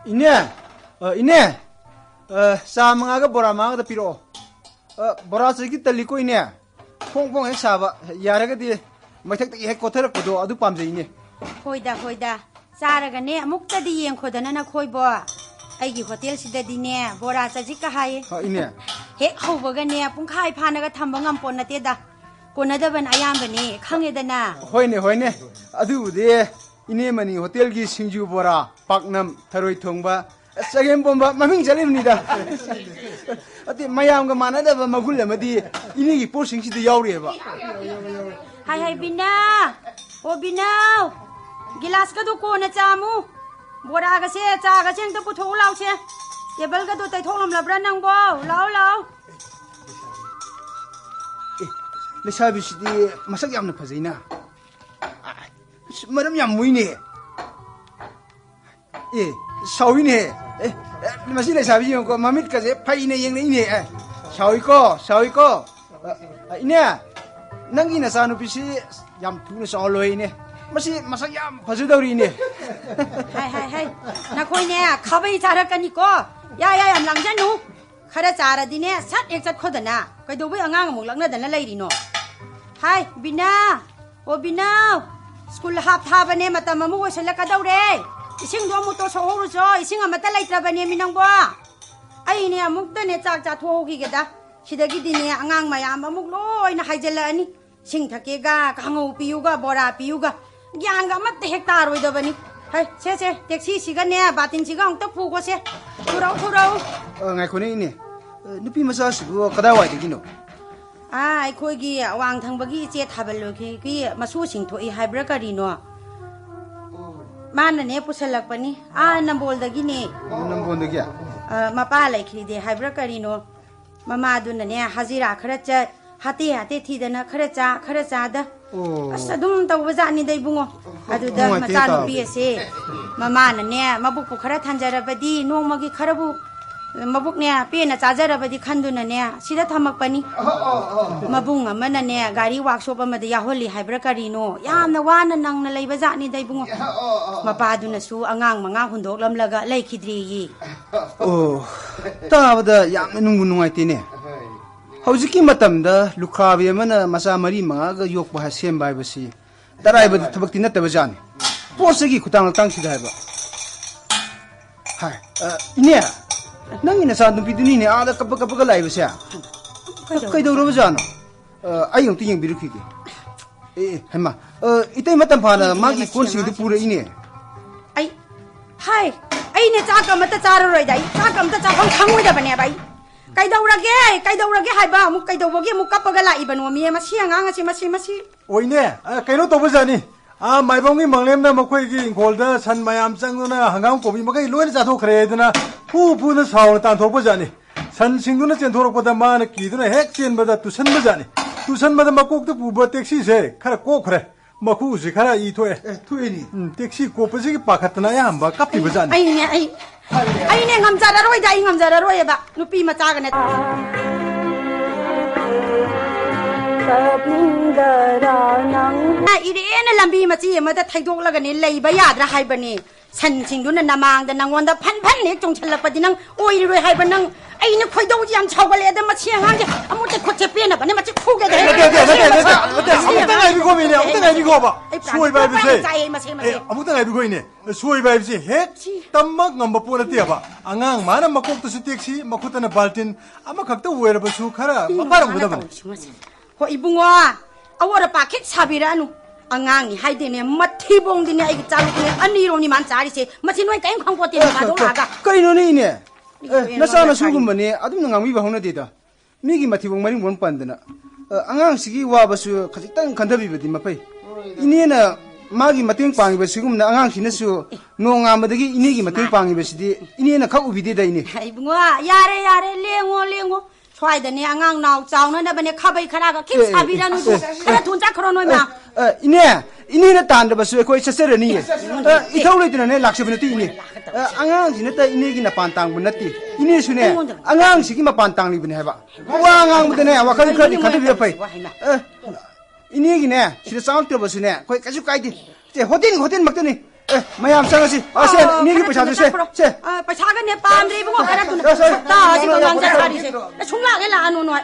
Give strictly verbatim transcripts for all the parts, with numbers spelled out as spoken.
ꯏꯅꯦ, ꯑ, ꯏꯅꯦ, ꯑ, ꯆꯥ ꯃꯉꯥꯒ ꯕꯣꯔꯥ ꯃꯉꯥꯒꯗ ꯄꯤꯔꯛꯑꯣ꯫ ꯑ, ꯕꯣꯔꯥ ꯆꯖꯤꯛꯇꯤ ꯇꯜꯂꯤꯀꯣ, ꯏꯅꯦ꯫ ꯐꯣꯡ ꯐꯣꯡ ꯍꯦꯛ ꯁꯥꯕ, ꯌꯥꯔꯒꯗꯤ ꯃꯩꯊꯛꯇꯒꯤ ꯍꯦꯛ ꯀꯣꯊꯔꯛꯄꯗꯣ, ꯑꯗꯨ ꯄꯥꯝꯖꯩꯅꯦ꯫ ꯍꯣꯏꯗ, ꯍꯣꯏꯗ꯫ ꯆꯥꯔꯒꯅꯦ, ꯑꯃꯨꯛꯇꯗꯤ ꯌꯦꯡꯈꯣꯗꯅ ꯅꯈꯣꯏꯕꯣ꯫ ꯑꯩꯒꯤ ꯍꯣꯇꯦꯜꯁꯤꯗꯗꯤꯅꯦ, ꯕꯣꯔꯥ ꯆꯖꯤꯛꯀ ꯍꯥꯏꯌꯦ꯫ ꯑ, ꯏꯅꯦ꯫ ꯍꯦꯛ ꯍꯧꯕꯒꯅꯦ, ꯄꯨꯡꯈꯥꯏ ꯐꯥꯅꯒ ꯊꯝꯕ ꯉꯝꯄꯣꯠ ꯅꯠꯇꯦꯗ꯫ ꯀꯣꯟꯅꯗꯕꯅ ꯑꯌꯥꯝꯕꯅꯦ, ꯈꯪꯉꯦꯗꯅ꯫ ꯍꯣꯏꯅꯦ, ꯍꯣꯏꯅꯦ꯫ ꯑꯗꯨꯕꯨꯗꯤ ꯏꯅꯦ ꯃꯅꯤ ꯍꯣꯇꯦꯜꯒꯤ ꯁꯤꯡꯖꯨ ꯕꯣꯔꯥ, ꯄꯥꯛꯅꯝ, ꯊꯔꯣꯏ ꯊꯣꯡꯕ, ꯆꯒꯦꯝ ꯄꯣꯝꯕ ꯃꯃꯤꯡ ꯆꯠꯂꯤꯕꯅꯤꯗ꯫ ꯑꯗꯨ ꯃꯌꯥꯝꯒ ꯃꯥꯟꯅꯗꯕ ꯃꯒꯨꯟ ꯑꯃꯗꯤ ꯏꯅꯦꯒꯤ ꯄꯣꯠꯁꯤꯡꯁꯤꯗ ꯌꯥꯎꯔꯤꯑꯕ꯫ ꯍꯥꯏ ꯍꯥꯏ, ꯕꯤꯅꯥ! ꯑꯣ ꯕꯤꯅꯥꯎ! ꯒꯤꯂꯥꯁꯀꯗꯣ ꯀꯣꯟꯅ ꯆꯥꯃꯨ꯫ ꯕꯣꯔꯥꯒꯁꯦ, ꯆꯥꯒꯁꯦ ꯑꯝꯇ ꯄꯨꯊꯣꯛꯎ ꯂꯥꯎꯁꯦ꯫ ꯇꯦꯕꯜꯒꯗꯣ ꯇꯩꯊꯣꯛꯂꯝꯂꯕ꯭ꯔꯥ ꯅꯪꯕꯣ? ꯂꯥꯎ, ꯂꯥꯎ꯫ ꯑꯦ, ꯂꯩꯁꯥꯕꯤꯁꯤꯗꯤ ꯃꯁꯛ ꯌꯥꯝꯅ ꯐꯖꯩꯅ꯫ ꯑꯁ, ꯃꯔꯝ ꯌꯥꯝ ꯃꯣꯏꯅꯦ꯫ ꯑꯦ, ꯁꯥꯎꯏꯅꯦ꯫ ꯑꯦ, ꯑꯦ, ꯃꯁꯤ ꯂꯩꯁꯥꯕꯤ ꯌꯦꯡꯉꯨꯀꯣ, ꯃꯃꯤꯠꯀꯁꯦ ꯐꯩꯅ ꯌꯦꯡꯂꯛꯏꯅꯦ꯫ ꯑꯦ, ꯁꯥꯎꯏꯀꯣ, ꯁꯥꯎꯏꯀꯣ꯫ ꯑ, ꯑ, ꯏꯅꯦ, ꯅꯪꯒꯤ ꯅꯆꯥꯅꯨꯄꯤꯁꯤ ꯌꯥꯝ ꯊꯨꯅ ꯆꯥꯎꯍꯜꯂꯣꯏꯅꯦ꯫ ꯃꯁꯤ ꯃꯁꯛ ꯌꯥꯝ ꯐꯖꯗꯧꯔꯤꯅꯦ꯫ ꯍꯥꯏ, ꯍꯥꯏ, ꯍꯥꯏ꯫ ꯅꯈꯣꯏꯅꯦ, ꯈꯥꯕꯩ ꯆꯥꯔꯛꯀꯅꯤꯀꯣ꯫ ꯌꯥ, ꯌꯥ, ꯌꯥꯝ ꯂꯥꯡꯖꯅꯨ꯫ ꯈꯔ ꯆꯥꯔꯗꯤꯅꯦ, ꯁꯠ ꯍꯦꯛ ꯆꯠꯈꯣꯗꯅ꯫ ꯀꯩꯗꯧꯕꯩ ꯑꯉꯥꯡ ꯑꯃꯨꯛ ꯂꯛꯅꯗꯅ ꯂꯩꯔꯤꯅꯣ? ꯍꯥꯏ, ꯕꯤꯅꯥ! ꯑꯣ, ꯕꯤꯅꯥꯎ! ꯁ꯭ꯀꯨꯜ ꯍꯥꯞ ꯊꯥꯕꯅꯦ, ꯃꯇꯝ ꯑꯃꯨꯛ ꯑꯣꯏꯁꯜꯂꯛꯀꯗꯧꯔꯦ꯫ ꯏꯁꯤꯡꯗꯣ ꯑꯃꯨꯛ ꯇꯣꯁꯧꯍꯧꯔꯨꯆꯣ, ꯏꯁꯤꯡ ꯑꯃꯠꯇ ꯂꯩꯇ꯭ꯔꯕꯅꯦ, ꯃꯤ ꯅꯪꯕꯣ꯫ ꯑꯩꯅꯦ, ꯑꯃꯨꯛꯇꯅꯦ ꯆꯥꯛ ꯆꯥꯊꯣꯛꯍꯧꯈꯤꯒꯦꯗ꯫ ꯁꯤꯗꯒꯤꯗꯤꯅꯦ, ꯑꯉꯥꯡ ꯃꯌꯥꯝ ꯑꯃꯨꯛ ꯂꯣꯏꯅ ꯍꯥꯏꯖꯜꯂꯛꯑꯅꯤ꯫ ꯏꯁꯤꯡ ꯊꯛꯀꯦꯒ, ꯀꯥꯡꯍꯧ ꯄꯤꯌꯨꯒ, ꯕꯣꯔꯥ ꯄꯤꯌꯨꯒ, ꯒ꯭ꯌꯥꯟꯒ ꯑꯃꯠꯇ ꯍꯦꯛ ꯇꯥꯔꯣꯏꯗꯕꯅꯤ꯫ ꯍꯩ, ꯁꯦ, ꯁꯦ, ꯇꯦꯛꯁꯤꯁꯤꯒꯅꯦ, ꯕꯥꯇꯤꯟꯁꯤꯒ ꯑꯃꯨꯛꯇ ꯄꯨꯈꯣꯁꯦ꯫ ꯊꯨꯔꯧ, ꯊꯨꯔꯧ꯫ ꯑ, ꯉꯥꯏꯈꯣꯅꯦ, ꯏꯅꯦ꯫ ꯑ, ꯅꯨꯄꯤ ꯃꯆꯥꯁꯤꯕꯨ ꯀꯗꯥꯏꯋꯥꯏꯗꯒꯤꯅꯣ? ꯑꯥ, ꯑꯩꯈꯣꯏꯒꯤ ꯑꯋꯥꯡ ꯊꯪꯕꯒꯤ ꯏꯆꯦ ꯊꯥꯕꯜ ꯂꯣꯏꯈꯤꯒꯤ ꯃꯁꯨꯁꯤꯡ ꯊꯣꯛꯏ ꯍꯥꯏꯕ꯭ꯔꯥ ꯀꯔꯤꯅꯣ? ꯃꯥꯅꯅꯦ ꯄꯨꯁꯜꯂꯛꯄꯅꯤ꯫ ꯑꯥ, ꯅꯝꯕꯣꯜꯗꯒꯤꯅꯦ꯫ ꯑꯣ, ꯅꯝꯕꯣꯜꯗꯒꯤ? ꯑ, ꯃꯄꯥ ꯂꯩꯈꯤꯗꯦ ꯍꯥꯏꯕ꯭ꯔꯥ ꯀꯔꯤꯅꯣ? ꯃꯃꯥꯗꯨꯅꯅꯦ ꯍꯖꯤꯔꯥ ꯈꯔ ꯆꯠ, ꯍꯥꯇꯦ ꯍꯥꯇꯦ ꯊꯤꯗꯅ ꯈꯔ ꯆꯥ, ꯈꯔ ꯆꯥꯗ꯫ ꯑꯣ꯫ ꯑꯁ, ꯑꯗꯨꯝ ꯇꯧꯕꯖꯥꯠꯅꯤꯗ, ꯏꯕꯨꯡꯉꯣ꯫ ꯑꯗꯨꯗ ꯅꯨꯡꯉꯥꯏꯇꯦ ꯃꯆꯥꯅꯨꯄꯤ ꯇꯥꯕꯗ꯫ ꯑꯁꯦ ꯃꯃꯥꯅꯅꯦ ꯃꯕꯨꯛꯄꯨ ꯈꯔ ꯊꯟꯖꯔꯕꯗꯤ ꯅꯣꯡꯃꯒꯤ ꯈꯔꯕꯨ ꯃꯕꯨꯛꯅꯦ ꯄꯦꯟꯅ ꯆꯥꯖꯔꯕꯗꯤ ꯈꯟꯗꯨꯅꯅꯦ ꯁꯤꯗ ꯊꯝꯃꯛꯄꯅꯤ꯫ ꯃꯕꯨꯡ ꯑꯃꯅꯅꯦ ꯒꯥꯔꯤ ꯋꯥꯛꯁꯣꯞ ꯑꯃꯗ ꯌꯥꯎꯍꯜꯂꯤ ꯍꯥꯏꯕ꯭ꯔꯥ ꯀꯔꯤꯅꯣ, ꯌꯥꯝꯅ ꯋꯥꯅ ꯅꯪꯅ ꯂꯩꯕ ꯖꯥꯠꯅꯤꯗ ꯏꯕꯨꯡꯉꯣ꯫ ꯃꯄꯥꯗꯨꯅꯁꯨ ꯑꯉꯥꯡ ꯃꯉꯥ ꯍꯨꯟꯗꯣꯛꯂꯝꯂꯒ ꯂꯩꯈꯤꯗ꯭ꯔꯦꯌꯦ꯫ ꯑꯣ, ꯇꯥꯕꯗ ꯌꯥꯝꯅ ꯅꯨꯡꯕꯨ ꯅꯨꯡꯉꯥꯏꯇꯦꯅꯦ꯫ ꯍꯧꯖꯤꯛꯀꯤ ꯃꯇꯝꯗ ꯂꯨꯈ꯭ꯔꯥꯕꯤ ꯑꯃꯅ ꯃꯆꯥ ꯃꯔꯤ ꯃꯉꯥꯒ ꯌꯣꯛꯄ ꯍꯥꯏ-, ꯁꯦꯝꯕ ꯍꯥꯏꯕꯁꯤ ꯑꯔꯥꯏꯕ ꯊꯕꯛꯇꯤ ꯅꯠꯇꯕ ꯖꯥꯠꯅꯤ꯫ ꯄꯣꯠ ꯆꯩꯒꯤ ꯈꯨꯇꯥꯡ ꯂꯇꯥꯡꯁꯤꯗ ꯍꯥꯏꯕ꯫ ꯍꯥꯏ, ꯑ, ꯏꯅꯦ, ꯅꯪꯒꯤ ꯅꯆꯥ ꯅꯨꯄꯤꯗꯨꯅꯤꯅꯦ ꯑꯥꯗ ꯀꯞꯄ ꯀꯞꯄꯒ ꯂꯥꯛꯏꯕꯁꯦ꯫ ꯀꯩꯗꯧꯔꯕ? ꯀꯩꯗꯧꯔꯕꯖꯥꯠꯅꯣ? ꯑ, ꯑꯩ ꯑꯃꯨꯛꯇ ꯌꯦꯡꯕꯤꯔꯨꯈꯤꯒꯦ꯫ ꯑꯦ, ꯑꯦ, ꯍꯩꯃꯥ, ꯑ, ꯏꯇꯩ ꯃꯇꯝ ꯐꯥꯅ ꯏꯅꯦ ꯃꯥꯒꯤ ꯃꯁꯤ ꯀꯣꯟꯁꯤꯡꯗꯨ ꯑꯉꯥꯡꯁꯦ ꯄꯨꯔꯛꯏꯅꯦ꯫ ꯑꯩ, ꯍꯥꯏ, ꯑꯩꯅꯦ ꯆꯥꯛ ꯑꯃꯇ ꯆꯥꯔꯔꯣꯏꯗ, ꯑꯩ ꯆꯥꯛ ꯑꯃꯇ ꯆꯥꯐꯝ ꯈꯪꯉꯣꯏꯗꯕꯅꯦꯕ ꯑꯩ꯫ ꯀꯩꯗꯧꯔꯒꯦ? ꯀꯩꯗꯧꯔꯒꯦ ꯍꯥꯏꯕ? ꯑꯃꯨꯛ ꯀꯩꯗꯧꯕꯒꯤ ꯑꯃꯨꯛ ꯀꯞꯄꯒ ꯂꯥꯛꯏꯕꯅꯣ ꯃꯤ? ꯃꯁꯤ ꯑꯉꯥꯡ ꯑꯁꯤ, ꯃꯁꯤ, ꯃꯁꯤ꯫ ꯑꯣꯏꯅꯦ, ꯑ, ꯀꯩꯅꯣ ꯇꯧꯕꯖꯥꯠꯅꯤ꯫ ꯑꯥ, ꯃꯥꯏꯕꯝꯒꯤ ꯃꯪꯂꯦꯝꯅ ꯃꯈꯣꯏꯒꯤ ꯏꯪꯈꯣꯜꯗ ꯁꯟ ꯃꯌꯥꯝ ꯆꯪꯗꯨꯅ ꯍꯪꯒꯥꯝ ꯀꯣꯕꯤ ꯃꯈꯩ ꯂꯣꯏꯅ ꯆꯥꯊꯣꯛꯈ꯭ꯔꯦ ꯍꯥꯏꯗꯅ ꯐꯨ ꯐꯨꯅ ꯁꯥꯎꯅ ꯇꯥꯟꯊꯣꯛꯄꯖꯥꯠꯅꯤ꯫ ꯁꯟꯁꯤꯡꯗꯨꯅ ꯆꯦꯟꯊꯣꯔꯛꯄꯗ ꯃꯥꯅ ꯀꯤꯗꯨꯅ ꯍꯦꯛ ꯆꯦꯟꯕꯗ ꯇꯨꯁꯟꯕꯖꯥꯠꯅꯤ꯫ ꯇꯨꯁꯟꯕꯗ ꯃꯀꯣꯛꯇ ꯄꯨꯕ ꯇꯦꯛꯁꯤꯁꯦ ꯈꯔ ꯀꯣꯛꯈ꯭ꯔꯦ꯫ ꯃꯈꯨꯁꯤ ꯈꯔ ꯏ ꯊꯣꯛꯑꯦ꯫ ꯑꯦ, ꯊꯣꯛꯑꯦꯅꯦ꯫ ꯎꯝ, ꯇꯦꯛꯁꯤ ꯀꯣꯞꯄꯁꯤꯒꯤ ꯄꯥꯈꯠꯇꯅ ꯑꯌꯥꯝꯕ ꯀꯞꯄꯤꯕꯖꯥꯠꯅꯤ꯫ ꯑꯩꯅꯦ, ꯑꯩ, ꯑꯩꯅꯦ ꯉꯝꯖꯔꯔꯣꯏꯗ, ꯑꯩ ꯉꯝꯖꯔꯔꯣꯏꯕ꯫ ꯅꯨꯄꯤ ꯃꯆꯥꯒ ꯅꯠꯇꯦ꯫ ꯏꯔꯦꯅ ꯂꯝꯕꯤ ꯃꯆꯤ ꯑꯃꯗ ꯊꯩꯗꯣꯛꯂꯒꯅꯦ ꯂꯩꯕ ꯌꯥꯗ꯭ꯔꯥ ꯍꯥꯏꯕꯅꯦ꯫ ꯁꯟꯁꯤꯡꯗꯨꯅ ꯅꯃꯥꯡꯗ ꯅꯪꯉꯣꯟꯗ ꯐꯟ ꯐꯟ ꯍꯦꯛ ꯆꯣꯡꯁꯤꯜꯂꯛꯄꯗꯤ ꯅꯪ ꯑꯣꯏꯔꯔꯣꯏ ꯍꯥꯏꯕ ꯅꯪ꯫ ꯑꯩꯅ ꯈꯣꯏꯗꯧꯁꯤ ꯌꯥꯝ ꯁꯥꯎꯒꯠꯂꯛꯑꯦ꯫ ꯑꯗ ꯃꯁꯤ ꯑꯉꯥꯡꯁꯦ ꯑꯃꯨꯛꯇ ꯈꯨꯠꯁꯦ ꯄꯦꯟꯅꯕꯅꯦ, ꯃꯁꯤ ꯐꯨꯒꯦ ꯅꯠꯇꯦ, ꯅꯠꯇꯦ, ꯅꯠꯇꯦ, ꯅꯠꯇꯦ, ꯅꯠꯇꯦ, ꯑꯃꯨꯛꯇ ꯉꯥꯏꯕꯤꯈꯣꯃꯤꯅꯦ, ꯑꯃꯨꯛꯇ ꯉꯥꯏꯕꯤꯈꯣꯕ꯫ ꯑꯩ ꯄ꯭ꯔꯥꯟ ꯁꯣꯏꯕ ꯍꯥꯏꯕꯁꯦ꯫ ꯆꯥꯛꯑꯦ ꯃꯁꯤ, ꯃꯁꯤ꯫ ꯑꯦ, ꯑꯃꯨꯛꯇ ꯉꯥꯏꯕꯤꯈꯣ ꯏꯅꯦ꯫ ꯁꯣꯏꯕ ꯍꯥꯏꯕꯁꯤ ꯍꯦꯛ ꯁꯤ꯫ ꯇꯝꯕ ꯉꯝꯕ ꯄꯣꯠ ꯅꯠꯇꯦꯕ꯫ ꯑꯉꯥꯡ ꯃꯥꯅ ꯃꯀꯣꯛꯇꯁꯨ ꯇꯦꯛꯁꯤ, ꯃꯈꯨꯠꯇꯅ ꯕꯥꯜꯇꯤꯟ, ꯑꯃꯈꯛꯇ ꯑꯣꯏꯔꯕꯁꯨ ꯈꯔ ꯁꯤ ꯃꯄꯥꯔꯝꯒꯗꯕꯅꯤ꯫ ꯃꯥꯅ ꯇꯧꯔꯤꯁꯤ, ꯃꯁꯤ꯫ ꯍꯣ, ꯏꯕꯨꯡꯉꯣ, ꯑꯋꯣꯠ ꯑꯄꯥ ꯈꯤꯠ ꯁꯥꯕꯤꯔꯛꯑꯅꯨ꯫ ꯑꯉꯥꯡꯅꯤ ꯍꯥꯏꯗꯦꯅꯦ, ꯃꯊꯤꯕꯣꯡꯗꯤꯅꯦ ꯑꯩꯒꯤ ꯆꯥꯂꯨꯛꯅꯦ, ꯑꯅꯤꯔꯣꯝꯅꯤ ꯃꯥꯅ ꯆꯥꯔꯤꯁꯦ꯫ ꯃꯁꯤ ꯅꯣꯏ ꯀꯔꯤꯝ ꯈꯪꯄꯣꯠꯇꯦ, ꯑꯦ, ꯅꯨꯄꯥꯗꯣ ꯀ-, ꯀ-, ꯂꯥꯛꯑꯒ꯫ ꯀꯩꯅꯣꯅꯦ ꯏꯅꯦ? ꯑꯦ, ꯅꯆꯥꯅꯁꯨꯒꯨꯝꯕꯅꯦ ꯑꯗꯨꯝꯅ ꯉꯥꯡꯕꯤꯕ ꯍꯧꯅꯗꯦꯗ꯫ ꯃꯤꯒꯤ ꯃꯊꯤꯕꯣꯡ ꯃꯔꯤꯡ ꯃꯔꯣꯡ ꯄꯟꯗꯅ꯫ ꯑ, ꯑꯉꯥꯡꯁꯤꯒꯤ ꯋꯥꯕꯁꯨ ꯈꯖꯤꯛꯇꯪ ꯈꯟꯊꯕꯤꯕꯗꯤ ꯃꯐꯩ꯫ ꯏꯅꯦꯅ ꯃꯥꯒꯤ ꯃꯇꯦꯡ ꯄꯥꯡꯉꯤꯕ ꯁꯤꯒꯨꯝꯅ ꯑꯉꯥꯡꯁꯤꯅꯁꯨ ꯅꯣꯡꯉꯥꯟꯕꯗꯒꯤ ꯏꯅꯦꯒꯤ ꯃꯇꯦꯡ ꯄꯥꯡꯉꯤꯕꯁꯤꯗꯤ ꯏꯅꯦꯅ ꯈꯛ ꯎꯕꯤꯗꯦꯗ ꯏꯅꯦ꯫ ꯏꯕꯨꯡꯉꯣ, ꯌꯥꯔꯦ, ꯌꯥꯔꯦ, ꯂꯦꯡꯉꯣ, ꯂꯦꯡꯉꯣ꯫ ꯁ꯭ꯋꯥꯏꯗꯅꯦ ꯑꯉꯥꯡ ꯅꯥꯎ ꯆꯥꯎꯅꯅꯕꯅꯦ ꯈꯥꯕꯩ ꯈꯔꯥꯒ ꯈꯤꯛ ꯑꯦ, ꯑꯦ, ꯁꯥꯕꯤꯔꯅꯨ꯫ ꯑꯦ, ꯑꯦ, ꯈꯔ ꯊꯨꯅ ꯆꯠꯈ꯭ꯔꯣ ꯅꯣꯏ ꯃꯌꯥꯝ꯫ ꯑꯦ, ꯏꯅꯦ, ꯏꯅꯦꯅ ꯇꯥꯟꯗꯕꯁꯨ ꯑꯩꯈꯣꯏ ꯆꯠꯆꯔꯅꯤꯌꯦ꯫ ꯑ, ꯏꯊꯧ ꯂꯩꯇꯅꯅꯦ ꯂꯥꯛꯆꯕ ꯅꯠꯇꯦ, ꯏꯅꯦ꯫ ꯑ, ꯑꯉꯥꯡꯁꯤꯅꯇ ꯏꯅꯦꯒꯤ ꯃꯄꯥꯟ ꯇꯥꯡꯕ ꯅꯠꯇꯦ꯫ ꯏꯅꯦꯁꯨꯅꯦ, ꯑꯉꯥꯡꯁꯤꯒꯤ ꯃꯄꯥꯟ ꯇꯥꯡꯂꯤꯕꯅꯦ ꯍꯥꯏꯕ꯫ ꯋꯥ ꯉꯥꯡꯕꯗꯅꯦ, ꯋꯥꯈꯜ ꯈꯔꯗꯤ ꯈꯟꯊꯕꯤꯕ ꯐꯩ꯫ ꯑ, ꯏꯅꯦꯒꯤꯅꯦ, ꯁꯤꯗ ꯆꯪꯉꯛꯇ꯭ꯔꯕꯁꯨꯅꯦ, ꯑꯩꯈꯣꯏ ꯀꯩꯁꯨ ꯀꯥꯏꯗꯦ꯫ ꯁꯦ, ꯍꯣꯇꯦꯜ, ꯍꯣꯇꯦꯜꯃꯛꯇꯅꯤ꯫ ꯑꯦ, ꯃꯌꯥꯝ ꯆꯪꯉꯁꯤ꯫ ꯑ, ꯁꯦ, ꯑꯣ, ꯏꯅꯦꯒꯤ ꯈꯔ ꯄꯩꯁꯥꯁꯦ, ꯊꯨꯅ ꯁꯦ, ꯆꯠꯈ꯭ꯔꯣ꯫ ꯁꯦ꯫ ꯑ, ꯄꯩꯁꯥꯒꯅꯦ ꯄꯥꯝꯗ꯭ꯔꯦ ꯏꯕꯨꯡꯉꯣ, ꯈꯔ ꯊꯨꯅ꯫ ꯁꯦ, ꯁꯦ, ꯁꯛꯇꯥꯁꯤꯒ ꯁꯦ, ꯉꯥꯡꯖ ꯁꯦ, ꯁꯥꯔꯤꯁꯦ꯫ ꯁꯦ꯫ ꯑꯦ, ꯁꯨꯡꯂꯥꯛ ꯍꯦꯛ ꯂꯥꯛꯑꯅꯨ ꯅꯣꯏ꯫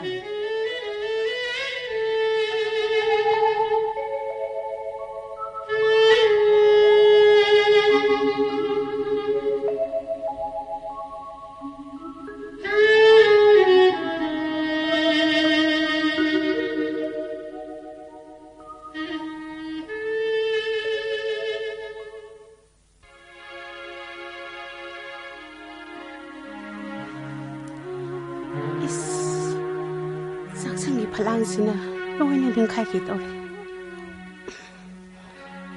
ꯏꯁ, ꯆꯥꯛꯁꯪꯒꯤ ꯐꯂꯥꯡꯁꯤꯅ ꯂꯣꯏꯅ ꯅꯤꯡꯈꯥꯏꯈꯤ ꯇꯧꯔꯦ꯫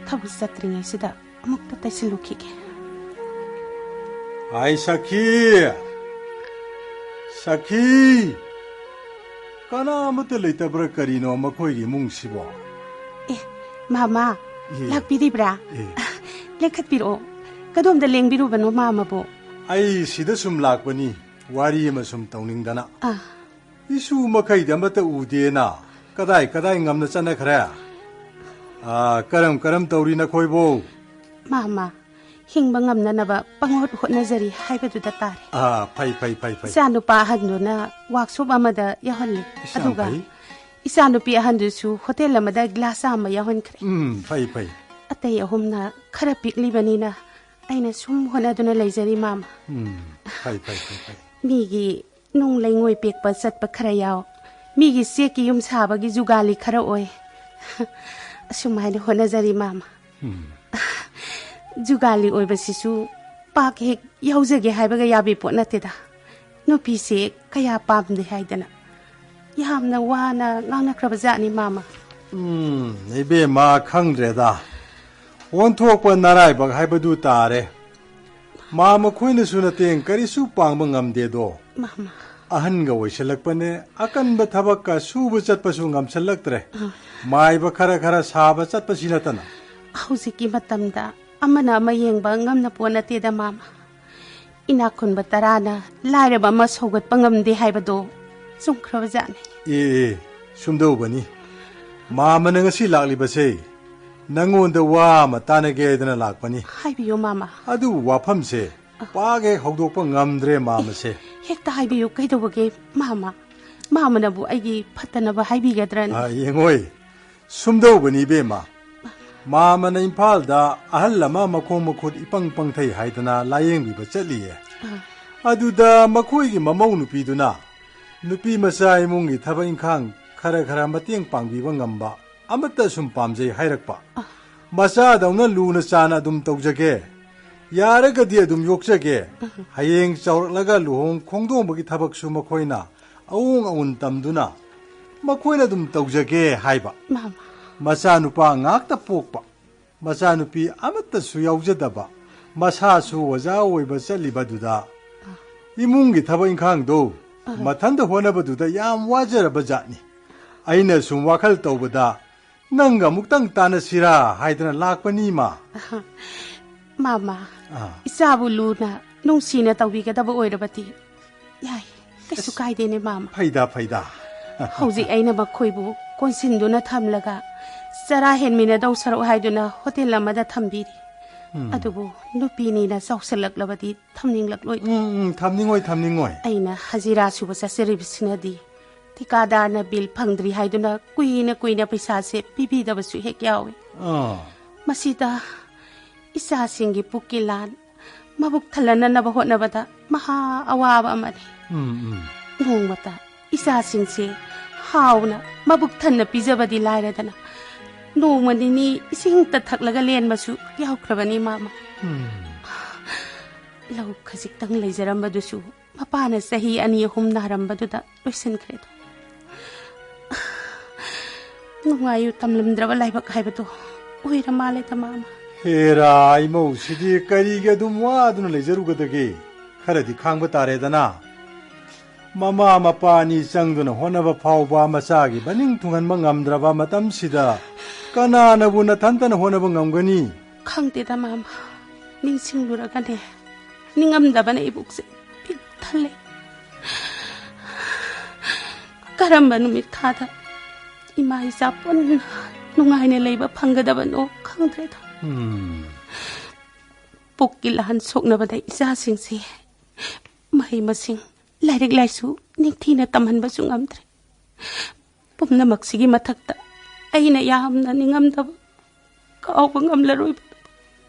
ꯊꯕꯛ ꯆꯠꯇ꯭ꯔꯤꯉꯩꯁꯤꯗ ꯑꯃꯨꯛꯇ ꯇꯩꯁꯤꯜꯂꯨꯈꯤꯒꯦ꯫ ꯍꯥꯏ ꯁꯈꯤ! ꯁꯈꯤ! ꯀꯅꯥ ꯑꯃꯠꯇ ꯂꯩꯇꯕ꯭ꯔꯥ ꯀꯔꯤꯅꯣ ꯃꯈꯣꯏꯒꯤ ꯏꯃꯨꯡꯁꯤꯕꯣ? ꯑꯦ, ꯃꯥꯃ, ꯑꯦ꯫ ꯂꯥꯛꯄꯤꯔꯤꯕ꯭ꯔꯥ? ꯑꯦ꯫ ꯂꯦꯡꯈꯠꯄꯤꯔꯛꯑꯣ꯫ ꯀꯗꯣꯝꯗ ꯂꯦꯡꯕꯤꯔꯨꯕꯅꯣ ꯃꯥꯃꯕꯨ? ꯑꯩ ꯁꯤꯗ ꯁꯨꯝ ꯂꯥꯛꯄꯅꯤ, ꯋꯥꯔꯤ ꯑꯃ ꯁꯨꯝ ꯇꯧꯅꯤꯡꯗꯅ꯫ ꯑꯥ꯫ ꯏꯁꯨ ꯃꯈꯩꯗꯤ ꯑꯃꯠꯇ ꯎꯗꯦꯅ꯫ ꯀꯗꯥꯏ ꯀꯗꯥꯏ ꯉꯝꯅ ꯆꯠꯅꯈ꯭ꯔꯦ? ꯑꯥ, ꯀꯔꯝ ꯀꯔꯝ ꯇꯧꯔꯤ ꯅꯈꯣꯏꯕꯨ? ꯃꯥꯃ, ꯍꯤꯡꯕ ꯉꯝꯅꯅꯕ ꯄꯪꯍꯣꯠ ꯍꯣꯠꯅꯖꯔꯤ ꯍꯥꯏꯕꯗꯨꯗ ꯇꯥꯔꯦ꯫ ꯑꯥ, ꯐꯩ, ꯐꯩ, ꯐꯩ, ꯐꯩ꯫ ꯏꯆꯥꯅꯨꯄꯥ ꯑꯍꯟꯗꯨꯅ ꯋꯥꯛꯁꯣꯞ ꯑꯃꯗ ꯌꯥꯎꯍꯜꯂꯤ꯫ ꯏꯁ, ꯌꯥꯝ ꯑꯗꯨꯒ ꯐꯩ꯫ ꯏꯆꯥꯅꯨꯄꯤ ꯑꯍꯟꯗꯨꯁꯨ ꯍꯣꯇꯦꯜ ꯑꯃꯗ ꯒꯤꯂꯥꯁ ꯆꯥ ꯑꯃ ꯌꯥꯎꯍꯟꯈ꯭ꯔꯦ꯫ ꯎꯝ, ꯐꯩ, ꯐꯩ꯫ ꯑꯇꯩ ꯑꯍꯨꯝꯅ ꯈꯔ ꯄꯤꯛꯂꯤꯕꯅꯤꯅ ꯑꯩꯅ ꯁꯨꯝ ꯍꯣꯠꯅꯗꯨꯅ ꯂꯩꯖꯔꯤ, ꯃꯥꯃ꯫ ꯎꯝ, ꯐꯩ, ꯐꯩ, ꯐꯩ, ꯐꯩ꯫ ꯃꯤꯒꯤ ꯅꯨꯡ ꯂꯩꯉꯣꯏ ꯄꯦꯛꯄ ꯆꯠꯄ ꯈꯔ ꯌꯥꯎ, ꯃꯤꯒꯤ ꯆꯦꯛꯀꯤ ꯌꯨꯝ ꯁꯥꯕꯒꯤ ꯖꯨꯒꯥꯂꯤ ꯈꯔ ꯑꯣꯏ꯫ ꯑꯁꯨꯃꯥꯏꯅ ꯍꯣꯠꯅꯖꯔꯤ, ꯃꯥꯃ꯫ ꯎꯝ꯫ ꯖꯨꯒꯥꯂꯤ ꯑꯣꯏꯕꯁꯤꯁꯨ ꯄꯥꯛ ꯍꯦꯛ ꯌꯥꯎꯖꯒꯦ ꯍꯥꯏꯕꯒ ꯌꯥꯕꯤ ꯄꯣꯠ ꯅꯠꯇꯦꯗ꯫ ꯅꯨꯄꯤꯁꯦ ꯀꯌꯥ ꯄꯥꯝꯗꯦ ꯍꯥꯏꯗꯅ ꯌꯥꯝꯅ ꯋꯥꯅ ꯉꯥꯡꯅꯈ꯭ꯔꯕ ꯖꯥꯠꯅꯤ, ꯃꯥꯃ꯫ ꯎꯝ, ꯏꯕꯦꯝꯃ, ꯈꯪꯗ꯭ꯔꯦꯗ꯫ ꯑꯣꯟꯊꯣꯛꯄ ꯅꯔꯥꯏꯕꯛ ꯍꯥꯏꯕꯗꯨ ꯇꯥꯔꯦ꯫ ꯃꯥ ꯃꯈꯣꯏꯅꯁꯨ ꯅꯇꯦꯡ ꯀꯔꯤꯁꯨ ꯄꯥꯡꯕ ꯉꯝꯗꯦꯗꯣ꯫ ꯃꯥꯃ꯫ ꯑꯍꯟꯒ ꯑꯣꯏꯁꯜꯂꯛꯄꯅꯦ, ꯑꯀꯟꯕ ꯊꯕꯛꯀ ꯁꯨꯕ ꯆꯠꯄꯁꯨ ꯉꯝꯁꯜꯂꯛꯇ꯭ꯔꯦ꯫ ꯑ꯫ ꯃꯥꯏꯕ ꯈꯔ ꯈꯔ ꯁꯥꯕ ꯆꯠꯄꯁꯤ ꯅꯠꯇꯅ꯫ ꯍꯧꯖꯤꯛꯀꯤ ꯃꯇꯝꯗ ꯑꯃꯅ ꯑꯃ ꯌꯦꯡꯕ ꯉꯝꯅ ꯄꯣꯠ ꯅꯠꯇꯦꯗ, ꯃꯥꯃ꯫ ꯏꯅꯥꯛ ꯈꯨꯟꯕ ꯇꯔꯥꯅ ꯂꯥꯏꯔꯕ ꯑꯃ ꯁꯧꯒꯠꯄ ꯉꯝꯗꯦ ꯍꯥꯏꯕꯗꯣ ꯆꯨꯝꯈ꯭ꯔꯕꯖꯥꯠꯅꯤ꯫ ꯑꯦ, ꯑꯦ, ꯁꯨꯝꯗꯧꯕꯅꯤ꯫ ꯃꯥꯃꯅ ꯉꯁꯤ ꯂꯥꯛꯂꯤꯕꯁꯦ ꯅꯪꯉꯣꯟꯗ ꯋꯥ ꯑꯃ ꯇꯥꯟꯅꯒꯦ ꯍꯥꯏꯗꯅ ꯂꯥꯛꯄꯅꯤ꯫ ꯍꯥꯏꯕꯤꯌꯨ, ꯃꯥꯃ꯫ ꯑꯗꯨꯕꯨ ꯋꯥꯐꯝꯁꯦ ꯄꯥꯛ ꯍꯦꯛ ꯍꯧꯗꯣꯛꯄ ꯉꯝꯗ꯭ꯔꯦ, ꯃꯥꯃꯁꯦ꯫ ꯍꯦꯛꯇ ꯍꯥꯏꯕꯤꯌꯨ, ꯀꯩꯗꯧꯕꯒꯦ, ꯃꯥꯃ? ꯃꯥꯃꯅꯕꯨ ꯑꯩꯒꯤ ꯐꯠꯇꯅꯕ ꯍꯥꯏꯕꯤꯒꯗ꯭ꯔꯅꯦ? ꯑ, ꯌꯦꯡꯉꯣꯏ, ꯁꯨꯝꯗꯧꯕꯅꯤ, ꯏꯕꯦꯝꯃ꯫ ꯃꯥꯃꯅ ꯏꯝꯐꯥꯜꯗ ꯑꯍꯜ ꯑꯃ ꯃꯈꯣꯡ ꯃꯈꯨꯠ ꯏꯄꯪ ꯄꯪꯊꯩ ꯍꯥꯏꯗꯅ ꯂꯥꯌꯦꯡꯕꯤꯕ ꯆꯠꯂꯤꯌꯦ꯫ ꯑ꯫ ꯑꯗꯨꯗ ꯃꯈꯣꯏꯒꯤ ꯃꯃꯧ ꯅꯨꯄꯤꯗꯨꯅ ꯅꯨꯄꯤ ꯃꯆꯥ ꯏꯃꯨꯡꯒꯤ ꯊꯕꯛ ꯏꯪꯈꯥꯡ ꯈꯔ ꯈꯔ ꯃꯇꯦꯡ ꯄꯥꯡꯕꯤꯕ ꯉꯝꯕ ꯑꯃꯠꯇ ꯁꯨꯝ ꯄꯥꯝꯖꯩ ꯍꯥꯏꯔꯛꯄ꯫ ꯑ꯫ ꯃꯆꯥꯗꯧꯅ ꯂꯨꯅ ꯆꯥꯅ ꯑꯗꯨꯝ ꯇꯧꯖꯒꯦ, ꯌꯥꯔꯒꯗꯤ ꯑꯗꯨꯝ ꯌꯣꯛꯆꯒꯦ, ꯍꯌꯦꯡ ꯆꯥꯎꯔꯛꯂꯒ ꯂꯨꯍꯣꯡ ꯈꯣꯡꯗꯣꯡꯕꯒꯤ ꯊꯕꯛꯁꯨ ꯃꯈꯣꯏꯅ ꯑꯑꯣꯡ ꯑꯑꯣꯟ ꯇꯝꯗꯨꯅ ꯃꯈꯣꯏꯅ ꯑꯗꯨꯝ ꯇꯧꯖꯒꯦ ꯍꯥꯏꯕ꯫ ꯃꯥꯃ꯫ ꯃꯆꯥꯅꯨꯄꯥ ꯉꯥꯛꯇ ꯄꯣꯛꯄ, ꯃꯆꯥꯅꯨꯄꯤ ꯑꯃꯠꯇꯁꯨ ꯌꯥꯎꯖꯗꯕ, ꯃꯁꯥꯁꯨ ꯑꯣꯖꯥ ꯑꯣꯏꯕ ꯆꯠꯂꯤꯕꯗꯨꯗ ꯏꯃꯨꯡꯒꯤ ꯊꯕꯛ ꯏꯪꯈꯥꯡꯗꯣ ꯃꯊꯟꯇ ꯍꯣꯠꯅꯕꯗꯨꯗ ꯌꯥꯝ ꯋꯥꯖꯔꯕ ꯖꯥꯠꯅꯤ꯫ ꯑꯩꯅ ꯁꯨꯝ ꯋꯥꯈꯜ ꯇꯧꯕꯗ ꯅꯪꯒ ꯑꯃꯨꯛꯇꯪ ꯇꯥꯟꯅꯁꯤꯔꯥ ꯍꯥꯏꯗꯅ ꯂꯥꯛꯄꯅꯤ, ꯏꯃꯥ꯫ ꯃꯥꯃ, ꯑꯥ꯫ ꯏꯆꯥꯕꯨ ꯂꯨꯅ ꯅꯨꯡꯁꯤꯅ ꯇꯧꯕꯤꯒꯗꯕ ꯑꯣꯏꯔꯕꯗꯤ ꯌꯥꯏ, ꯀꯩꯁꯨ ꯑꯁ, ꯀꯥꯏꯗꯦꯅꯦ, ꯃꯥꯃ꯫ ꯐꯩꯗ, ꯐꯩꯗ꯫ ꯍꯧꯖꯤꯛ ꯑꯩꯅ ꯃꯈꯣꯏꯕꯨ ꯀꯣꯟꯁꯤꯟꯗꯨꯅ ꯊꯝꯂꯒ ꯆꯔꯥ ꯍꯦꯟꯃꯤꯟꯅꯗꯧ ꯁꯔꯨꯛ ꯍꯥꯏꯗꯨꯅ ꯍꯣꯇꯦꯜ ꯑꯃꯗ ꯊꯝꯕꯤꯔꯤ꯫ ꯎꯝ꯫ ꯑꯗꯨꯕꯨ ꯅꯨꯄꯤꯅꯤꯅ ꯆꯥꯎꯁꯤꯜꯂꯛꯂꯕꯗꯤ ꯊꯝꯅꯤꯡꯂꯛꯂꯣꯏ꯫ ꯎꯝ, ꯎꯝ, ꯊꯝꯅꯤꯡꯉꯣꯏ, ꯊꯝꯅꯤꯡꯉꯣꯏ꯫ ꯑꯩꯅ ꯍꯖꯤꯔꯥ ꯁꯨꯕ ꯆꯠꯆꯔꯤꯕꯁꯤꯅꯗꯤ ꯊꯤꯀꯥꯗꯥꯔꯅ ꯕꯤꯜ ꯐꯪꯗ꯭ꯔꯤ ꯍꯥꯏꯗꯨꯅ ꯀꯨꯏꯅ ꯀꯨꯏꯅ ꯄꯩꯁꯥꯁꯦ ꯄꯤꯕꯤꯗꯕꯁꯨ ꯍꯦꯛ ꯌꯥꯎꯏ꯫ ꯑꯥ꯫ ꯃꯁꯤꯗ ꯏꯆꯥꯁꯤꯡꯒꯤ ꯄꯨꯛꯀꯤ ꯂꯥꯟ ꯃꯕꯨꯛ ꯊꯜꯍꯟꯅꯅꯕ ꯍꯣꯠꯅꯕꯗ ꯃꯍꯥ ꯑꯋꯥꯕ ꯑꯃꯅꯤ꯫ ꯎꯝ, ꯎꯝ꯫ ꯅꯣꯡꯃꯇ ꯏꯆꯥꯁꯤꯡꯁꯦ ꯍꯥꯎꯅ ꯃꯕꯨꯛ ꯊꯟꯅ ꯄꯤꯖꯕꯗꯤ ꯂꯥꯏꯔꯗꯅ, ꯅꯣꯡꯃ ꯅꯤꯅꯤ ꯏꯁꯤꯡꯇ ꯊꯛꯂꯒ ꯂꯦꯟꯕꯁꯨ ꯌꯥꯎꯈ꯭ꯔꯕꯅꯤ, ꯃꯥꯃ꯫ ꯎꯝ꯫ ꯂꯧ ꯈꯖꯤꯛꯇꯪ ꯂꯩꯖꯔꯝꯕꯗꯨꯁꯨ ꯃꯄꯥꯅ ꯆꯍꯤ ꯑꯅꯤ ꯑꯍꯨꯝ ꯅꯥꯔꯝꯕꯗꯨꯗ ꯂꯣꯏꯁꯤꯟꯈ꯭ꯔꯦꯗꯣ꯫ ꯅꯨꯡꯉꯥꯏꯌꯨ ꯇꯝꯂꯝꯗ꯭ꯔꯕ ꯂꯥꯏꯕꯛ ꯍꯥꯏꯕꯗꯣ ꯑꯣꯏꯔ ꯃꯥꯜꯂꯦꯗ, ꯃꯥꯃ꯫ ꯍꯦꯔꯥ, ꯏꯃꯧꯁꯤꯗꯤ ꯀꯔꯤꯒꯤ ꯑꯗꯨꯝ ꯋꯥꯗꯨꯅ ꯂꯩꯖꯔꯨꯒꯗꯒꯦ? ꯈꯔꯗꯤ ꯈꯥꯡꯕ ꯇꯥꯔꯦꯗꯅ꯫ ꯃꯃꯥ ꯃꯄꯥ ꯑꯅꯤ ꯆꯪꯗꯨꯅ ꯍꯣꯠꯅꯕ ꯐꯥꯎꯕ ꯃꯆꯥꯒꯤ ꯃꯅꯤꯡ ꯊꯨꯡꯍꯟꯕ ꯉꯝꯗ꯭ꯔꯕ ꯃꯇꯝꯁꯤꯗ ꯀꯅꯥꯅꯕꯨ ꯅꯊꯟꯇꯅ ꯍꯣꯠꯅꯕ ꯉꯝꯒꯅꯤ? ꯈꯪꯗꯦꯗ ꯃꯥꯃ, ꯅꯤꯡꯁꯤꯡꯂꯨꯔꯒꯅꯦ ꯅꯤꯡꯉꯝꯗꯕꯅ ꯏꯕꯨꯛꯁꯦ ꯄꯤꯛ ꯊꯜꯂꯦ꯫ ꯀꯔꯝꯕ ꯅꯨꯃꯤꯠ ꯊꯥꯗ ꯏꯃꯥ ꯏꯆꯥ ꯄꯨꯟꯅ ꯅꯨꯡꯉꯥꯏꯅ ꯂꯩꯕ ꯐꯪꯒꯗꯕꯅꯣ ꯈꯪꯗ꯭ꯔꯦꯗ꯫ ꯎꯝ꯫ ꯄꯨꯛꯀꯤ ꯂꯥꯟ ꯁꯣꯛꯅꯕꯗ ꯏꯆꯥꯁꯤꯡꯁꯦ ꯃꯍꯩ ꯃꯁꯤꯡ, ꯂꯥꯏꯔꯤꯛ ꯂꯥꯏꯁꯨ ꯅꯤꯡꯊꯤꯅ ꯇꯝꯍꯟꯕꯁꯨ ꯉꯝꯗ꯭ꯔꯦ꯫ ꯄꯨꯝꯅꯃꯛꯁꯤꯒꯤ ꯃꯊꯛꯇ ꯑꯩꯅ ꯌꯥꯝꯅ ꯅꯤꯡꯉꯝꯗꯕ, ꯀꯥꯎꯕ ꯉꯝꯂꯔꯣꯏꯕ,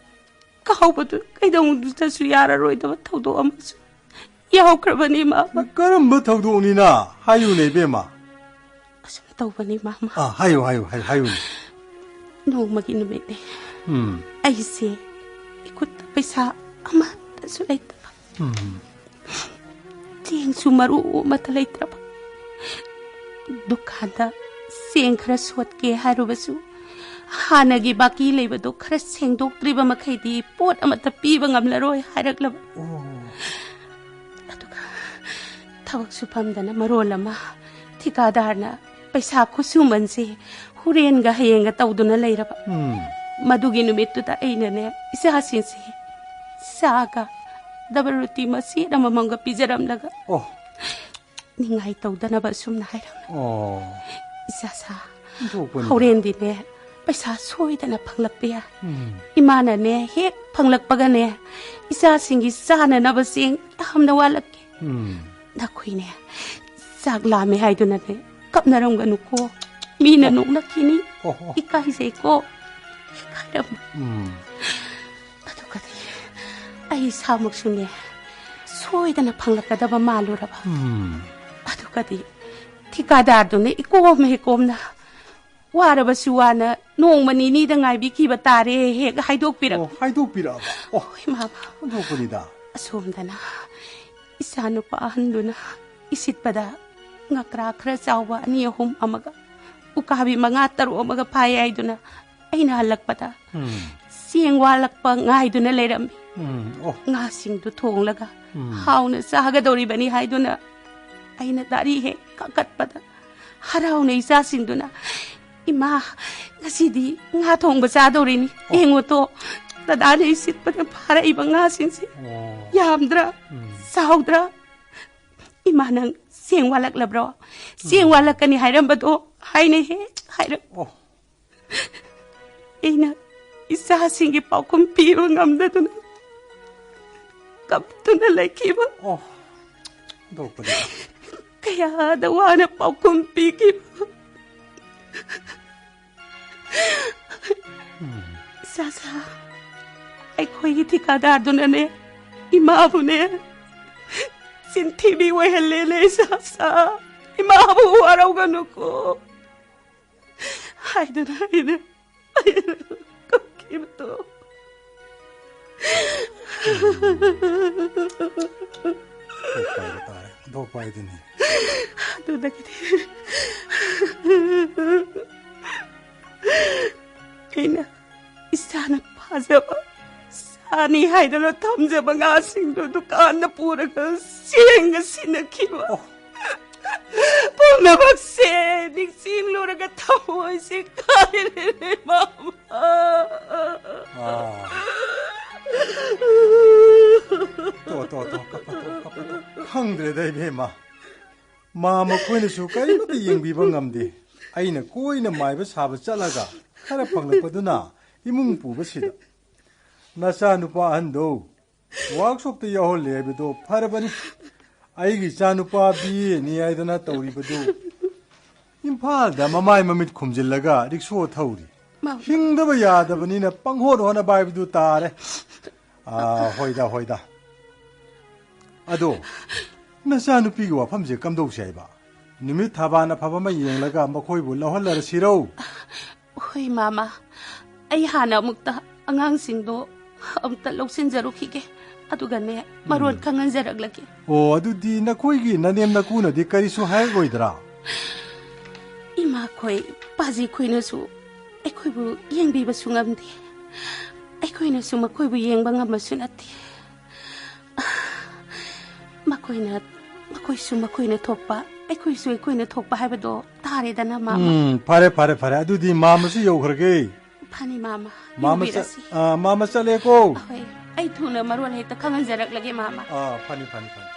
ꯀꯥꯎꯕꯗꯨ ꯀꯩꯗꯧꯅꯨꯡꯗꯁꯨ ꯌꯥꯔꯔꯣꯏꯗꯕ ꯊꯧꯗꯣꯛ ꯑꯃꯁꯨ ꯌꯥꯎꯈ꯭ꯔꯕꯅꯤ, ꯃꯥꯃ꯫ ꯀꯔꯝꯕ ꯊꯧꯗꯣꯛꯅꯤꯅ? ꯍꯥꯏꯌꯨꯅꯦ, ꯏꯕꯦꯝꯃ꯫ ꯑꯁꯨꯝ ꯇꯧꯕꯅꯤ, ꯃꯥꯃ꯫ ꯑꯥ, ꯍꯥꯏꯌꯨ, ꯍꯥꯏꯌꯨ, ꯍꯥꯏꯌꯨ, ꯍꯥꯏꯌꯨꯅꯦ꯫ ꯅꯣꯡꯃꯒꯤ ꯅꯨꯃꯤꯠꯅꯦ꯫ ꯎꯝ꯫ ꯑꯩꯁꯦ ꯏꯈꯨꯠꯇ ꯄꯩꯁꯥ ꯑꯃꯠꯇꯁꯨ ꯂꯩꯇꯕ꯫ ꯎꯝ꯫ ꯆꯦꯡꯁꯨ ꯃꯔꯨ ꯑꯃꯠꯇ ꯂꯩꯇ꯭ꯔꯕ꯫ ꯗꯨꯀꯥꯟꯗ ꯆꯦꯡ ꯈꯔ ꯁꯣꯠꯀꯦ ꯍꯥꯏꯔꯨꯕꯁꯨ, ꯍꯥꯟꯅꯒꯤ ꯕꯥꯀꯤ ꯂꯩꯕꯗꯣ ꯈꯔ ꯁꯦꯡꯗꯣꯛꯇ꯭ꯔꯤꯕ ꯃꯈꯩꯗꯤ ꯄꯣꯠ ꯑꯃꯠꯇ ꯄꯤꯕ ꯉꯝꯂꯔꯣꯏ ꯍꯥꯏꯔꯛꯂꯕ꯫ ꯑꯣ꯫ ꯑꯗꯨꯒ ꯊꯕꯛ ꯁꯨꯐꯝꯗꯅ ꯃꯔꯣꯜ ꯑꯃ, ꯊꯤꯀꯥꯗꯥꯔꯅ ꯄꯩꯁꯥ ꯈꯨꯠꯁꯨꯃꯟꯁꯦ ꯍꯣꯔꯦꯟꯒ ꯍꯌꯦꯡꯒ ꯇꯧꯗꯨꯅ ꯂꯩꯔꯕ꯫ ꯎꯝ꯫ ꯃꯗꯨꯒꯤ ꯅꯨꯃꯤꯠꯇꯨꯗ ꯑꯩꯅꯅꯦ, ꯏꯆꯥꯁꯤꯡꯁꯦ ꯆꯥꯒ ꯗꯕꯜ ꯔꯣꯇꯤ ꯃꯆꯦꯠ ꯑꯃꯃꯝꯒ ꯄꯤꯖꯔꯝꯂꯒ, ꯑꯣ꯫ ꯅꯤꯡꯉꯥꯏ ꯇꯧꯗꯅꯕ ꯑꯁꯨꯝꯅ ꯍꯥꯏꯔꯝꯃꯤ꯫ ꯑꯣ꯫ ꯏꯆꯥꯁꯥ, ꯑꯣꯟꯊꯣꯛꯄꯅꯤꯗ꯫ ꯍꯣꯔꯦꯟꯗꯤꯅꯦ ꯄꯩꯁꯥ ꯁꯣꯏꯗꯅ ꯐꯪꯂꯛꯄ ꯌꯥꯏ꯫ ꯎꯝ꯫ ꯏꯃꯥꯅꯅꯦ ꯍꯦꯛ ꯐꯪꯂꯛꯄꯒꯅꯦ ꯏꯆꯥꯁꯤꯡꯒꯤ ꯆꯥꯅꯅꯕ ꯆꯦꯡ ꯌꯥꯝꯅ ꯋꯥꯠꯂꯛꯀꯦ꯫ ꯎꯝ꯫ ꯅꯈꯣꯏꯅꯦ ꯆꯥꯛ ꯂꯥꯝꯃꯦ ꯍꯥꯏꯗꯨꯅꯅꯦ ꯀꯞꯅꯔꯝꯒꯅꯨꯀꯣ꯫ ꯃꯤꯅ ꯑꯣ꯫ ꯅꯣꯛꯅꯈꯤꯅꯤ꯫ ꯑꯣ, ꯑꯣ꯫ ꯏꯀꯥꯏꯖꯩꯀꯣ꯫ ꯏꯀꯥꯏꯔꯝ-꯫ ꯎꯝ꯫ ꯑꯗꯨꯒꯗꯤ ꯑꯩ ꯏꯁꯥꯃꯛꯁꯨꯅꯦ ꯁꯣꯏꯗꯅ ꯐꯪꯂꯛꯀꯗꯕ ꯃꯥꯜꯂꯨꯔꯕ꯫ ꯎꯝ꯫ ꯑꯗꯨꯒꯗꯤ ꯊꯤꯀꯥꯗꯥꯔꯗꯨꯅ ꯏꯀꯣꯝ ꯍꯦꯛ ꯀꯣꯝꯅ, "ꯋꯥꯔꯕꯁꯨ ꯋꯥꯅ ꯅꯣꯡꯃ ꯅꯤꯅꯤꯗ ꯉꯥꯏꯕꯤꯈꯤꯕ ꯇꯥꯔꯦ" ꯍꯦꯛ ꯍꯥꯏꯗꯣꯛꯄꯤꯔꯛ-꯫ ꯑꯣ, ꯍꯥꯏꯗꯣꯛꯄꯤꯔꯛꯑꯕ? ꯑꯣ, ꯍꯣꯏ, ꯃꯥꯃ꯫ ꯑꯣꯟꯊꯣꯛꯄꯅꯤꯗ꯫ ꯑꯁꯣꯝꯗꯅ ꯏꯆꯥꯅꯨꯄꯥ ꯑꯍꯟꯗꯨꯅ ꯏꯁꯤꯠꯄꯗ ꯉꯀ꯭ꯔꯥ ꯈꯔ ꯆꯥꯎꯕ ꯑꯅꯤ ꯑꯍꯨꯝ ꯑꯃꯒ, ꯎꯀꯥꯕꯤ ꯃꯉꯥ ꯇꯔꯨꯛ ꯑꯃꯒ ꯐꯥꯏ ꯍꯥꯏꯗꯨꯅ ꯑꯩꯅ ꯍꯜꯂꯛꯄꯗ ꯎꯝ꯫ ꯆꯦꯡ ꯋꯥꯠꯂꯛꯄ ꯉꯥꯏꯗꯨꯅ ꯂꯩꯔꯝꯃꯤ꯫ ꯎꯝ, ꯑꯣ꯫ ꯉꯥꯁꯤꯡꯗꯨ ꯊꯣꯡꯂꯒ ꯎꯝ꯫ ꯍꯥꯎꯅ ꯆꯥꯒꯗꯧꯔꯤꯕꯅꯤ ꯍꯥꯏꯗꯨꯅ ꯑꯩꯅ ꯗꯥꯔꯤ ꯍꯦꯛ ꯀꯛꯀꯠꯄꯗ ꯍꯔꯥꯎꯅ ꯏꯆꯥꯁꯤꯡꯗꯨꯅ, "ꯏꯃꯥ, ꯉꯁꯤꯗꯤ ꯉꯥ ꯊꯣꯡꯕ ꯆꯥꯗꯧꯔꯤꯅꯤ꯫ ꯌꯦꯡꯉꯨꯇꯣ, ꯗꯗꯥꯅ ꯏꯁꯤꯠꯄꯗ ꯐꯥꯔꯛꯏꯕ ꯉꯥꯁꯤꯡꯁꯦ ꯌꯥꯝꯗ꯭ꯔꯥ? ꯎꯝ꯫ ꯆꯥꯎꯗ꯭ꯔꯥ? ꯏꯃꯥ, ꯅꯪ ꯆꯦꯡ ꯋꯥꯠꯂꯛꯂꯕ꯭ꯔꯣ? ꯆꯦꯡ ꯋꯥꯠꯂꯛꯀꯅꯤ ꯍꯥꯏꯔꯝꯕꯗꯣ ꯍꯥꯏꯅ ꯍꯦꯛ ꯍꯥꯏꯔꯛ-" ꯑꯣ꯫ ꯑꯩꯅ ꯏꯆꯥꯁꯤꯡꯒꯤ ꯄꯥꯎꯈꯨꯝ ꯄꯤꯕ ꯉꯝꯗꯗꯨꯅ ꯀꯞꯇꯨꯅ ꯂꯩꯈꯤꯕ꯫ ꯑꯣ, ꯑꯣꯟꯊꯣꯛꯄꯅꯤ꯫ ꯀꯌꯥꯗ ꯋꯥꯅ ꯄꯥꯎꯈꯨꯝ ꯄꯤꯈꯤꯕ꯫ ꯎꯝ꯫ ꯏꯆꯥꯁꯥ, ꯑꯩꯈꯣꯏꯒꯤ ꯊꯤꯀꯥꯗꯥꯔꯗꯨꯅꯅꯦ, ꯏꯃꯥꯕꯨꯅꯦ, ꯆꯤꯟꯊꯤꯕꯤ ꯑꯣꯏꯍꯜꯂꯦꯅꯦ, ꯏꯆꯥꯁꯥ꯫ ꯏꯃꯥꯕꯨ ꯋꯥꯔꯧꯒꯅꯨꯀꯣ꯫ ꯍꯥꯏꯗꯨꯅ ꯑꯩꯅ, ꯑꯩꯅ ꯀꯞꯈꯤꯕꯗꯣ꯫ ꯊꯣꯛꯄ ꯍꯥꯏꯕ ꯇꯥꯔꯦ꯫ ꯊꯣꯛꯄ ꯍꯥꯏꯗꯨꯅꯤ꯫ ꯑꯗꯨꯗꯒꯤꯗꯤ ꯑꯩꯅ ꯏꯁꯥꯅ ꯐꯥꯖꯕ ꯁꯥꯅꯤ ꯍꯥꯏꯗꯅ ꯊꯝꯖꯕ ꯉꯥꯁꯤꯡꯗꯨ ꯗꯨꯀꯥꯟꯗ ꯄꯨꯔꯒ ꯆꯦꯡꯒ ꯁꯤꯟꯅꯈꯤꯕ꯫ ꯑꯣ꯫ ꯄꯨꯝꯅꯃꯛꯁꯦ ꯅꯤꯡꯁꯤꯡꯂꯨꯔꯒ ꯊꯃꯣꯏꯁꯦ ꯀꯥꯏꯔꯦꯅꯦ, ꯃꯃꯥ꯫ ꯑꯥ꯫ ꯇꯣ, ꯇꯣ, ꯇꯣ, ꯀꯞꯄ ꯇꯣ, ꯀꯞꯄ ꯇꯣ꯫ ꯈꯪꯗ꯭ꯔꯦꯗ, ꯏꯕꯦꯝꯃ꯫ ꯃꯥ ꯃꯈꯣꯏꯅꯁꯨ ꯀꯔꯤꯃꯠꯇ ꯌꯦꯡꯕꯤꯕ ꯉꯝꯗꯦ꯫ ꯑꯩꯅ ꯀꯣꯏꯅ ꯃꯥꯏꯕ ꯁꯥꯕ ꯆꯠꯂꯒ ꯈꯔ ꯐꯪꯂꯛꯄꯗꯨꯅ ꯏꯃꯨꯡ ꯄꯨꯕꯁꯤꯗ꯫ ꯅꯆꯥꯅꯨꯄꯥ ꯑꯍꯟꯗꯣ ꯋꯥꯔꯛꯁꯣꯞꯇ ꯌꯥꯎꯍꯜꯂꯦ ꯍꯥꯏꯕꯗꯣ ꯐꯔꯕꯅꯤ꯫ ꯑꯩꯒꯤ ꯏꯆꯥꯅꯨꯄꯥ ꯕꯤ ꯑꯦꯅꯤ ꯍꯥꯏꯗꯅ ꯇꯧꯔꯤꯕꯗꯨ ꯏꯝꯐꯥꯜꯗ ꯃꯃꯥꯏ ꯃꯃꯤꯠ ꯈꯨꯝꯖꯤꯜꯂꯒ ꯔꯤꯛꯁꯣ ꯊꯧꯔꯤ꯫ ꯃꯥ- ꯍꯤꯡꯗꯕ ꯌꯥꯗꯕꯅꯤꯅ ꯄꯪꯍꯣꯠ ꯍꯣꯠꯅꯕ ꯍꯥꯏꯕꯗꯨ ꯇꯥꯔꯦ꯫ ꯑꯥ, ꯍꯣꯏꯗ, ꯍꯣꯏꯗ꯫ ꯑꯗꯣ, ꯅꯆꯥꯅꯨꯄꯤꯒꯤ ꯋꯥꯐꯝꯁꯦ ꯀꯝꯗꯧꯁꯦ ꯍꯥꯏꯕ? ꯅꯨꯃꯤꯠ ꯊꯥꯕꯥꯟ ꯑꯐꯕ ꯑꯃ ꯌꯦꯡꯂꯒ ꯃꯈꯣꯏꯕꯨ ꯂꯧꯍꯜꯂꯔꯁꯤꯔꯣ? ꯍꯣꯏ, ꯃꯥꯃ꯫ ꯑꯩ ꯍꯥꯟꯅ ꯑꯃꯨꯛꯇ ꯑꯉꯥꯡꯁꯤꯡꯗꯣ ꯑꯃꯨꯛꯇ ꯂꯧꯁꯤꯟꯖꯔꯨꯈꯤꯒꯦ꯫ ꯑꯗꯨꯒꯅꯦ, ꯃꯔꯣꯟ ꯎꯝ꯫ ꯈꯪꯍꯟꯖꯔꯛꯂꯒꯦ꯫ ꯑꯣ, ꯑꯗꯨꯗꯤ ꯅꯈꯣꯏꯒꯤ ꯅꯅꯦꯝ ꯅꯀꯨꯅꯗꯤ ꯀꯔꯤꯁꯨ ꯍꯥꯏꯔꯛꯂꯣꯏꯗ꯭ꯔꯥ? ꯏꯃꯥꯈꯣꯏ, ꯄꯥꯖꯤꯈꯣꯏꯅꯁꯨ ꯑꯩꯈꯣꯏꯕꯨ ꯌꯦꯡꯕꯤꯕꯁꯨ ꯉꯝꯗꯦ꯫ ꯑꯩꯈꯣꯏꯅꯁꯨ ꯃꯈꯣꯏꯕꯨ ꯌꯦꯡꯕ ꯉꯝꯕꯁꯨ ꯅꯠꯇꯦ꯫ ꯃꯈꯣꯏꯅ ꯑꯩꯈꯣꯏꯁꯨ ꯃꯈꯣꯏꯅ ꯊꯣꯛꯄ, ꯑꯩꯈꯣꯏꯁꯨ ꯑꯩꯈꯣꯏꯅ ꯊꯣꯛꯄ ꯍꯥꯏꯕꯗꯣ ꯇꯥꯔꯦꯗꯅ, ꯃꯥꯃ꯫ ꯎꯝ, ꯐꯔꯦ, ꯐꯔꯦ, ꯐꯔꯦ꯫ ꯑꯗꯨꯗꯤ ꯃꯥꯃꯁꯨ ꯌꯧꯈ꯭ꯔꯒꯦ꯫ ꯐꯅꯤ, ꯃꯥꯃ꯫ ꯃꯥꯃ ꯆ-, ꯌꯧꯕꯤꯔꯁꯤ꯫ ꯑ, ꯃꯥꯃ ꯆꯠꯂꯦꯀꯣ꯫ ꯍꯣꯏ, ꯑꯩ ꯊꯨꯅ ꯃꯔꯣꯜ ꯍꯦꯛꯇ ꯈꯪꯍꯟꯖꯔꯛꯂꯒꯦ, ꯃꯥꯃ꯫ ꯑ, ꯐꯅꯤ, ꯐꯅꯤ, ꯐꯅꯤ꯫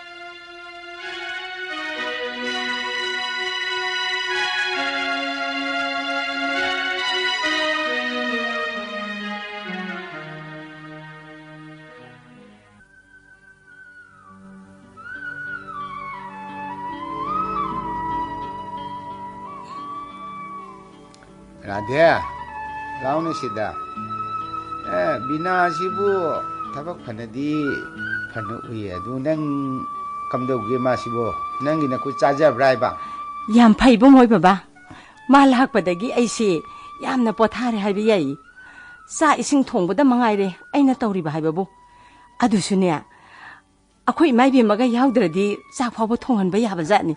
ꯔꯥꯙꯦ, ꯂꯥꯎꯅꯦ ꯁꯤꯗ꯫ ꯑꯦ, ꯕꯤꯅꯥꯁꯤꯕꯨ ꯊꯕꯛ ꯐꯅꯗꯤ ꯐꯅ ꯎꯏ꯫ ꯑꯗꯨ ꯅꯪ ꯀꯝꯗꯧꯒꯦ ꯃꯥꯁꯤꯕꯨ? ꯅꯪꯒꯤ ꯅꯈꯨꯠ ꯆꯥꯖꯕ꯭ꯔꯥ ꯍꯥꯏꯕ? ꯌꯥꯝ ꯐꯩ, ꯏꯕꯨꯡꯉꯣ ꯕꯕꯥ꯫ ꯃꯥ ꯂꯥꯛꯄꯗꯒꯤ ꯑꯩꯁꯦ ꯌꯥꯝꯅ ꯄꯣꯊꯥꯔꯦ ꯍꯥꯏꯕ ꯌꯥꯏ꯫ ꯆꯥꯛ ꯏꯁꯤꯡ ꯊꯣꯡꯕꯗ ꯃꯉꯥꯏꯔꯦ ꯑꯩꯅ ꯇꯧꯔꯤꯕ ꯍꯥꯏꯕꯕꯨ꯫ ꯑꯗꯨꯁꯨꯅꯦ, ꯑꯩꯈꯣꯏ ꯏꯃꯥ ꯏꯕꯦꯝꯃꯒ ꯌꯥꯎꯗ꯭ꯔꯗꯤ ꯆꯥꯛ ꯐꯥꯎꯕ ꯊꯣꯡꯍꯟꯕ ꯌꯥꯕ ꯖꯥꯠꯅꯤ꯫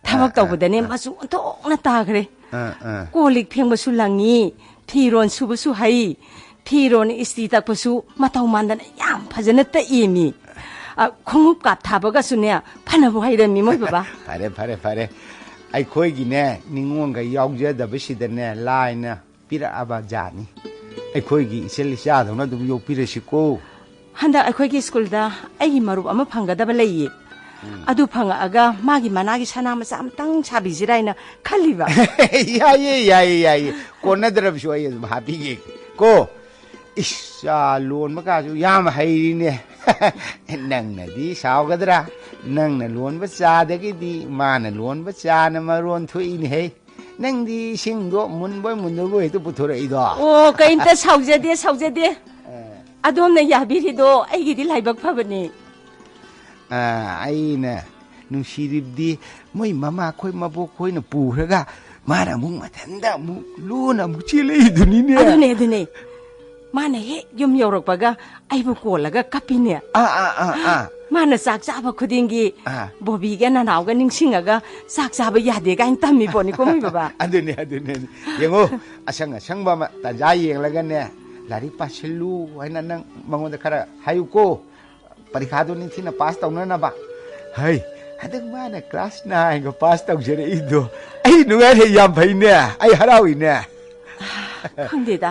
ꯊꯕꯛ ꯑꯥ, ꯑꯥ, ꯇꯧꯕꯗꯅꯦ, ꯑꯥ꯫ ꯃꯆꯨ ꯑꯣꯟꯊꯣꯛꯅ ꯇꯥꯈ꯭ꯔꯦ꯫ ꯑꯥ, ꯑꯥ꯫ ꯀꯣꯜ ꯂꯤꯛ ꯐꯦꯡꯕꯁꯨ ꯂꯪꯉꯤ, ꯐꯤꯔꯣꯟ ꯁꯨꯕꯁꯨ ꯍꯩ, ꯐꯤꯔꯣꯟ ꯏꯁꯇꯤ ꯇꯛꯄꯁꯨ ꯃꯇꯧ ꯃꯥꯟꯗꯅ ꯌꯥꯝ ꯐꯖꯅ ꯇꯛꯏꯃꯤ꯫ ꯑ, ꯈꯣꯡꯎꯞ ꯀꯥꯞ ꯊꯥꯕꯒꯁꯨꯅꯦ, ꯐꯅꯕꯨ ꯍꯩꯔꯝꯃꯤ ꯃꯣꯏ ꯕꯕꯥ꯫ ꯐꯔꯦ, ꯐꯔꯦ, ꯐꯔꯦ꯫ ꯑꯩꯈꯣꯏꯒꯤꯅꯦ, ꯅꯤꯉꯣꯜꯒ ꯌꯥꯎꯖꯗꯕꯁꯤꯗꯅꯦ, ꯂꯥꯏꯅ ꯄꯤꯔꯛꯑꯕ ꯖꯥꯠꯅꯤ꯫ ꯑꯩꯈꯣꯏꯒꯤ ꯏꯆꯜ ꯏꯆꯥꯗꯧꯅ ꯑꯗꯨꯝ ꯌꯣꯛꯄꯤꯔꯁꯤꯀꯣ꯫ ꯍꯟꯗꯛ ꯑꯩꯈꯣꯏꯒꯤ ꯁ꯭ꯀꯨꯜꯗ ꯑꯩꯒꯤ ꯃꯔꯨꯞ ꯑꯃ ꯐꯪꯒꯗꯕ ꯂꯩꯌꯦ꯫ ꯎꯝ꯫ ꯑꯗꯨ ꯐꯪꯉꯛꯑꯒ ꯃꯥꯒꯤ ꯃꯅꯥꯒꯤ ꯁꯅꯥ ꯃꯆꯥ ꯑꯃꯇꯪ ꯁꯥꯕꯤꯁꯤꯔꯥ ꯍꯥꯏꯅ ꯈꯜꯂꯤꯕ꯫ ꯌꯥꯏꯌꯦ, ꯌꯥꯏꯌꯦ, ꯌꯥꯏꯌꯦ꯫ ꯀꯣꯟꯅꯗ꯭ꯔꯕꯁꯨ ꯑꯩ ꯑꯗꯨꯝ ꯍꯥꯞꯄꯤꯒꯦ ꯀꯣ꯫ ꯏꯁ, ꯆꯥ ꯂꯣꯟꯕ ꯀꯥꯁꯨ ꯌꯥꯝ ꯍꯩꯔꯤꯅꯦ꯫ ꯅꯪꯅꯗꯤ ꯁꯥꯎꯒꯗ꯭ꯔꯥ? ꯅꯪꯅ ꯂꯣꯟꯕ ꯆꯥꯗꯒꯤꯗꯤ ꯃꯥꯅ ꯂꯣꯟꯕ ꯆꯥꯅ ꯃꯔꯣꯟ ꯊꯣꯛꯏꯅꯦꯍꯦ꯫ ꯅꯪꯗꯤ ꯏꯁꯤꯡꯗꯣ ꯃꯨꯟꯕꯣꯏ ꯃꯨꯟꯗꯕꯣꯏ ꯍꯦꯛꯇ ꯄꯨꯊꯣꯔꯛꯏꯗꯣ꯫ ꯑꯣ, ꯀꯩꯝꯇ ꯁꯥꯎꯖꯗꯦ, ꯁꯥꯎꯖꯗꯦ꯫ ꯑꯦ꯫ ꯑꯗꯣꯝꯅ ꯌꯥꯕꯤꯔꯤꯗꯣ ꯑꯩꯒꯤꯗꯤ ꯂꯥꯏꯕꯛ ꯐꯕꯅꯤ꯫ ꯑ, ꯑꯩꯅ ꯅꯨꯡꯁꯤꯔꯤꯕꯗꯤ ꯃꯣꯏ ꯃꯃꯥ ꯈꯣꯏ ꯃꯕꯣꯛ ꯈꯣꯏꯅ ꯄꯨꯈ꯭ꯔꯒ ꯃꯥꯅ ꯑꯃꯨꯛ ꯃꯊꯟꯇ ꯑꯃꯨꯛ ꯂꯣꯟꯅ ꯑꯃꯨꯛ ꯆꯦꯜꯂꯛꯏꯗꯨꯅꯤꯅꯦ꯫ ꯑꯗꯨꯅꯦ, ꯑꯗꯨꯅꯦ꯫ ꯃꯥꯅ ꯍꯦꯛ ꯌꯨꯝ ꯌꯧꯔꯛꯄꯒ ꯑꯩꯕꯨ ꯀꯣꯜꯂꯒ ꯀꯞꯄꯤꯅꯦ꯫ ꯑꯥ, ꯑꯥ, ꯑꯥ, ꯑꯥ꯫ ꯃꯥꯅ ꯆꯥꯛ ꯆꯥꯕ ꯈꯨꯗꯤꯡꯒꯤ ꯑꯥ꯫ ꯕꯣꯕꯤꯒ ꯅꯅꯥꯎꯒ ꯅꯤꯡꯁꯤꯡꯉꯒ ꯆꯥꯛ ꯆꯥꯕ ꯌꯥꯗꯦ ꯀꯥꯏꯅ ꯇꯝꯃꯤ ꯄꯣꯠꯅꯤꯀꯣ ꯃꯣꯏ ꯕꯕꯥ꯫ ꯑꯗꯨꯅꯦ, ꯑꯗꯨꯅꯦ, ꯑꯗꯨꯅꯦ꯫ ꯌꯦꯡꯉꯣ, ꯑꯁꯪ ꯑꯁꯪꯕ ꯑꯃ ꯇꯥꯟꯖꯥ ꯌꯦꯡꯂꯒꯅꯦ, ꯂꯥꯏꯔꯤꯛ ꯄꯥꯁꯤꯜꯂꯨ ꯍꯥꯏꯅ ꯅꯪ ꯃꯉꯣꯟꯗ ꯈꯔ ꯍꯥꯏꯌꯨꯀꯣ꯫ ꯄꯔꯤꯈꯥꯗꯨ ꯅꯤꯡꯊꯤꯅ ꯄꯥꯁ ꯇꯧꯅꯅꯕ꯫ ꯍꯩ, ꯍꯟꯗꯛ ꯃꯥꯅ ꯀ꯭ꯂꯥꯁ ꯅꯥꯏꯟꯒ ꯄꯥꯁ ꯇꯧꯖꯔꯛꯏꯗꯣ ꯑꯩ ꯅꯨꯡꯉꯥꯏꯔꯦ, ꯌꯥꯝ ꯐꯩꯅꯦ, ꯑꯩ ꯍꯔꯥꯎꯏꯅꯦ꯫ ꯈꯪꯗꯦꯗ,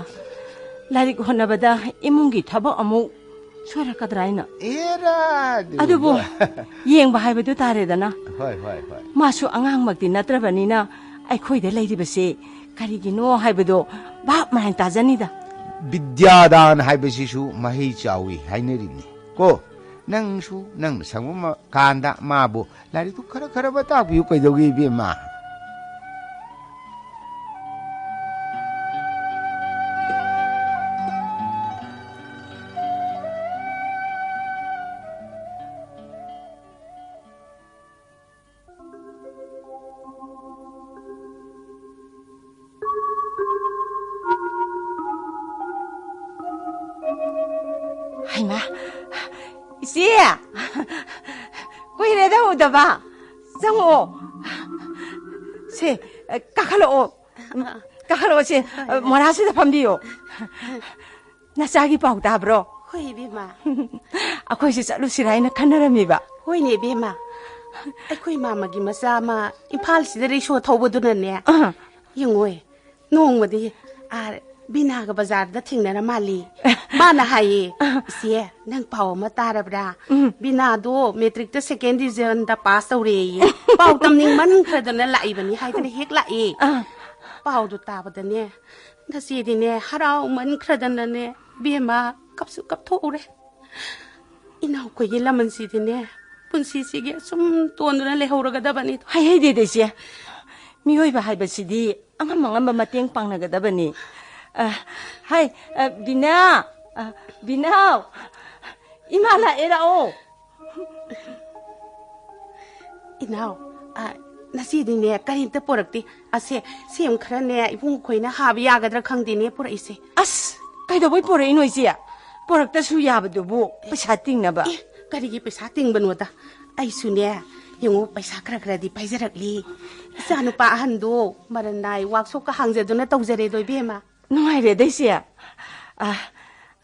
ꯂꯥꯏꯔꯤꯛ ꯍꯣꯠꯅꯕꯗ ꯏꯃꯨꯡꯒꯤ ꯊꯕꯛ ꯑꯃꯨꯛ ꯁꯣꯏꯔꯛꯀꯗ꯭ꯔꯥ ꯍꯥꯏꯅ꯫ ꯑꯦꯔꯥ, ꯑꯗꯨꯕꯨ ꯑꯗꯨꯕꯨ꯫ ꯌꯦꯡꯕ ꯍꯥꯏꯕꯗꯨ ꯇꯥꯔꯦꯗꯅ꯫ ꯍꯣꯏ, ꯍꯣꯏ, ꯍꯣꯏ꯫ ꯃꯥꯁꯨ ꯑꯉꯥꯡꯃꯛꯇꯤ ꯅꯠꯇ꯭ꯔꯕꯅꯤꯅ ꯑꯩꯈꯣꯏꯗ ꯂꯩꯔꯤꯕꯁꯦ ꯀꯔꯤꯒꯤꯅꯣ ꯍꯥꯏꯕꯗꯣ ꯚꯥꯞ ꯃꯥꯏꯟ ꯇꯥꯖꯅꯤꯗ꯫ ꯕꯤꯗ꯭ꯌꯥꯗꯥꯟ ꯍꯥꯏꯕꯁꯤꯁꯨ ꯃꯍꯩ ꯆꯥꯎꯏ ꯍꯥꯏꯅꯔꯤꯅꯤ ꯀꯣ꯫ ꯅꯪꯁꯨ ꯅꯪꯅ ꯁꯪꯕ ꯃ-, ꯀꯥꯟꯗ ꯃꯥꯕꯨ ꯂꯥꯏꯔꯤꯛꯇꯨ ꯈꯔ ꯈꯔ ꯑꯃ ꯇꯥꯛꯄꯤꯌꯨ, ꯀꯩꯗꯧꯒꯦ, ꯏꯕꯦꯝꯃ? ꯍꯩꯃꯥ, ꯏꯆꯦ! ꯀꯨꯏꯔꯦꯗ ꯎꯗꯕ꯫ ꯆꯪꯉꯛꯑꯣ꯫ ꯁꯦ, ꯀꯥꯈꯠꯂꯛꯑꯣ꯫ ꯀꯥꯈꯠꯂꯛꯑꯣ ꯁꯦ, ꯃꯣꯔꯥꯁꯤꯗ ꯐꯝꯕꯤꯌꯣ꯫ ꯅꯆꯥꯒꯤ ꯄꯥꯎ ꯇꯥꯕ꯭ꯔꯣ? ꯍꯣꯏ, ꯏꯕꯦꯝꯃ꯫ ꯑꯩꯈꯣꯏꯁꯨ ꯆꯠꯂꯨꯁꯤꯔꯥ ꯍꯥꯏꯅ ꯈꯟꯅꯔꯝꯃꯤꯕ꯫ ꯍꯣꯏꯅꯦ, ꯏꯕꯦꯝꯃ꯫ ꯑꯩꯈꯣꯏ ꯃꯥꯃꯒꯤ ꯃꯆꯥ ꯑꯃ ꯏꯝꯐꯥꯜꯁꯤꯗ ꯔꯤꯛꯁꯣ ꯊꯧꯕꯗꯨꯅꯅꯦ꯫ ꯑꯥ꯫ ꯌꯦꯡꯉꯣꯏ, ꯅꯣꯡꯃꯗꯤ, ꯑꯥ, ꯕꯤꯅꯥꯒ ꯕꯖꯥꯔꯗ ꯊꯦꯡꯅꯔ ꯃꯥꯜꯂꯤ꯫ ꯃꯥꯅ ꯍꯥꯏꯌꯦ, "ꯏꯆꯦ, ꯅꯪ ꯄꯥꯎ ꯑꯃ ꯇꯥꯔꯕ꯭ꯔꯥ? ꯎꯝ꯫ ꯕꯤꯅꯥꯗꯣ ꯃꯦꯇ꯭ꯔꯤꯛꯇ ꯁꯦꯀꯦꯟ ꯗꯤꯕꯤꯖꯟꯗ ꯄꯥꯁ ꯇꯧꯔꯦꯌꯦ꯫ ꯄꯥꯎ ꯇꯝꯅꯤꯡꯃꯟꯈ꯭ꯔꯗꯅ ꯂꯥꯛꯏꯕꯅꯤ" ꯍꯥꯏꯗꯅ ꯍꯦꯛ ꯂꯥꯛꯑꯦ꯫ ꯑꯥ꯫ ꯄꯥꯎꯗꯨ ꯇꯥꯕꯗꯅꯦ, ꯉꯁꯤꯗꯤꯅꯦ, ꯍꯔꯥꯎꯃꯟꯈ꯭ꯔꯗꯅꯅꯦ, ꯕꯦꯝꯃ, ꯀꯞꯁꯨ ꯀꯞꯊꯣꯛꯎꯔꯦ꯫ ꯏꯅꯥꯎꯈꯣꯏꯒꯤ ꯂꯃꯟꯁꯤꯗꯤꯅꯦ, ꯄꯨꯟꯁꯤꯁꯤꯒꯤ ꯑꯁꯨꯝ ꯇꯣꯟꯗꯨꯅ ꯂꯩꯍꯧꯔꯒꯗꯕꯅꯤꯗꯣ꯫ ꯍꯥꯏꯍꯩꯗꯦꯗ, ꯏꯆꯦ꯫ ꯃꯤꯑꯣꯏꯕ ꯍꯥꯏꯕꯁꯤꯗꯤ ꯑꯉꯝ ꯑꯉꯝꯕ ꯃꯇꯦꯡ ꯄꯥꯡꯅꯒꯗꯕꯅꯤ꯫ ꯑ, ꯍꯥꯏ, ꯑ, ꯕꯤꯅꯥ, ꯑ, ꯕꯤꯅꯥꯎ, ꯏꯃꯥ ꯂꯥꯛꯑꯦ, ꯂꯥꯛꯑꯣ꯫ ꯏꯅꯥꯎ, ꯑ, ꯉꯁꯤꯗꯤꯅꯦ ꯀꯔꯤꯝꯇ ꯄꯣꯔꯛꯇꯦ꯫ ꯑꯁꯦ, ꯁꯦꯝ ꯈꯔꯅꯦ ꯏꯕꯨꯡ ꯈꯣꯏꯅ ꯍꯥꯕ ꯌꯥꯒꯗ꯭ꯔꯥ ꯈꯪꯗꯦꯅꯦ ꯄꯨꯔꯛꯏꯁꯦ꯫ ꯑꯁ, ꯀꯩꯗꯧꯕꯩ ꯄꯣꯔꯛꯏꯅꯣ ꯏꯆꯦ? ꯄꯣꯔꯛꯇꯁꯨ ꯌꯥꯕꯗꯨꯕꯨ ꯄꯩꯁꯥ ꯇꯤꯡꯅꯕ꯫ ꯑꯦ, ꯀꯔꯤꯒꯤ ꯄꯩꯁꯥ ꯇꯤꯡꯕꯅꯣꯗ? ꯑꯩꯁꯨꯅꯦ, ꯌꯦꯡꯉꯨ, ꯄꯩꯁꯥ ꯈꯔ ꯈꯔꯗꯤ ꯄꯥꯏꯖꯔꯛꯂꯤ꯫ ꯏꯆꯥꯅꯨꯄꯥ ꯑꯍꯟꯗꯣ ꯃꯔꯟ ꯅꯥꯏ ꯋꯥꯛꯁꯣꯞꯀ ꯍꯥꯡꯖꯗꯨꯅ ꯇꯧꯖꯔꯦꯗꯣ, ꯏꯕꯦꯝꯃ꯫ ꯅꯨꯡꯉꯥꯏꯔꯦꯗ ꯏꯆꯦ꯫ ꯑ,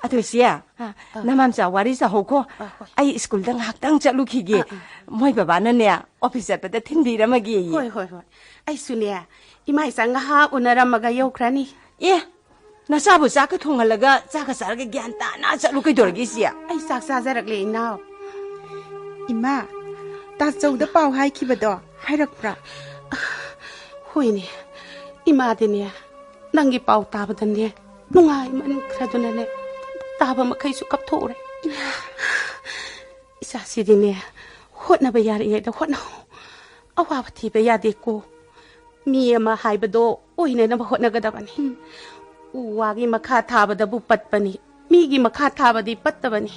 ꯑꯗꯨ ꯏꯆꯦ, ꯑꯥ꯫ ꯅꯃꯥꯝꯆꯥ ꯋꯥꯔꯤ ꯁꯥꯍꯧꯀꯣ꯫ ꯑꯥ, ꯍꯣꯏ꯫ ꯑꯩ ꯁ꯭ꯀꯨꯜꯗ ꯉꯥꯏꯍꯥꯛꯇꯪ ꯆꯠꯂꯨꯈꯤꯒꯦ꯫ ꯑꯥ, ꯑꯥ꯫ ꯃꯣꯏ ꯕꯕꯥꯅꯅꯦ, ꯑꯣꯐꯤꯁ ꯆꯠꯄꯗ ꯊꯤꯟꯕꯤꯔꯝꯃꯒꯦꯌꯦ꯫ ꯍꯣꯏ, ꯍꯣꯏ, ꯍꯣꯏ꯫ ꯑꯩꯁꯨꯅꯦ, ꯏꯃꯥ ꯏꯆꯥ ꯉꯥꯏꯍꯥꯛ ꯎꯅꯔꯝꯃꯒ ꯌꯧꯈ꯭ꯔꯅꯤ꯫ ꯑꯦ, ꯅꯆꯥꯕꯨ ꯆꯥꯛꯀ ꯊꯣꯡꯍꯜꯂꯒ ꯆꯥꯛꯀ ꯆꯥꯔꯒ ꯒ꯭ꯌꯥꯟ ꯇꯥꯅ ꯆꯠꯂꯨ ꯀꯩꯗꯧꯔꯒꯦ, ꯏꯆꯦ? ꯑꯩ ꯆꯥꯛ ꯆꯥꯖꯔꯛꯂꯦ, ꯏꯅꯥꯎ꯫ ꯏꯃꯥ, ꯇꯥꯆꯧꯗ ꯄꯥꯎ ꯍꯥꯏꯈꯤꯕꯗꯣ ꯍꯥꯏꯔꯛꯄ꯭ꯔꯥ? ꯍꯣꯏꯅꯦ, ꯏꯃꯥꯗꯤꯅꯦ, ꯅꯪꯒꯤ ꯄꯥꯎ ꯇꯥꯕꯗꯅꯦ, ꯅꯨꯡꯉꯥꯏꯃꯟꯈ꯭ꯔꯗꯨꯅꯅꯦ, ꯇꯥꯕ ꯃꯈꯩꯁꯨ ꯀꯞꯊꯣꯛꯎꯔꯦ꯫ ꯏꯆꯥꯁꯤꯗꯤꯅꯦ, ꯍꯣꯠꯅꯕ ꯌꯥꯔꯤꯉꯩꯗ ꯍꯣꯠꯅꯧ꯫ ꯑꯋꯥꯕ ꯊꯤꯕ ꯌꯥꯗꯦꯀꯣ꯫ ꯃꯤ ꯑꯃ ꯍꯥꯏꯕꯗꯣ ꯑꯣꯏꯅꯅꯕ ꯍꯣꯠꯅꯒꯗꯕꯅꯤ꯫ ꯎꯝ꯫ ꯎ ꯋꯥꯒꯤ ꯃꯈꯥ ꯊꯥꯕꯗꯕꯨ ꯄꯠꯄꯅꯤ, ꯃꯤꯒꯤ ꯃꯈꯥ ꯊꯥꯕꯗꯤ ꯄꯠꯇꯕꯅꯤ꯫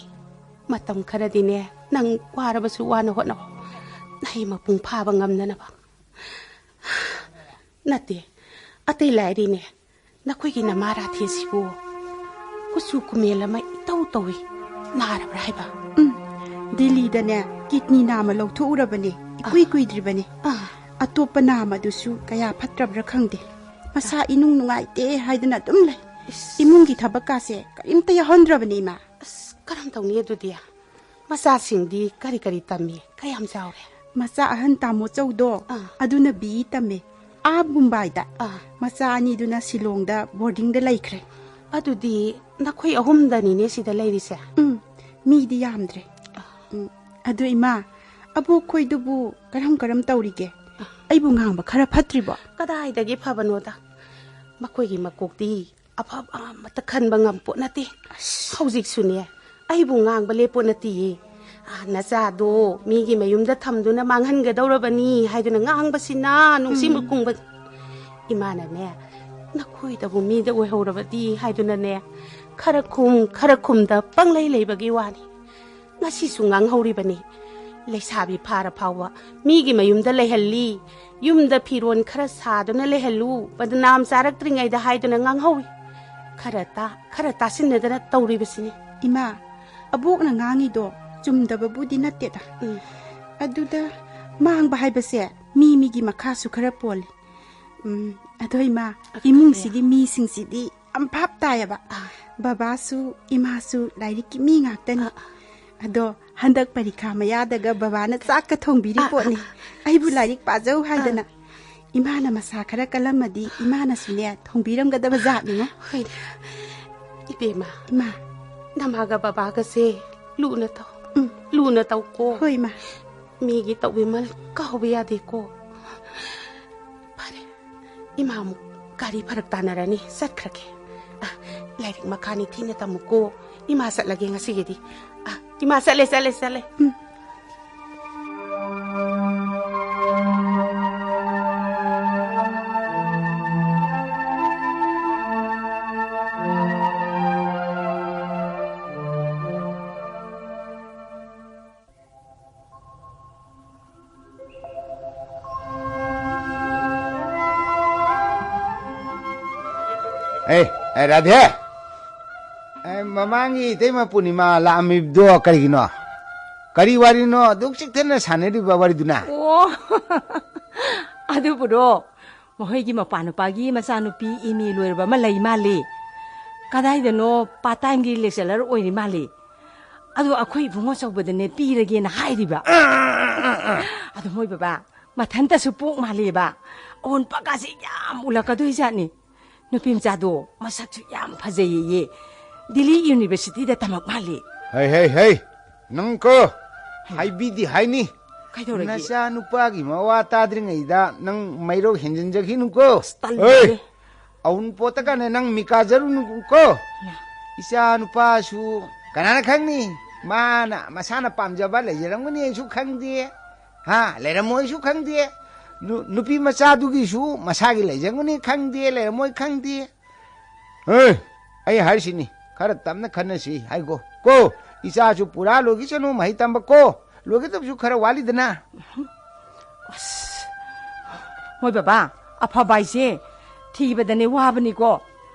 ꯃꯇꯝ ꯈꯔꯗꯤꯅꯦ, ꯅꯪ ꯋꯥꯔꯕꯁꯨ ꯋꯥꯅ ꯍꯣꯠꯅꯧ, ꯅꯍꯩ ꯃꯄꯨꯡ ꯐꯥꯕ ꯉꯝꯅꯅꯕ꯫ ꯅꯠꯇꯦ, ꯑꯇꯩ ꯂꯥꯏꯔꯤꯅꯦ, ꯅꯈꯣꯏꯒꯤ ꯅꯃꯥ ꯔꯥꯙꯦꯁꯤꯕꯨ ꯀꯨꯆꯨ ꯀꯨꯃꯦꯜ ꯑꯃ ꯏꯇꯧ ꯇꯧꯏ꯫ ꯅꯥꯔꯕ꯭ꯔꯥ ꯍꯥꯏꯕ? ꯎꯝ, ꯗꯤꯜꯂꯤꯗꯅꯦ ꯀꯤꯗꯅꯤ ꯅꯥꯝꯃ ꯂꯧꯊꯣꯛꯎꯔꯕꯅꯦ, ꯏꯀꯨꯏ ꯑꯥ꯫ ꯀꯨꯏꯗ꯭ꯔꯤꯕꯅꯦ꯫ ꯑꯥ꯫ ꯑꯇꯣꯞꯄ ꯅꯥꯝꯃꯗꯨꯁꯨ ꯀꯌꯥ ꯐꯠꯇ꯭ꯔꯕ꯭ꯔꯥ ꯈꯪꯗꯦ꯫ ꯃꯁꯥ ꯏꯅꯨꯡ ꯅꯨꯡꯉꯥꯏꯇꯦ ꯍꯥꯏꯗꯅ ꯑꯗꯨꯝ ꯂꯩ꯫ ꯏꯁ꯫ ꯏꯃꯨꯡꯒꯤ ꯊꯕꯛꯀꯥꯁꯦ ꯀꯔꯤꯝꯇ ꯌꯥꯎꯍꯟꯗ꯭ꯔꯕꯅꯦ, ꯏꯃꯥ꯫ ꯑꯁ, ꯀꯔꯝ ꯇꯧꯅꯤ ꯑꯗꯨꯗꯤ? ꯃꯆꯥꯁꯤꯡꯗꯤ ꯀꯔꯤ ꯀꯔꯤ ꯇꯝꯃꯤ? ꯀꯌꯥꯝ ꯆꯥꯎꯔꯦ? ꯃꯆꯥ ꯑꯍꯟ ꯇꯥꯃꯣ ꯆꯧꯗꯣ, ꯑꯥ꯫ ꯑꯗꯨꯅ ꯕꯤ ꯏ ꯇꯝꯃꯦ, ꯑꯥ ꯕꯨꯝꯕꯥꯏꯗ꯫ ꯑꯥ꯫ ꯃꯆꯥ ꯑꯅꯤꯗꯨꯅ ꯁꯤꯂꯣꯡꯗ ꯕꯣꯔꯗꯤꯡꯗ ꯂꯩꯈ꯭ꯔꯦ꯫ ꯑꯗꯨꯗꯤ ꯅꯈꯣꯏ ꯑꯍꯨꯝꯗꯅꯤꯅꯦ ꯁꯤꯗ ꯂꯩꯔꯤꯁꯦ? ꯎꯝ, ꯃꯤꯗꯤ ꯌꯥꯝꯗ꯭ꯔꯦ꯫ ꯑꯥ꯫ ꯎꯝ, ꯑꯗꯨ ꯏꯃꯥ, ꯑꯕꯣꯛ ꯈꯣꯏꯗꯨꯕꯨ ꯀꯔꯝ ꯀꯔꯝ ꯇꯧꯔꯤꯒꯦ? ꯑꯥ꯫ ꯑꯩꯕꯨ ꯉꯥꯡꯕ ꯈꯔ ꯐꯠꯇ꯭ꯔꯤꯕꯣ? ꯀꯗꯥꯏꯗꯒꯤ ꯐꯕꯅꯣꯗ, ꯃꯈꯣꯏꯒꯤ ꯃꯀꯣꯛꯇꯤ ꯑꯐꯕ ꯑꯃꯠꯇ ꯈꯟꯕ ꯉꯝꯄꯣꯠ ꯅꯠꯇꯦ꯫ ꯑꯁ꯫ ꯍꯧꯖꯤꯛꯁꯨꯅꯦ, ꯑꯩꯕꯨ ꯉꯥꯡꯕ ꯂꯦꯞꯄꯣꯠ ꯅꯠꯇꯤꯌꯦ꯫ ꯑꯥ, ꯅꯆꯥꯗꯣ ꯃꯤꯒꯤ ꯃꯌꯨꯝꯗ ꯊꯝꯗꯨꯅ ꯃꯥꯡꯍꯟꯒꯗꯧꯔꯕꯅꯤ ꯍꯥꯏꯗꯨꯅ ꯉꯥꯡꯕꯁꯤꯅ ꯅꯨꯡꯁꯤ ꯎꯝ꯫ ꯃꯨꯀꯨꯡꯕ꯫ ꯏꯃꯥꯅꯅꯦ, ꯅꯈꯣꯏꯗꯕꯨ ꯃꯤꯗ ꯑꯣꯏꯍꯧꯔꯕꯗꯤ ꯍꯥꯏꯗꯨꯅꯅꯦ, ꯈꯔ ꯈꯨꯝ, ꯈꯔ ꯈꯨꯝꯗ ꯄꯪꯂꯩ ꯂꯩꯕꯒꯤ ꯋꯥꯅꯤ꯫ ꯉꯁꯤꯁꯨ ꯉꯥꯡꯍꯧꯔꯤꯕꯅꯤ꯫ ꯂꯩꯁꯥꯕꯤ ꯐꯥꯔ ꯐꯥꯎꯕ ꯃꯤꯒꯤ ꯃꯌꯨꯝꯗ ꯂꯩꯍꯜꯂꯤ, ꯌꯨꯝꯗ ꯐꯤꯔꯣꯟ ꯈꯔ ꯁꯥꯗꯨꯅ ꯂꯩꯍꯜꯂꯨ, ꯕꯗꯅꯥꯝ ꯆꯥꯔꯛꯇ꯭ꯔꯤꯉꯩꯗ ꯍꯥꯏꯗꯨꯅ ꯉꯥꯡꯍꯧꯏ꯫ ꯈꯔ ꯇꯥ, ꯈꯔ ꯇꯥꯁꯤꯟꯅꯗꯅ ꯇꯧꯔꯤꯕꯁꯤꯅꯤ꯫ ꯏꯃꯥ, ꯑꯕꯣꯛꯅ ꯉꯥꯡꯉꯤꯗꯣ ꯆꯨꯝꯗꯕꯕꯨꯗꯤ ꯅꯠꯇꯦꯗ꯫ ꯎꯝ꯫ ꯑꯗꯨꯗ ꯃꯥꯡꯕ ꯍꯥꯏꯕꯁꯦ ꯃꯤ ꯃꯤꯒꯤ ꯃꯈꯥꯁꯨ ꯈꯔ ꯄꯣꯜꯂꯤ꯫ ꯎꯝ, ꯑꯗꯣ ꯏꯃꯥ, ꯑꯗꯨꯅꯦ꯫ ꯏꯃꯨꯡꯁꯤꯒꯤ ꯃꯤꯁꯤꯡꯁꯤꯗꯤ ꯌꯥꯝ ꯚꯥꯞ ꯇꯥꯏꯌꯦꯕ꯫ ꯑꯥ꯫ ꯕꯕꯥꯁꯨ ꯏꯃꯥꯁꯨ ꯂꯥꯏꯔꯤꯛꯀꯤ ꯃꯤ ꯉꯥꯛꯇꯅꯤ꯫ ꯑꯥ, ꯑꯥ꯫ ꯑꯗꯣ ꯍꯟꯗꯛ ꯄꯔꯤꯈꯥ ꯃꯌꯥꯗꯒ ꯕꯕꯥꯅ ꯆꯥꯛꯀ ꯊꯣꯡꯕꯤꯔꯤ ꯑꯥ, ꯑꯥ, ꯄꯣꯠꯅꯤ꯫ ꯑꯥ꯫ ꯑꯩꯕꯨ ꯂꯥꯏꯔꯤꯛ ꯄꯥꯖꯧ ꯍꯥꯏꯗꯅ꯫ ꯑꯥ꯫ ꯏꯃꯥꯅ ꯃꯁꯥ ꯈꯔ ꯀꯜꯂꯝꯃꯗꯤ ꯏꯃꯥꯅꯁꯨꯅꯦ ꯊꯣꯡꯕꯤꯔꯝꯒꯗꯕ ꯖꯥꯠꯅꯤꯉꯣ꯫ ꯍꯣꯏꯅꯦ꯫ ꯏꯕꯦꯝꯃ, ꯏꯃꯥ꯫ ꯅꯃꯥꯒ ꯕꯕꯥꯒꯁꯦ ꯂꯨꯅ ꯇꯧ꯫ ꯎꯝ꯫ ꯂꯨꯅ ꯇꯧꯀꯣ꯫ ꯍꯣꯏ, ꯏꯃꯥ꯫ ꯃꯤꯒꯤ ꯇꯧꯕꯤꯃꯜ ꯀꯥꯎꯕ ꯌꯥꯗꯦꯀꯣ꯫ ꯐꯔꯦ, ꯏꯃꯥ ꯑꯃꯨꯛ ꯒꯥꯔꯤ ꯐꯔꯛ ꯇꯥꯅꯔꯅꯤ, ꯆꯠꯈ꯭ꯔꯒꯦ꯫ ꯑ, ꯂꯥꯏꯔꯤꯛ ꯃꯈꯥ ꯅꯤꯡꯊꯤꯅ ꯇꯝꯃꯨꯀꯣ꯫ ꯏꯃꯥ ꯆꯠꯂꯒꯦ ꯉꯁꯤꯒꯤꯗꯤ꯫ ꯑ, ꯏꯃꯥ ꯆꯠꯂꯦ, ꯆꯠꯂꯦ, ꯆꯠꯂꯦ꯫ ꯎꯝ꯫ ꯑꯦ, ꯑꯦ, ꯔꯥꯙꯦ! ꯑꯦ, ꯃꯃꯥꯡꯒꯤ ꯏꯇꯩꯃ ꯄꯨꯔꯅꯤꯃꯥ ꯂꯥꯛꯑꯝꯃꯤꯕꯗꯣ ꯀꯔꯤꯒꯤꯅꯣ? ꯀꯔꯤ ꯋꯥꯔꯤꯅꯣ ꯑꯗꯨꯛ ꯆꯤꯛꯊꯅ ꯁꯥꯟꯅꯔꯤꯕ ꯋꯥꯔꯤꯗꯨꯅ? ꯑꯣ, ꯑꯗꯨꯕꯨꯔꯣ, ꯃꯈꯣꯏꯒꯤ ꯃꯄꯥ ꯅꯨꯄꯥꯒꯤ ꯃꯆꯥꯅꯨꯄꯤ M A ꯂꯣꯏꯔꯕ ꯑꯃ ꯂꯩ ꯃꯥꯜꯂꯤ꯫ ꯀꯗꯥꯏꯗꯅꯣ part time ꯒꯤ lecturer ꯑꯣꯏꯔꯤ ꯃꯥꯜꯂꯤ꯫ ꯑꯗꯣ ꯑꯩꯈꯣꯏ ꯏꯕꯨꯡ ꯑꯆꯧꯕꯗꯅꯦ ꯄꯤꯔꯒꯦꯅ ꯍꯥꯏꯔꯤꯕ꯫ ꯑꯗꯣ ꯃꯣꯏ ꯕꯕꯥ ꯃꯊꯟꯇꯁꯨ ꯄꯣꯛ ꯃꯥꯜꯂꯦꯕ꯫ ꯑꯋꯨꯟꯄꯣꯠꯀꯥꯁꯦ ꯌꯥꯝ ꯎꯠꯂꯛꯀꯗꯣꯏꯖꯥꯠꯅꯤ꯫ ꯅꯨꯄꯤ ꯃꯆꯥꯗꯣ ꯃꯁꯛꯁꯨ ꯌꯥꯝ ꯐꯖꯩꯌꯦ꯫ ꯗꯤꯜꯂꯤ university ꯗ ꯇꯝꯃꯛ ꯃꯥꯜꯂꯦ꯫ ꯍꯩ, ꯍꯩ, ꯍꯩ! ꯅꯪ ꯀꯣ, ꯍꯩꯃꯥ꯫ ꯍꯥꯏꯕꯤꯗꯤ ꯍꯥꯏꯅꯤ꯫ ꯀꯩꯗꯧꯔꯒꯦ? ꯅꯆꯥ ꯅꯨꯄꯥꯒꯤ ꯃꯋꯥ ꯇꯥꯗ꯭ꯔꯤꯉꯩꯗ ꯅꯪ ꯃꯩꯔꯧ ꯍꯦꯟꯖꯤꯟꯖꯈꯤꯅꯨꯀꯣ꯫ ꯑꯁ, ꯇꯜꯂꯦ꯫ ꯍꯩ! ꯑꯋꯨꯟꯄꯣꯠꯇꯒꯅꯦ ꯅꯪ ꯃꯤꯀꯥꯖꯔꯨꯅꯨꯀꯣ꯫ ꯍꯩꯃꯥ꯫ ꯏꯆꯥ ꯅꯨꯄꯥꯁꯨ ꯀꯅꯥꯅ ꯈꯪꯅꯤ? ꯃꯥꯅ ꯃꯁꯥꯅ ꯄꯥꯝꯖꯕ ꯂꯩꯖꯔꯝꯒꯅꯤ ꯑꯩꯁꯨ ꯈꯪꯗꯦ꯫ ꯍꯥ? ꯂꯩꯔꯝꯃꯣꯏꯁꯨ ꯈꯪꯗꯦ꯫ ꯅꯨ-, ꯅꯨꯄꯤ ꯃꯆꯥꯗꯨꯒꯤꯁꯨ ꯃꯁꯥꯒꯤ ꯂꯩꯖꯔꯝꯒꯅꯤ ꯈꯪꯗꯦ, ꯂꯩꯔꯝꯃꯣꯏ ꯈꯪꯗꯦ꯫ ꯍꯦ, ꯑꯩ ꯍꯥꯏꯔꯤꯁꯤꯅꯤ, ꯈꯔ ꯇꯞꯅ ꯈꯟꯅꯁꯤ ꯍꯥꯏꯒꯣ꯫ ꯀꯣ, ꯏꯆꯥꯁꯨ ꯄꯨꯔꯥ ꯂꯣꯏꯈꯤꯁꯅꯨ ꯃꯍꯩ ꯇꯝꯕ ꯀꯣ, ꯂꯣꯏꯒꯗꯕꯁꯨ ꯈꯔ ꯋꯥꯠꯂꯤꯗꯅ꯫ ꯑꯁ, ꯃꯣꯏ ꯕꯕꯥ, ꯑꯐꯕ ꯍꯥꯏꯁꯦ ꯊꯤꯕꯗꯅꯦ ꯋꯥꯕꯅꯤꯀꯣ꯫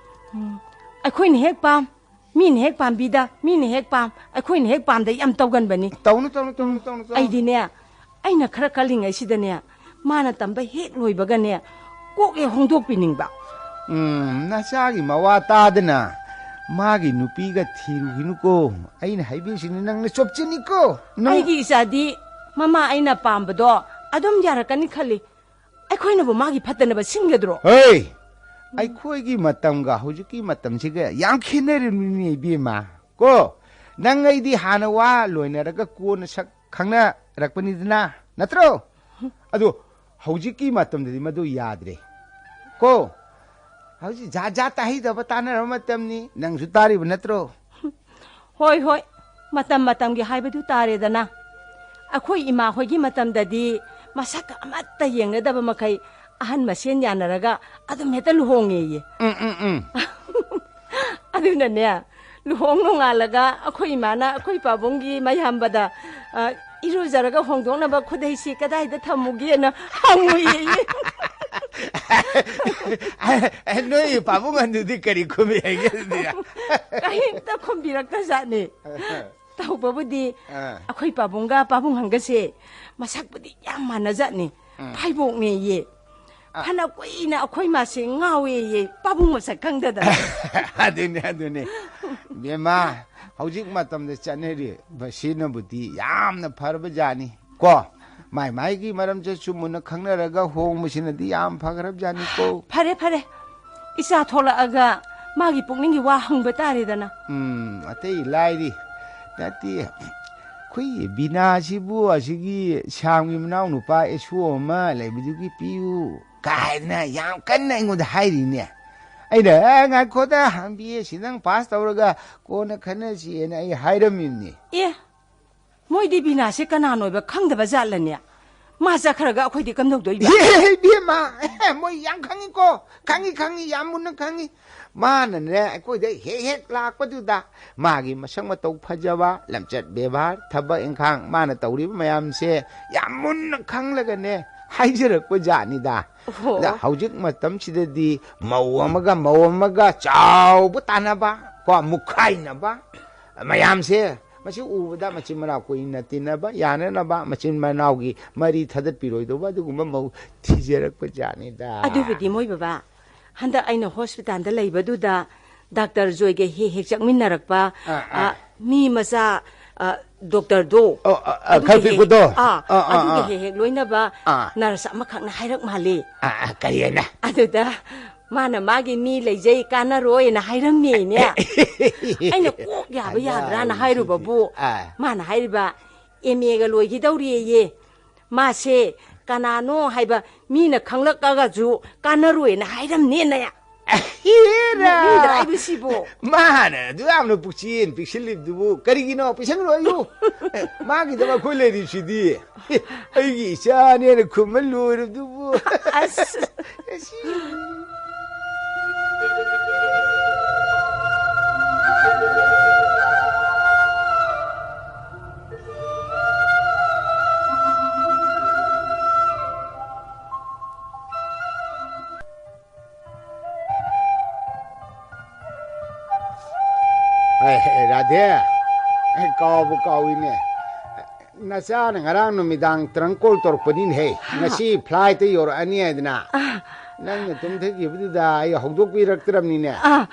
ꯎꯝ, ꯑꯩꯈꯣꯏꯅ ꯍꯦꯛ ꯄꯥꯝ, ꯃꯤꯅ ꯍꯦꯛ ꯄꯥꯝꯕꯤꯗ, ꯃꯤꯅ ꯍꯦꯛ ꯄꯥꯝ, ꯑꯩꯈꯣꯏꯅ ꯍꯦꯛ ꯄꯥꯝꯗ ꯌꯥꯝ ꯇꯧꯒꯟꯕꯅꯤ꯫ ꯇꯧꯅꯨ, ꯇꯧꯅꯨ, ꯇꯧꯅꯨ, ꯇꯧꯅꯨ, ꯇꯧꯅꯨ꯫ ꯑꯩꯗꯤꯅꯦ, ꯑꯩꯅ ꯈꯔ ꯀꯜꯂꯤꯉꯩꯁꯤꯗꯅꯦ, ꯃꯥꯅ ꯇꯝꯕ ꯍꯦꯛ ꯂꯣꯏꯕꯒꯅꯦ, ꯀꯣꯛ ꯍꯦꯛ ꯍꯣꯡꯗꯣꯛꯄꯤꯅꯤꯡꯕ꯫ ꯎꯝ, ꯅꯆꯥꯒꯤ ꯃꯋꯥ ꯇꯥꯗꯅ ꯃꯥꯒꯤ ꯅꯨꯄꯤꯒ ꯊꯤꯔꯨꯈꯤꯅꯨꯀꯣ꯫ ꯑꯩꯅ ꯍꯥꯏꯕꯤꯔꯤꯁꯤꯅꯤ, ꯅꯪꯅ ꯆꯣꯞꯆꯤꯟꯅꯤꯀꯣ꯫ ꯅꯪ ꯑꯩꯒꯤ ꯏꯆꯥꯗꯤ ꯃꯃꯥ ꯑꯩꯅ ꯄꯥꯝꯕꯗꯣ ꯑꯗꯨꯝ ꯌꯥꯔꯛꯀꯅꯤ ꯈꯜꯂꯤ꯫ ꯑꯩꯈꯣꯏꯅꯕꯨ ꯃꯥꯒꯤ ꯐꯠꯇꯅꯕ ꯁꯤꯟꯒꯗ꯭ꯔꯣ? ꯍꯩ! ꯑꯩꯈꯣꯏꯒꯤ ꯃꯇꯝꯒ ꯍꯧꯖꯤꯛꯀꯤ ꯃꯇꯝꯁꯤꯒ ꯌꯥꯝ ꯈꯦꯠꯅꯔꯤꯕꯅꯤꯅꯦ, ꯏꯕꯦꯝꯃ꯫ ꯀꯣ, ꯅꯪ ꯑꯩꯗꯤ ꯍꯥꯟꯅ ꯋꯥ ꯂꯣꯏꯅꯔꯒ ꯀꯣꯟꯅ ꯁꯛ ꯈꯪꯅꯔꯛꯄꯅꯤꯗꯅ, ꯅꯠꯇ꯭ꯔꯣ? ꯑꯗꯣ ꯍꯧꯖꯤꯛꯀꯤ ꯃꯇꯝꯗꯗꯤ ꯃꯗꯨ ꯌꯥꯗ꯭ꯔꯦ꯫ ꯀꯣ, ꯍꯧꯖꯤꯛ ꯖꯥꯠ ꯖꯥꯠ ꯇꯥꯍꯩꯗꯕ ꯇꯥꯟꯅꯔꯕ ꯃꯇꯝꯅꯤ, ꯅꯪꯁꯨ ꯇꯥꯔꯤꯕ ꯅꯠꯇ꯭ꯔꯣ? ꯍꯣꯏ, ꯍꯣꯏ, ꯃꯇꯝ ꯃꯇꯝꯒꯤ ꯍꯥꯏꯕꯗꯨ ꯇꯥꯔꯦꯗꯅ꯫ ꯑꯩꯈꯣꯏ ꯏꯃꯥ ꯍꯣꯏꯒꯤ ꯃꯇꯝꯗꯗꯤ ꯃꯁꯛꯀ ꯑꯃꯠꯇ ꯌꯦꯡꯅꯗꯕ ꯃꯈꯩ ꯑꯍꯟ ꯃꯁꯦꯟ ꯌꯥꯅꯔꯒ ꯑꯗꯨꯝ ꯍꯦꯛꯇ ꯂꯨꯍꯣꯡꯉꯦꯌꯦ꯫ ꯎꯝ, ꯎꯝ, ꯎꯝ꯫ ꯑꯗꯨꯅꯅꯦ, ꯂꯨꯍꯣꯡ ꯅꯣꯡꯉꯥꯜꯂꯒ ꯑꯩꯈꯣꯏ ꯏꯃꯥꯅ ꯑꯩꯈꯣꯏ ꯄꯥꯕꯨꯡꯒꯤ ꯃꯌꯥꯝꯕꯗ, "ꯑ, ꯏꯔꯨꯖꯔꯒ ꯍꯣꯡꯗꯣꯛꯅꯕ ꯈꯨꯗꯩꯁꯤ ꯀꯗꯥꯏꯗ ꯊꯝꯃꯨꯒꯦꯅ?" ꯍꯪꯉꯨꯏꯌꯦ꯫ ꯅꯣꯏ ꯄꯥꯕꯨꯡ ꯑꯗꯨꯗꯤ ꯀꯔꯤ ꯈꯨꯝꯃꯤ ꯍꯥꯏꯒꯦ ꯑꯗꯨꯗꯤ? ꯀꯔꯤꯝꯇ ꯈꯨꯝꯕꯤꯔꯛꯇꯖꯥꯠꯅꯤ꯫ ꯇꯧꯕꯕꯨꯗꯤ ꯑꯥ꯫ ꯑꯩꯈꯣꯏ ꯄꯥꯕꯨꯡꯒ ꯄꯥꯕꯨꯡ ꯍꯪꯒꯁꯦ ꯃꯁꯛꯄꯨꯗꯤ ꯌꯥꯝ ꯃꯥꯟꯅꯖꯥꯠꯅꯤ꯫ ꯎꯝ꯫ ꯐꯥꯏꯕꯣꯛꯅꯦꯌꯦ꯫ ꯑꯥ꯫ ꯐꯅ ꯀꯨꯏꯅ ꯑꯩꯈꯣꯏ ꯃꯥꯁꯦ ꯉꯥꯎꯋꯦꯌꯦ, ꯄꯥꯕꯨꯡ ꯃꯁꯛ ꯈꯪꯗꯗꯅ꯫ ꯑꯗꯨꯅꯤ, ꯑꯗꯨꯅꯤ꯫ ꯕꯦꯝꯃ, ꯍꯧꯖꯤꯛ ꯃꯇꯝꯗ ꯆꯠꯅꯔꯤꯕꯁꯤꯅꯕꯨꯗꯤ ꯌꯥꯝꯅ ꯐꯔꯕ ꯖꯥꯠꯅꯤ꯫ ꯀꯣ, ꯃꯥꯏ ꯃꯥꯏꯒꯤ ꯃꯔꯝ ꯆꯠꯁꯨ ꯃꯨꯟꯅ ꯈꯪꯅꯔꯒ ꯍꯣꯡꯕꯁꯤꯅꯗꯤ ꯌꯥꯝ ꯐꯈ꯭ꯔꯕ ꯖꯥꯠꯅꯤꯀꯣ꯫ ꯐꯔꯦ, ꯐꯔꯦ꯫ ꯏꯆꯥ ꯊꯣꯛꯂꯛꯑꯒ ꯃꯥꯒꯤ ꯄꯨꯛꯅꯤꯡꯒꯤ ꯋꯥ ꯍꯪꯕ ꯇꯥꯔꯦꯗꯅ꯫ ꯎꯝ, ꯑꯇꯩ ꯂꯥꯏꯔꯤ꯫ ꯅꯠꯇꯦ, ꯑꯩꯈꯣꯏꯒꯤ ꯕꯤꯅꯥꯁꯤꯕꯨ ꯑꯁꯤꯒꯤ ꯁ꯭ꯌꯥꯝꯒꯤ ꯃꯅꯥꯎ ꯅꯨꯄꯥ ꯑꯦꯁꯣ ꯑꯃ ꯂꯩꯕꯗꯨꯒꯤ ꯄꯤꯌꯨ ꯀꯥꯏꯗꯅ ꯌꯥꯝ ꯀꯟꯅ ꯑꯩꯉꯣꯟꯗ ꯍꯥꯏꯔꯤꯅꯦ꯫ ꯑꯩꯅ, "ꯑꯦ, ꯉꯥꯏꯈꯣꯗ, ꯕꯤ ꯑꯦ ꯁꯤ ꯅꯪ ꯄꯥꯁ ꯇꯧꯔꯒ ꯀꯣꯟꯅ ꯈꯟꯅꯁꯤꯅ" ꯑꯩ ꯍꯥꯏꯔꯝꯃꯤꯕꯅꯤ꯫ ꯑꯦ, ꯃꯣꯏꯗꯤ ꯕꯤꯅꯥꯁꯦ ꯀꯅꯥꯅꯣꯏꯕ ꯈꯪꯗꯕ ꯖꯥꯠꯂꯅꯦ? ꯃꯥ ꯆꯠꯈ꯭ꯔꯒ ꯑꯩꯈꯣꯏꯗꯤ ꯀꯝꯗꯧꯗꯣꯏꯕ? ꯑꯦ, ꯏꯕꯦꯝꯃ, ꯑꯦ, ꯃꯣꯏ ꯌꯥꯝ ꯈꯪꯉꯤꯀꯣ꯫ ꯈꯪꯉꯤ, ꯈꯪꯉꯤ, ꯌꯥꯝ ꯃꯨꯟꯅ ꯈꯪꯉꯤ꯫ ꯃꯥꯅꯅꯦ, ꯑꯩꯈꯣꯏꯗ ꯍꯦꯛ ꯍꯦꯛ ꯂꯥꯛꯄꯗꯨꯗ ꯃꯥꯒꯤ ꯃꯁꯛ ꯃꯇꯧ ꯐꯖꯕ, ꯂꯝꯆꯠ ꯕꯦꯕꯥꯔ, ꯊꯕꯛ ꯏꯪꯈꯥꯡ, ꯃꯥꯅ ꯇꯧꯔꯤꯕ ꯃꯌꯥꯝꯁꯦ ꯌꯥꯝ ꯃꯨꯟꯅ ꯈꯪꯂꯒꯅꯦ ꯍꯥꯏꯖꯔꯛꯄ ꯖꯥꯠꯅꯤꯗ꯫ ꯑꯣꯍꯣ꯫ ꯑꯗ ꯍꯧꯖꯤꯛ ꯃꯇꯝꯁꯤꯗꯗꯤ ꯃꯧ ꯑꯃꯒ ꯃꯧ ꯑꯃꯒ ꯆꯥꯎꯕ ꯇꯥꯟꯅꯕ, ꯀꯣ, ꯃꯨꯛꯈꯥꯏꯅꯕ, ꯃꯌꯥꯝꯁꯦ ꯃꯁꯤ ꯎꯕꯗ ꯃꯆꯤꯟ ꯃꯅꯥꯎ ꯀꯨꯏꯅ ꯇꯤꯟꯅꯕ ꯌꯥꯅꯅꯕ, ꯃꯆꯤꯟ ꯃꯅꯥꯎꯒꯤ ꯃꯔꯤ ꯊꯗꯠꯄꯤꯔꯣꯏꯗꯧꯕ ꯑꯗꯨꯒꯨꯝꯕ ꯃꯧ ꯊꯤꯖꯔꯛꯄ ꯖꯥꯠꯅꯤꯗ꯫ ꯑꯗꯨꯕꯨꯗꯤ ꯃꯣꯏ ꯕꯕꯥ, ꯍꯟꯗꯛ ꯑꯩꯅ ꯍꯣꯁꯄꯤꯇꯥꯜꯗ ꯂꯩꯕꯗꯨꯗ ꯗꯥꯛꯇꯔ ꯖꯣꯏꯒ ꯍꯦꯛ ꯍꯦꯛ ꯆꯠꯃꯤꯟꯅꯔꯛꯄ, ꯑꯥ, ꯑꯥ꯫ ꯑ, ꯃꯤ ꯃꯆꯥ, ꯑ, ꯗꯣꯛꯇꯔꯗꯣ, ꯑꯣ, ꯑ, ꯑ, ꯑꯗꯨꯒ ꯈꯔ ꯍꯦꯛ, ꯄꯤꯛꯄꯗꯣ? ꯑꯥ, ꯑꯥ, ꯑꯗꯨꯒ ꯑꯥ, ꯑꯥ꯫ ꯍꯦꯛ ꯍꯦꯛ ꯂꯣꯏꯅꯕ ꯑꯥ꯫ ꯅꯔꯁ ꯑꯃꯈꯛꯅ ꯍꯥꯏꯔꯛ ꯃꯥꯜꯂꯤ꯫ ꯑꯥ, ꯑꯥ, ꯀꯔꯤ ꯍꯥꯏꯅ? ꯑꯗꯨꯗ ꯃꯥꯅ ꯃꯥꯒꯤ ꯃꯤ ꯂꯩꯖꯩ, ꯀꯥꯟꯅꯔꯣꯏꯅ ꯍꯥꯏꯔꯝꯃꯦꯅꯦ꯫ ꯑꯩꯅ ꯀꯣꯛ ꯌꯥꯕ ꯌꯥꯗ꯭ꯔꯥꯅ ꯑꯉꯥꯡꯁꯤꯡꯁꯦ꯫ ꯍꯥꯏꯔꯨꯕꯕꯨ, ꯑꯥ꯫ ꯃꯥꯅ ꯍꯥꯏꯔꯤꯕ, "ꯑꯦꯝ ꯑꯦꯒ ꯂꯣꯏꯈꯤꯗꯧꯔꯦꯌꯦ꯫ ꯃꯥꯁꯦ ꯀꯅꯥꯅꯣ ꯍꯥꯏꯕ ꯃꯤꯅ ꯈꯪꯂꯛꯑꯒꯁꯨ ꯀꯥꯟꯅꯔꯣꯏꯅ ꯍꯥꯏꯔꯝꯅꯦꯅ"꯫ ꯍꯦꯔꯥ! ꯅꯣꯛꯅꯤꯡꯗ꯭ꯔꯥ ꯍꯥꯏꯕꯁꯤꯕꯣ? ꯃꯥꯅ ꯑꯗꯨ ꯌꯥꯝꯅ ꯄꯨꯛꯆꯦꯜ ꯄꯤꯛꯁꯤꯜꯂꯤꯕꯗꯨꯕꯨ ꯀꯔꯤꯒꯤꯅꯣ? ꯄꯤꯁꯟꯈ꯭ꯔꯣ ꯑꯩꯕꯨ꯫ ꯑꯦ, ꯃꯥꯒꯤꯗꯃꯛ ꯑꯩꯈꯣꯏ ꯂꯩꯔꯤꯁꯤꯗꯤ꯫ ꯑꯩꯒꯤ ꯏꯆꯥꯅꯦꯅ ꯈꯨꯝꯃ ꯂꯣꯏꯔꯕꯗꯨꯕꯨ꯫ ꯑꯁ꯫ ꯑꯁꯤ꯫ ꯑꯦ, ꯑꯦ, ꯔꯥꯙꯦ, ꯑꯦ, ꯀꯥꯎꯕꯨ ꯀꯥꯎꯏꯅꯦ꯫ ꯅꯆꯥꯅ ꯉꯔꯥꯡ ꯅꯨꯃꯤꯗꯥꯡ ꯇ꯭ꯔꯪ ꯀꯣꯜ ꯇꯧꯔꯛꯄꯅꯤꯅꯦꯍꯦ꯫ ꯍꯥ? ꯉꯁꯤ ꯐ꯭ꯂꯥꯏꯠꯇ ꯌꯧꯔꯛꯑꯅꯤ ꯍꯥꯏꯗꯅ꯫ ꯑꯥ꯫ ꯅꯪꯅ ꯇꯨꯝꯊꯈꯤꯕꯗꯨꯗ ꯑꯩ ꯍꯧꯗꯣꯛꯄꯤꯔꯛꯇ꯭ꯔꯕꯅꯤꯅꯦ꯫ ꯑꯥ,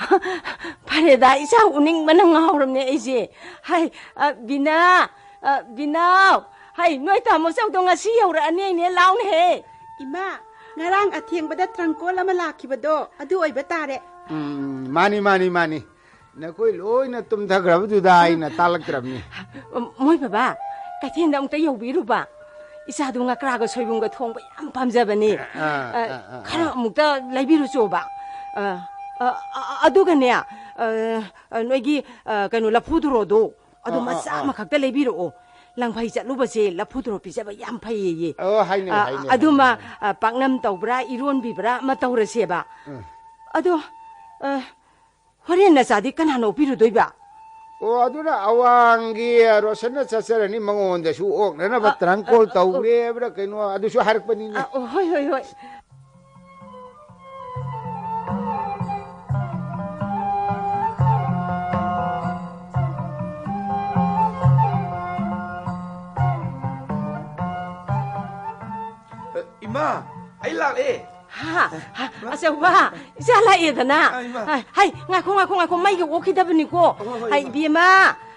ꯐꯔꯦꯗ, ꯏꯆꯥ ꯎꯅꯤꯡꯕꯅ ꯉꯥꯎꯔꯕꯅꯦ ꯑꯩꯁꯦ꯫ ꯍꯥꯏ, ꯑ, ꯕꯤꯅꯥ, ꯑ, ꯕꯤꯅꯥꯎ, ꯍꯥꯏ, ꯅꯣꯏ ꯇꯥꯃꯣ ꯆꯧꯗꯣ ꯉꯁꯤ ꯌꯧꯔꯛꯑꯅꯤ ꯍꯥꯏꯅꯦ, ꯂꯥꯎꯅꯦꯍꯦ꯫ ꯏꯃꯥ, ꯉꯔꯥꯡ ꯑꯊꯦꯡꯕꯗ ꯇ꯭ꯔꯪꯀꯣꯜ ꯑꯃ ꯂꯥꯛꯈꯤꯕꯗꯣ, ꯑꯗꯨ ꯑꯣꯏꯕ ꯇꯥꯔꯦ꯫ ꯎꯝ, ꯃꯥꯅꯤ, ꯃꯥꯅꯤ, ꯃꯥꯅꯤ꯫ ꯅꯈꯣꯏ ꯂꯣꯏꯅ ꯇꯨꯝꯊꯈ꯭ꯔꯕꯗꯨꯗ ꯑꯩꯅ ꯇꯥꯛꯂꯛꯇ꯭ꯔꯕꯅꯤ꯫ ꯃꯣꯏ ꯕꯕꯥ, ꯀꯩꯊꯦꯜꯗ ꯑꯃꯨꯛꯇ ꯌꯧꯕꯤꯔꯨꯕ꯫ ꯏꯆꯥꯗꯨ ꯉꯀ꯭ꯔꯥꯒ ꯁꯣꯏꯕꯨꯝꯒ ꯊꯣꯡꯕ ꯌꯥꯝ ꯄꯥꯝꯖꯕꯅꯦ꯫ ꯑꯥ, ꯑ, ꯑꯥ, ꯑꯥ, ꯈꯔ ꯑꯥ꯫ ꯑꯃꯨꯛꯇ ꯂꯩꯕꯤꯔꯨꯆꯣꯕ꯫ ꯑ, ꯑ, ꯑ, ꯑ, ꯑꯗꯨꯒꯅꯦ, ꯑ, ꯑ, ꯅꯣꯏꯒꯤ, ꯑ, ꯀꯩꯅꯣ, ꯂꯐꯨ ꯊꯔꯣꯗꯣ, ꯑꯗꯨ ꯑꯥ, ꯑꯥ, ꯃꯆꯥ ꯑꯥ꯫ ꯑꯃꯈꯛꯇ ꯂꯩꯕꯤꯔꯛꯑꯣ꯫ ꯂꯪꯐꯩ ꯆꯠꯂꯨꯕꯁꯦ ꯂꯐꯨ ꯊꯔꯣ ꯄꯤꯖꯕ ꯌꯥꯝ ꯐꯩꯌꯦꯌꯦ꯫ ꯑꯣ, ꯍꯥꯏꯅꯩ, ꯑ, ꯍꯥꯏꯅꯩ, ꯑꯗꯨꯃ, ꯍꯥꯏꯅꯩ, ꯍꯥꯏꯅꯩ꯫ ꯑ, ꯄꯥꯛꯅꯝ ꯇꯧꯕ꯭ꯔꯥ, ꯏꯔꯣꯟꯕꯤꯕ꯭ꯔꯥ ꯑꯃ ꯇꯧꯔꯁꯦꯕ꯫ ꯎꯝ꯫ ꯑꯗꯣ, ꯑ, ꯍꯣꯔꯦꯟ ꯅꯆꯥꯗꯤ ꯀꯅꯥꯅ ꯑꯣꯛꯄꯤꯔꯨꯗꯣꯏꯕ? ꯑꯣ, ꯑꯗꯨꯅ ꯑꯋꯥꯡꯒꯤ ꯔꯣꯁꯟꯅ ꯆꯠꯆꯔꯅꯤ, ꯃꯉꯣꯟꯗꯁꯨ ꯑꯣꯛꯅꯅꯕ ꯑ, ꯇ꯭ꯔꯪ ꯀꯣꯜ ꯑ, ꯑ, ꯇꯧꯔꯦꯕ꯭ꯔꯥ ꯀꯩꯅꯣ, ꯑꯗꯨꯁꯨ ꯍꯥꯏꯔꯛꯄꯅꯤꯅꯦ꯫ ꯑ, ꯑꯣ, ꯍꯣꯏ, ꯍꯣꯏ, ꯍꯣꯏ꯫ ꯏꯃꯥ, ꯑꯩ ꯂꯥꯛꯑꯦ꯫ ꯍꯥ? ꯍꯥ? ꯑꯆꯧꯕ, ꯏꯆꯥ ꯂꯥꯛꯑꯦꯗꯅ꯫ ꯑ, ꯏꯃꯥ꯫ ꯍꯥꯏ, ꯍꯥꯏ, ꯉꯥꯏꯈꯣ, ꯉꯥꯏꯈꯣ, ꯉꯥꯏꯈꯣ, ꯃꯩꯒ ꯑꯣꯛꯈꯤꯗꯕꯅꯤꯀꯣ꯫ ꯍꯣꯏ, ꯍꯣꯏ, ꯍꯥꯏ, ꯏꯃꯥ꯫ ꯏꯕꯦꯝꯃ,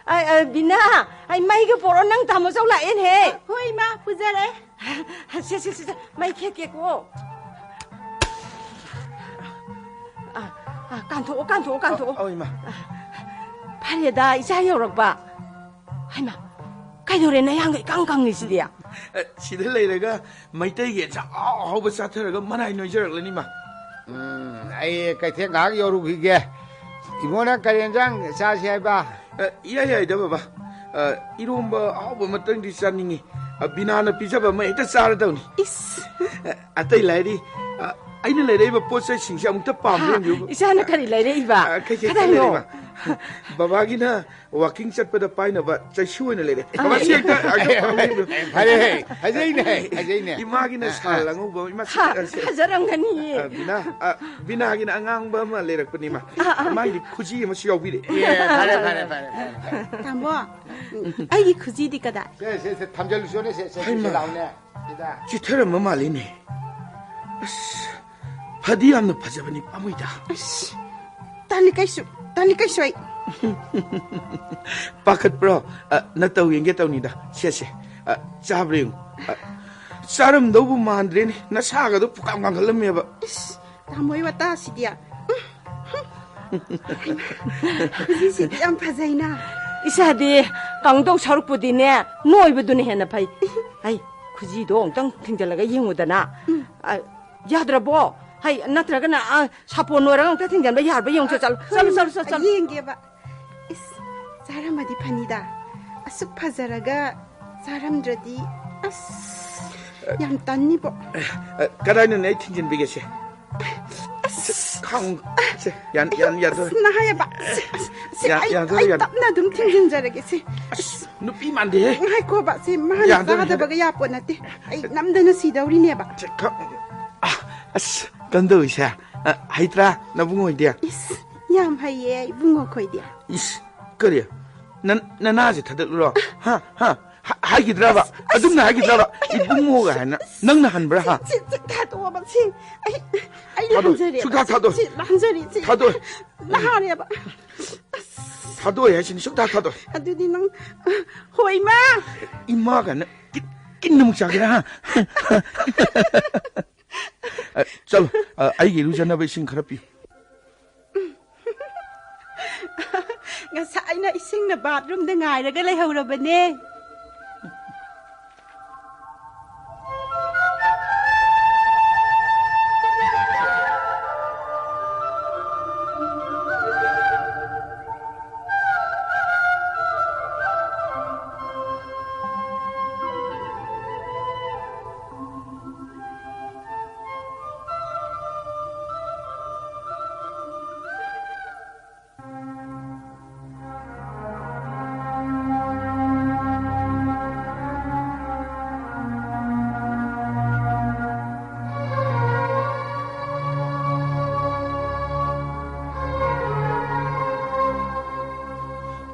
ꯑ, ꯑ, ꯕꯤꯅꯥ, ꯍꯥꯏ, ꯃꯩꯒ ꯄꯣꯔꯛꯑꯣ, ꯅꯪ ꯇꯥꯃꯣꯆꯧ ꯂꯥꯛꯑꯦꯅꯦꯍꯦ꯫ ꯍꯣꯏ, ꯏꯃꯥ, ꯄꯨꯖꯔꯦ꯫ ꯁꯦ, ꯁꯦ, ꯁꯦ, ꯁꯦ, ꯃꯩ ꯈꯦꯛꯀꯦꯀꯣ꯫ ꯑ, ꯑ, ꯀꯥꯟꯊꯣꯛꯑꯣ, ꯀꯥꯟꯊꯣꯛꯑꯣ, ꯀꯥꯟꯊꯣꯛꯑꯣ꯫ ꯑꯧ, ꯏꯃꯥ꯫ ꯐꯔꯦꯗ, ꯏꯆꯥ ꯌꯧꯔꯛꯄ꯫ ꯍꯩꯃꯥ, ꯀꯩꯗꯧꯔꯦ ꯅꯌꯥꯡꯒ ꯏꯀꯪ ꯀꯪꯉꯤꯁꯤꯗꯤ? ꯑ, ꯁꯤꯗ ꯂꯩꯔꯒ ꯃꯩꯇꯩꯒꯤ ꯑꯦꯟꯁꯥꯡ ꯑꯍꯥꯎ ꯑꯍꯥꯎꯕ ꯆꯥꯊꯔꯒ ꯃꯔꯥꯏ ꯅꯣꯏꯖꯔꯛꯂꯅꯤ, ꯃꯥ꯫ ꯎꯝ, ꯑꯩ ꯀꯩꯊꯦꯜ ꯉꯥꯏꯍꯥꯛ ꯌꯧꯔꯨꯈꯤꯒꯦ꯫ ꯏꯕꯨꯡꯉꯣ, ꯅꯪ ꯀꯔꯤ ꯌꯦꯟꯁꯥꯡ ꯆꯥꯁꯤ ꯍꯥꯏꯕ? ꯑ, ꯏꯌꯥ ꯌꯥꯏꯗ, ꯕꯕꯥ꯫ ꯑ, ꯏꯔꯣꯝꯕ ꯑꯍꯥꯎꯕ ꯑꯃꯇꯪꯗꯤ ꯆꯥꯅꯤꯡꯉꯤ꯫ ꯑ, ꯕꯤꯅꯥꯅ ꯄꯤꯖꯕ ꯑꯃ ꯍꯦꯛꯇ ꯆꯥꯔꯗꯧꯅꯤ꯫ ꯏꯁ꯫ ꯑ, ꯑꯇꯩ ꯂꯥꯏꯔꯤ, ꯑ, ꯑꯩꯅ ꯂꯩꯔꯛꯏꯕ ꯄꯣꯠ ꯆꯩꯁꯤꯡꯁꯦ ꯑꯃꯨꯛꯇ ꯄꯥꯝꯕ꯭ꯔꯥ ꯍꯥ, ꯌꯦꯡꯕꯤꯌꯨ꯫ ꯏꯆꯥꯅ ꯀꯔꯤ ꯂꯩꯔꯛꯏꯕ? ꯑ, ꯀꯩ, ꯀꯩ, ꯀꯗꯥꯏꯅꯣ? ꯂꯩꯔꯛꯏꯕ? ꯕꯕꯥꯒꯤꯅ ꯋꯥꯀꯤꯡ ꯆꯠꯄꯗ ꯄꯥꯏꯅꯕ ꯆꯩꯁꯨ ꯑꯣꯏꯅ ꯂꯩꯔꯦ꯫ ꯕꯕꯥ, ꯁꯤ ꯍꯦꯛꯇ, ꯍꯦꯛꯇ ꯄꯥꯏꯕꯤꯌꯨ꯫ ꯐꯔꯦ, ꯐꯖꯩꯅꯦ, ꯐꯖꯩꯅꯦ꯫ ꯏꯃꯥꯒꯤꯅ ꯑ, ꯁꯥꯜ ꯑ꯫ ꯑꯉꯧꯕ, ꯏꯃꯥ, ꯁꯤ ꯍꯥ, ꯁꯤ꯫ ꯐꯖꯔꯝꯒꯅꯤꯌꯦ꯫ ꯑ, ꯕꯤꯅꯥ, ꯑ, ꯕꯤꯅꯥꯒꯤꯅ ꯑꯉꯥꯡꯕ ꯑꯃ ꯂꯩꯔꯛꯄꯅꯤ, ꯏꯃꯥ꯫ ꯑ, ꯑ꯫ ꯃꯥꯒꯤꯗꯤ ꯈꯨꯖꯤ ꯑꯃꯁꯨ ꯌꯥꯎꯕꯤꯔꯦ꯫ ꯑꯦ, ꯐꯔꯦ, ꯐꯔꯦ, ꯐꯔꯦ, ꯐꯔꯦ, ꯐꯔꯦ꯫ ꯇꯥꯃꯣ, ꯎꯝ, ꯑꯩꯒꯤ ꯈꯨꯖꯤꯗꯤ ꯀꯗꯥꯏ? ꯁꯦ, ꯁꯦ, ꯁꯦ, ꯊꯝꯖꯜꯂꯨꯆꯣꯅꯦ, ꯁꯦ, ꯁꯦ, ꯁꯦ, ꯍꯩꯃꯥ꯫ ꯂꯥꯎꯅꯦ꯫ ꯁꯤꯗ꯫ ꯆꯤꯠꯊꯔꯝꯕ ꯃꯥꯜꯂꯤꯅꯦ꯫ ꯑꯁ, ꯐꯗꯤ ꯌꯥꯝꯅ ꯐꯖꯕꯅꯤ, ꯄꯥꯝꯃꯨꯏꯗ꯫ ꯑꯁ, ꯇꯜꯂꯤ ꯀꯩꯁꯨ, ꯇꯜꯂꯤ ꯀꯩꯁꯨ ꯑꯩ꯫ ꯄꯥꯈꯠꯄ꯭ꯔꯣ? ꯑ, ꯅꯇꯧ ꯌꯦꯡꯒꯦ ꯇꯧꯅꯤꯗ꯫ ꯁꯦ, ꯁꯦ꯫ ꯑ, ꯆꯥꯕ꯭ꯔꯥ ꯌꯦꯡꯉꯨ꯫ ꯑ, ꯆꯥꯔꯝꯗꯧꯕꯨ ꯃꯥꯟꯗ꯭ꯔꯦꯅꯦ꯫ ꯅꯁꯥꯒꯗꯣ ꯄꯨꯀꯥꯝ ꯀꯥꯝꯈꯠꯂꯝꯃꯦꯕ꯫ ꯏꯁ, ꯇꯥꯃꯣꯏ ꯋꯥꯇꯥꯁꯤꯗꯤ꯫ ꯎꯝ, ꯎꯝ꯫ ꯈꯨꯖꯤꯁꯤꯗꯤ ꯌꯥꯝ ꯐꯖꯩꯅ꯫ ꯏꯁꯥꯗꯤ ꯀꯪꯗꯧ ꯁꯔꯨꯛꯄꯨꯗꯤꯅꯦ, ꯅꯣꯏꯕꯗꯨꯅ ꯍꯦꯟꯅ ꯐꯩ꯫ ꯑꯩ ꯈꯨꯖꯤꯗꯣ ꯑꯃꯨꯛꯇꯪ ꯊꯤꯡꯖꯤꯜꯂꯒ ꯌꯦꯡꯉꯨꯗꯅ꯫ ꯎꯝ꯫ ꯑ, ꯌꯥꯗ꯭ꯔꯕꯣ? ꯍꯩ, ꯅꯠꯇ꯭ꯔꯒꯅ, ꯑ, ꯁꯥꯄꯣꯟ ꯅꯣꯏꯔꯒ ꯑꯃꯨꯛꯇ ꯊꯤꯡꯖꯤꯟꯕ ꯌꯥꯔꯕ ꯌꯦꯡꯉꯨ꯫ ꯆꯠꯂꯨ, ꯆꯠꯂꯨ, ꯆꯠꯂꯨ, ꯆꯠꯂꯨ꯫ ꯌꯦꯡꯒꯦꯕ꯫ ꯏꯁ, ꯆꯥꯔꯝꯃꯗꯤ ꯐꯅꯤꯗ꯫ ꯑꯁꯨꯛ ꯐꯖꯔꯒ ꯆꯥꯔꯝꯗ꯭ꯔꯗꯤ, ꯑꯁ, ꯌꯥꯝ ꯇꯟꯅꯤꯕꯣ꯫ ꯑ, ꯀꯗꯥꯏꯅꯣꯅꯦ ꯑꯩ ꯊꯤꯡꯖꯤꯟꯕꯤꯒꯦꯁꯦ? ꯑꯁ, ꯈꯥꯡꯉꯨ꯫ ꯁꯦ, ꯌꯥꯟ-, ꯌꯥꯟ-, ꯌꯥꯟꯊꯣꯛ-, ꯑꯁ, ꯅꯥꯏꯌꯦꯕ꯫ ꯁꯦ, ꯑꯁ, ꯁꯦ, ꯌꯥꯟ-, ꯑꯩ, ꯌꯥꯟꯊꯣꯛ-, ꯑꯩ ꯌꯥꯟ-, ꯇꯞꯅ ꯑꯗꯨꯝ ꯊꯤꯡꯖꯤꯟꯖꯔꯒꯦ, ꯁꯦ꯫ ꯑꯁ, ꯅꯨꯄꯤ ꯃꯥꯟꯗꯦꯍꯦ꯫ ꯉꯥꯏꯈꯣꯕ, ꯁꯦ, ꯃꯥꯅ ꯌꯥꯟꯊꯣꯛ-, ꯆꯥꯗꯕꯒ ꯌꯥꯄꯣꯠ ꯅꯠꯇꯦ꯫ ꯑꯩ ꯅꯝꯗꯅ ꯁꯤꯗꯧꯔꯤꯅꯦꯕ꯫ ꯁꯦ, ꯈ-, ꯑ, ꯑꯁ, ꯀꯝꯗꯧꯏꯁꯦ? ꯑ, ꯍꯩꯇ꯭ꯔꯥ, ꯅꯕꯨꯡꯉꯣ ꯍꯣꯏꯗꯤ? ꯏꯁ, ꯌꯥꯝ ꯍꯩꯌꯦ, ꯏꯕꯨꯡꯉꯣ ꯈꯣꯏꯗꯤ꯫ ꯏꯁ, ꯀꯔꯤ? ꯅ-, ꯅꯅꯥꯁꯦ ꯊꯥꯗꯠꯂꯨꯔꯣ? ꯍꯥ, ꯍꯥ? ꯍꯥꯏꯈꯤꯗ꯭ꯔꯕ? ꯑꯗꯨꯝꯅ ꯍꯥꯏꯈꯤꯗ꯭ꯔꯕ? "ꯏꯕꯨꯡꯉꯣꯒ" ꯍꯥꯏꯅ ꯅꯪꯅ ꯍꯟꯕ꯭ꯔꯥ, ꯍꯥ? ꯁꯤ, ꯁꯤ ꯊꯥꯗꯣꯛꯑꯣꯕ, ꯁꯤ꯫ ꯑꯩ, ꯑꯩ ꯊꯥꯗꯣꯛ-, ꯂꯥꯟꯖꯔꯦꯕ꯫ ꯁꯨꯡꯊꯥ ꯊꯥꯗꯣꯛ-, ꯁꯤ ꯂꯥꯟꯖꯔꯦ, ꯁꯤ꯫ ꯊꯥꯗꯣꯛ-, ꯂꯥꯜꯂꯦꯕ꯫ ꯊꯥꯗꯣꯛꯑꯦ ꯍꯥꯏꯁꯤꯅꯤ, ꯁꯨꯡꯊꯥ ꯊꯥꯗꯣꯛꯑꯦ꯫ ꯑꯗꯨꯗꯤ ꯅꯪ, ꯍꯣꯏ, ꯏꯃꯥ꯫ ꯏꯃꯥ ꯀꯥꯏꯅ ꯀꯤ-, ꯀꯤꯟ ꯑꯃꯨꯛ ꯆꯥꯒꯦꯔꯥ, ꯍꯥ? ꯑ, ꯆꯠꯂꯣ, ꯑ, ꯑꯩꯒꯤ ꯏꯔꯨꯖꯅꯕ ꯏꯁꯤꯡ ꯈꯔ ꯄꯤꯌꯨ꯫ ꯉꯁꯥꯏꯅ ꯏꯁꯤꯡꯅ ꯕꯥꯠꯔꯨꯝꯗ ꯉꯥꯏꯔꯒ ꯂꯩꯍꯧꯔꯕꯅꯦ꯫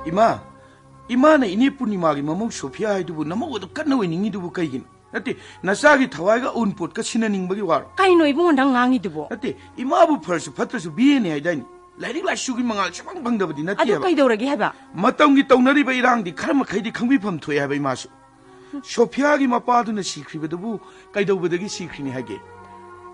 ꯏꯃꯥ, ꯏꯃꯥꯅ ꯏꯅꯦ ꯄꯨꯔꯅꯤꯃꯥꯒꯤ ꯃꯃꯧ ꯁꯣꯐꯤꯌꯥ ꯍꯥꯏꯗꯨꯕꯨ ꯅꯃꯧ ꯑꯗꯨ ꯀꯟꯅ ꯑꯣꯏꯅꯤꯡꯉꯤꯗꯨꯕꯨ ꯀꯩꯒꯤꯅꯣ? ꯅꯠꯇꯦ, ꯅꯆꯥꯒꯤ ꯊꯋꯥꯏꯒ ꯑꯎꯟꯄꯣꯠꯀ ꯁꯤꯟꯅꯅꯤꯡꯕꯒꯤ ꯋꯥꯔꯣ? ꯀꯩꯅꯣ ꯏꯕꯨꯡꯉꯣ ꯅꯪ ꯉꯥꯡꯉꯤꯗꯨꯕꯣ? ꯅꯠꯇꯦ, ꯏꯃꯥꯕꯨ ꯐꯔꯁꯨ ꯐꯠꯇ꯭ꯔꯁꯨ ꯕꯤ ꯑꯦꯅꯤ ꯍꯥꯏꯗꯥꯏꯅꯦ? ꯂꯥꯏꯔꯤꯛ ꯂꯥꯏꯁꯨꯒꯤ ꯃꯉꯥꯜ ꯁꯨꯡꯐꯪ ꯐꯪꯗꯕꯗꯤ ꯑꯗꯨ ꯅꯠꯇꯦꯕ꯫ ꯀꯩꯗꯧꯔꯒꯦ ꯍꯥꯏꯕ? ꯃꯇꯝꯒꯤ ꯇꯧꯅꯔꯤꯕ ꯏꯔꯥꯡꯗꯤ ꯈꯔ ꯃꯈꯩꯗꯤ ꯈꯪꯕꯤꯐꯝ ꯊꯣꯛꯑꯦ ꯍꯥꯏꯕ ꯏꯃꯥꯁꯨ꯫ ꯁꯣꯐꯤꯌꯥꯒꯤ ꯃꯄꯥꯗꯨꯅ ꯁꯤꯈ꯭ꯔꯤꯕꯗꯨꯕꯨ ꯀꯩꯗꯧꯕꯗꯒꯤ ꯁꯤꯈ꯭ꯔꯤꯅꯤ ꯍꯥꯏꯒꯦ?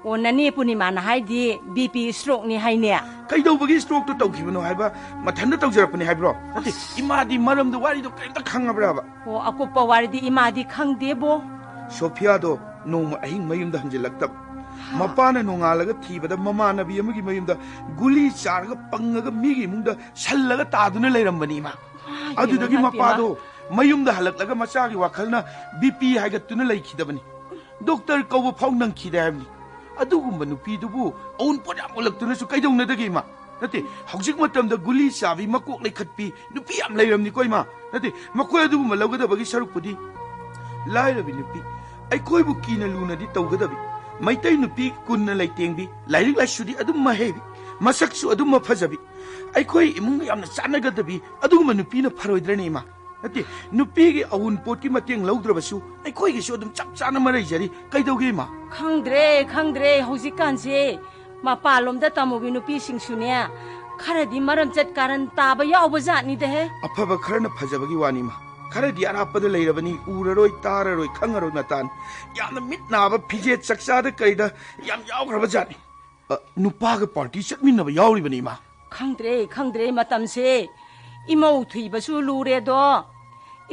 ꯑꯣ, ꯅꯅꯦ ꯄꯨꯔꯅꯤꯃꯥꯅ ꯍꯥꯏꯗꯤ ꯕꯤ ꯄꯤ ꯁ꯭ꯇ꯭ꯔꯣꯛꯅꯤ ꯍꯥꯏꯅꯦ꯫ ꯀꯩꯗꯧꯕꯒꯤ ꯁ꯭ꯇ꯭ꯔꯣꯛꯇꯣ ꯇꯧꯈꯤꯕꯅꯣ ꯍꯥꯏꯕ ꯃꯊꯟꯇ ꯇꯧꯖꯔꯛꯄꯅꯤ ꯍꯥꯏꯕ꯭ꯔꯣ? ꯅꯠꯇꯦ, ꯑꯁ꯫ ꯏꯃꯥꯗꯤ ꯃꯔꯝꯗꯣ ꯋꯥꯔꯤꯗꯣ ꯀꯔꯤꯝꯇ ꯈꯪꯉꯕ꯭ꯔꯕ? ꯑꯣ, ꯑꯀꯨꯞꯄ ꯋꯥꯔꯤꯗꯤ ꯏꯃꯥꯗꯤ ꯈꯪꯗꯦꯕꯣ꯫ ꯁꯣꯐꯤꯌꯥꯗꯣ ꯅꯣꯡꯃ ꯑꯍꯤꯡ ꯃꯌꯨꯝꯗ ꯍꯟꯖꯤꯜꯂꯛꯇꯕ꯫ ꯍꯥ꯫ ꯃꯄꯥꯅ ꯅꯣꯡꯉꯥꯜꯂꯒ ꯊꯤꯕꯗ ꯃꯃꯥꯟꯅꯕꯤ ꯑꯃꯒꯤ ꯃꯌꯨꯝꯗ ꯒꯨꯂꯤ ꯆꯥꯔꯒ ꯄꯪꯉꯒ ꯃꯤꯒꯤ ꯏꯃꯨꯡꯗ ꯁꯜꯂꯒ ꯇꯥꯗꯨꯅ ꯂꯩꯔꯝꯕꯅꯤ ꯏꯃꯥ꯫ ꯃꯥ, ꯑꯗꯨꯗꯒꯤ ꯏꯃꯥ, ꯏꯃꯥ꯫ ꯃꯄꯥꯗꯣ ꯃꯌꯨꯝꯗ ꯍꯜꯂꯛꯂꯒ ꯃꯆꯥꯒꯤ ꯋꯥꯈꯜꯅ ꯕꯤ ꯄꯤ ꯍꯥꯏꯒꯠꯇꯨꯅ ꯂꯩꯈꯤꯗꯕꯅꯤ꯫ ꯗꯣꯛꯇꯔ ꯀꯧꯕ ꯐꯥꯎ ꯅꯪꯈꯤꯗꯦ ꯍꯥꯏꯕꯅꯤ꯫ ꯑꯗꯨꯒꯨꯝꯕ ꯅꯨꯄꯤꯗꯨꯕꯨ ꯑꯎꯟꯄꯣꯠ ꯌꯥꯝ ꯑꯣꯜꯂꯛꯇꯨꯅꯁꯨ ꯀꯩꯗꯧꯅꯗꯒꯦ ꯏꯃꯥ? ꯅꯠꯇꯦ, ꯍꯧꯖꯤꯛ ꯃꯇꯝꯗ ꯒꯨꯂꯤ ꯆꯥꯕꯤ, ꯃꯀꯣꯛ ꯂꯩꯈꯠꯄꯤ ꯅꯨꯄꯤ ꯌꯥꯝ ꯂꯩꯔꯝꯅꯤꯀꯣ ꯏꯃꯥ꯫ ꯅꯠꯇꯦ, ꯃꯈꯣꯏ ꯑꯗꯨꯒꯨꯝꯕ ꯂꯧꯒꯗꯕꯒꯤ ꯁꯔꯨꯛꯄꯨꯗꯤ ꯂꯥꯏꯔꯕꯤ ꯅꯨꯄꯤ, ꯑꯩꯈꯣꯏꯕꯨ ꯀꯤꯅ ꯂꯨꯅꯗꯤ ꯇꯧꯒꯗꯕꯤ, ꯃꯩꯇꯩ ꯅꯨꯄꯤ ꯀꯨꯟꯅ ꯂꯩꯇꯦꯡꯕꯤ, ꯂꯥꯏꯔꯤꯛ ꯂꯥꯏꯁꯨꯗꯤ ꯑꯗꯨꯝ ꯃꯍꯩꯕꯤ, ꯃꯁꯛꯁꯨ ꯑꯗꯨꯝ ꯃꯐꯖꯕꯤ, ꯑꯩꯈꯣꯏ ꯏꯃꯨꯡꯒ ꯌꯥꯝꯅ ꯆꯥꯟꯅꯒꯗꯕꯤ ꯑꯗꯨꯒꯨꯝꯕ ꯅꯨꯄꯤꯅ ꯐꯔꯣꯏꯗ꯭ꯔꯅꯦ ꯏꯃꯥ? ꯅꯠꯇꯦ, ꯅꯨꯄꯤꯒꯤ ꯑꯋꯨꯟꯄꯣꯠꯀꯤ ꯃꯇꯦꯡ ꯂꯧꯗ꯭ꯔꯕꯁꯨ ꯑꯩꯈꯣꯏꯒꯤꯁꯨ ꯑꯗꯨꯝ ꯆꯞ ꯆꯥꯅ ꯃꯔꯩꯖꯔꯤ꯫ ꯀꯩꯗꯧꯒꯦ, ꯏꯃꯥ? ꯈꯪꯗ꯭ꯔꯦ, ꯈꯪꯗ꯭ꯔꯦ꯫ ꯍꯧꯖꯤꯛꯀꯥꯟꯁꯦ ꯃꯄꯥꯟꯂꯣꯝꯗ ꯇꯝꯃꯨꯕꯤ ꯅꯨꯄꯤꯁꯤꯡꯁꯨꯅꯦ, ꯈꯔꯗꯤ ꯃꯔꯝꯆꯠ ꯀꯥꯔꯟ ꯇꯥꯕ ꯌꯥꯎꯕ ꯖꯥꯠꯅꯤꯗꯍꯦ꯫ ꯑꯐꯕ ꯈꯔꯅ ꯐꯖꯕꯒꯤ ꯋꯥꯅꯤ, ꯏꯃꯥ꯫ ꯈꯔꯗꯤ ꯑꯔꯥꯞꯄꯗ ꯂꯩꯔꯕꯅꯤ, ꯎꯔꯔꯣꯏ, ꯇꯥꯔꯔꯣꯏ, ꯈꯪꯉꯔꯣꯏ ꯃꯇꯥꯅꯤ꯫ ꯌꯥꯝꯅ ꯃꯤꯠ ꯅꯥꯕ ꯐꯤꯖꯦꯠ ꯆꯛꯆꯥꯗ ꯀꯩꯗ ꯌꯥꯝ ꯌꯥꯎꯈ꯭ꯔꯕ ꯖꯥꯠꯅꯤ꯫ ꯑ, ꯅꯨꯄꯥꯒ ꯄꯥꯔꯇꯤ ꯆꯠꯃꯤꯟꯅꯕ ꯌꯥꯎꯔꯤꯕꯅꯤ, ꯏꯃꯥ꯫ ꯈꯪꯗ꯭ꯔꯦ, ꯈꯪꯗ꯭ꯔꯦ, ꯃꯇꯝꯁꯦ꯫ ꯏꯃꯧ ꯊꯨꯏꯕꯁꯨ ꯂꯨꯔꯦꯗꯣ,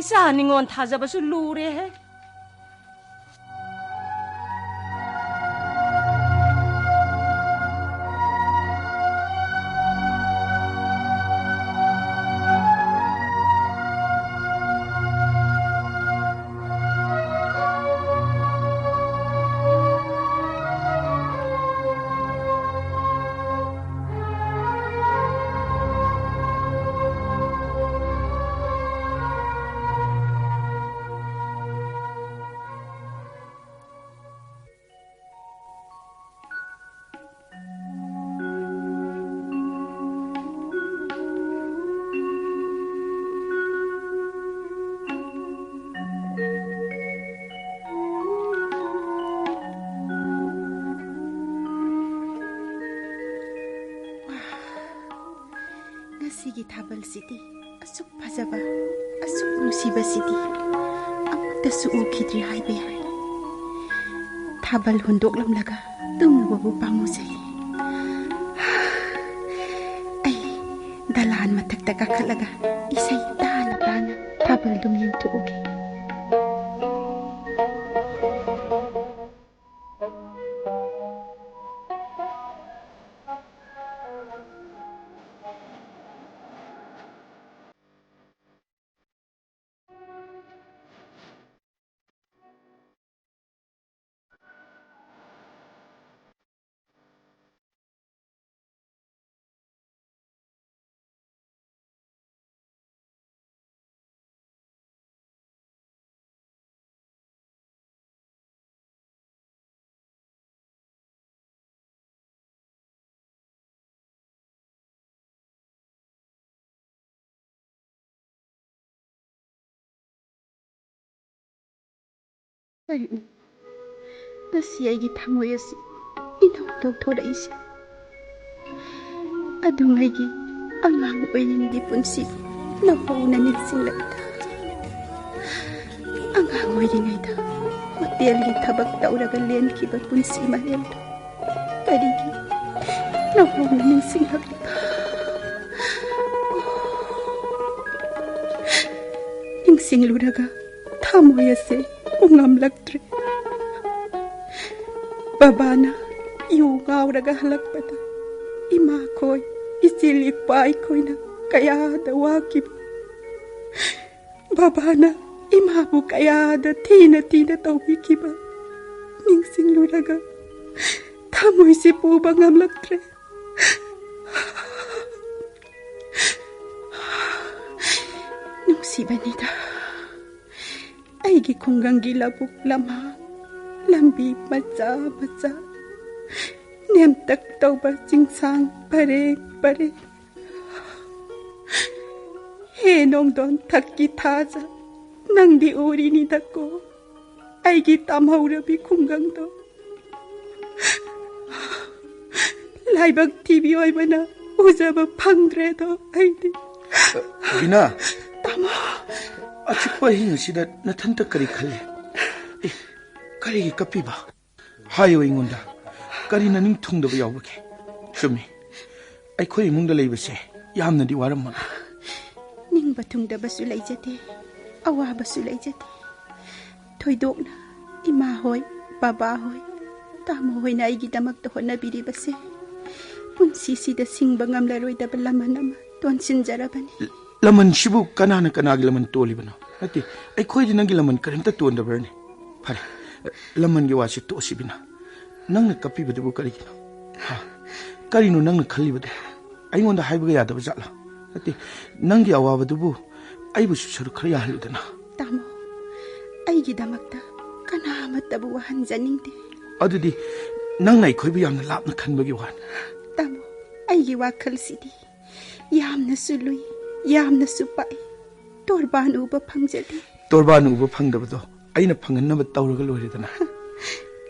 ꯏꯆꯥ ꯅꯤꯉꯣꯜ ꯊꯥꯖꯕꯁꯨ ꯂꯨꯔꯦꯍꯦ꯫ ꯉꯁꯤꯒꯤ ꯊꯥꯕꯜꯁꯤꯗꯤ ꯑꯁꯨꯛ ꯐꯖꯕ, ꯑꯁꯨꯛ ꯅꯨꯡꯁꯤꯕꯁꯤꯗꯤ ꯑꯃꯨꯛꯇꯁꯨ ꯎꯈꯤꯗ꯭ꯔꯤ ꯍꯥꯏꯕ ꯌꯥꯏ꯫ ꯊꯥꯕꯜ ꯍꯨꯟꯗꯣꯛꯂꯝꯂꯒ ꯇꯨꯝꯂꯨꯕꯕꯨ ꯄꯥꯝꯃꯨꯖꯩ꯫ ꯑꯩ ꯗꯂꯥꯟ ꯃꯊꯛꯇ ꯀꯥꯈꯠꯂꯒ ꯏꯁꯩ ꯇꯥꯅ ꯇꯥꯅ ꯊꯥꯕꯜꯗꯨꯝ ꯌꯦꯡꯊꯣꯛꯎꯒꯦ꯫ ꯀꯔꯤꯅꯣ ꯉꯁꯤ ꯑꯩꯒꯤ ꯊꯃꯣꯏ ꯑꯁꯤ ꯏꯅꯧ ꯅꯧꯊꯣꯔꯛꯏꯁꯦ? ꯑꯗꯨꯉꯩꯒꯤ ꯑꯉꯥꯡ ꯑꯣꯏꯔꯤꯉꯩꯒꯤ ꯄꯨꯟꯁꯤ ꯅꯧꯍꯧꯅ ꯅꯤꯡꯁꯤꯡꯂꯛꯏꯗ꯫ ꯑꯉꯥꯡ ꯑꯣꯏꯔꯤꯉꯩꯗ ꯍꯣꯇꯦꯜꯒꯤ ꯊꯕꯛ ꯇꯧꯔꯒ ꯂꯦꯟꯈꯤꯕ ꯄꯨꯟꯁꯤ ꯃꯔꯦꯜꯗꯣ ꯀꯔꯤꯒꯤ ꯅꯧꯍꯧꯅ ꯅꯤꯡꯁꯤꯡꯂꯛꯂꯤꯕ? ꯅꯤꯡꯁꯤꯡꯂꯨꯔꯒ ꯊꯃꯣꯏ ꯑꯁꯦ ꯄꯨꯡꯉꯝꯂꯛꯇ꯭ꯔꯦ꯫ ꯕꯕꯥꯅ ꯌꯨ ꯉꯥꯎꯔꯒ ꯍꯜꯂꯛꯄꯗ ꯏꯃꯥꯈꯣꯏ, ꯏꯆꯤꯜ ꯏꯄꯥ ꯑꯩꯈꯣꯏꯅ ꯀꯌꯥꯗ ꯋꯥꯈꯤꯕ꯫ ꯕꯕꯥꯅ ꯏꯃꯥꯕꯨ ꯀꯌꯥꯗ ꯊꯤꯅ ꯊꯤꯅ ꯇꯧꯕꯤꯈꯤꯕ ꯅꯤꯡꯁꯤꯡꯂꯨꯔꯒ ꯊꯃꯣꯏꯁꯤ ꯄꯨꯕ ꯉꯝꯂꯛꯇ꯭ꯔꯦ꯫ ꯅꯨꯡꯁꯤꯕꯅꯤꯗ, ꯑꯩꯒꯤ ꯈꯨꯡꯒꯪꯒꯤ ꯂꯧꯕꯨꯛ ꯂꯝꯍꯥꯡ, ꯂꯝꯕꯤ ꯃꯆꯥ ꯃꯆꯥ, ꯅꯦꯝꯇꯛ ꯇꯧꯕ ꯆꯤꯡꯁꯥꯡ ꯄꯔꯦꯡ ꯄꯔꯦꯡ, ꯍꯦ ꯅꯣꯡꯗꯣꯟ ꯊꯛꯀꯤ ꯊꯥꯖ, ꯅꯪꯗꯤ ꯎꯔꯤꯅꯤꯗꯀꯣ ꯑꯩꯒꯤ ꯇꯥꯝꯍꯧꯔꯕꯤ ꯈꯨꯡꯒꯪꯗꯣ꯫ ꯂꯥꯏꯕꯛ ꯊꯤꯕꯤ ꯑꯣꯏꯕꯅ ꯎꯖꯕ ꯐꯪꯗ꯭ꯔꯦꯗꯣ ꯑꯩꯗꯤ꯫ ꯕꯤꯅꯥ! ꯇꯥꯃꯣ! ꯑꯆꯤꯛꯄ ꯑꯍꯤꯡ ꯑꯁꯤꯗ ꯅꯊꯟꯇ ꯀꯔꯤ ꯈꯜꯂꯤ? ꯑꯦ, ꯀꯔꯤꯒꯤ ꯀꯞꯄꯤꯕ? ꯍꯥꯏꯌꯨ ꯑꯩꯉꯣꯟꯗ, ꯀꯔꯤ ꯅꯅꯤꯡ ꯊꯨꯡꯗꯕ ꯌꯥꯎꯕꯒꯦ? ꯆꯨꯝꯃꯤ, ꯑꯩꯈꯣꯏ ꯏꯃꯨꯡꯗ ꯂꯩꯕꯁꯦ ꯌꯥꯝꯅꯗꯤ ꯋꯥꯔꯝꯃꯒ꯫ ꯅꯤꯡꯕ ꯊꯨꯡꯗꯕꯁꯨ ꯂꯩꯖꯗꯦ, ꯑꯋꯥꯕꯁꯨ ꯂꯩꯖꯗꯦ꯫ ꯊꯣꯏꯗꯣꯛꯅ ꯏꯃꯥ ꯍꯣꯏ, ꯕꯕꯥ ꯍꯣꯏ, ꯇꯥꯃꯣ ꯍꯣꯏꯅ ꯑꯩꯒꯤꯗꯃꯛꯇ ꯍꯣꯠꯅꯕꯤꯔꯤꯕꯁꯦ ꯄꯨꯟꯁꯤꯁꯤꯗ ꯁꯤꯡꯕ ꯉꯝꯂꯔꯣꯏꯗꯕ ꯂꯃꯟ ꯑꯃ ꯇꯣꯟꯁꯤꯟꯖꯔꯕꯅꯤ꯫ ꯂꯃꯟꯁꯤꯕꯨ ꯀꯅꯥꯅ ꯀꯅꯥꯒꯤ ꯂꯃꯟ ꯇꯣꯜꯂꯤꯕꯅꯣ? ꯅꯠꯇꯦ, ꯑꯩꯈꯣꯏꯗꯤ ꯅꯪꯒꯤ ꯂꯃꯟ ꯀꯔꯤꯝꯇ ꯇꯣꯟꯗꯕ꯭ꯔꯅꯦ? ꯐꯔꯦ, ꯂꯃꯟꯒꯤ ꯋꯥꯁꯤ ꯇꯣꯛꯑꯁꯤ ꯕꯤꯅꯥ꯫ ꯅꯪꯅ ꯀꯞꯄꯤꯕꯗꯨꯕꯨ ꯀꯔꯤꯒꯤꯅꯣ? ꯍꯥ? ꯀꯔꯤꯅꯣ ꯅꯪꯅ ꯈꯜꯂꯤꯕꯗꯨ? ꯑꯩꯉꯣꯟꯗ ꯍꯥꯏꯕꯒ ꯌꯥꯗꯕ ꯖꯥꯠꯂꯥ? ꯅꯠꯇꯦ, ꯅꯪꯒꯤ ꯑꯋꯥꯕꯗꯨꯕꯨ ꯑꯩꯕꯨꯁꯨ ꯁꯔꯨꯛ ꯈꯔ ꯌꯥꯍꯜꯂꯨꯗꯅ꯫ ꯇꯥꯃꯣ, ꯑꯩꯒꯤꯗꯃꯛꯇ ꯀꯅꯥ ꯑꯃꯠꯇꯕꯨ ꯋꯥꯍꯟꯖꯅꯤꯡꯗꯦ꯫ ꯑꯗꯨꯗꯤ ꯅꯪꯅ ꯑꯩꯈꯣꯏꯕꯨ ꯌꯥꯝꯅ ꯂꯥꯞꯅ ꯈꯟꯕꯒꯤ ꯋꯥꯅꯤ꯫ ꯇꯥꯃꯣ, ꯑꯩꯒꯤ ꯋꯥꯈꯜꯁꯤꯗꯤ ꯌꯥꯝꯅꯁꯨ ꯂꯨꯏ, ꯌꯥꯝꯅꯁꯨ ꯄꯥꯛꯏ꯫ ꯇꯣꯔꯕꯥꯟ ꯎꯕ ꯐꯪꯖꯗꯦ꯫ ꯇꯣꯔꯕꯥꯟ ꯎꯕ ꯐꯪꯗꯕꯗꯣ ꯑꯩꯅ ꯐꯪꯍꯟꯅꯕ ꯇꯧꯔꯒ ꯂꯣꯏꯔꯦꯗꯅ꯫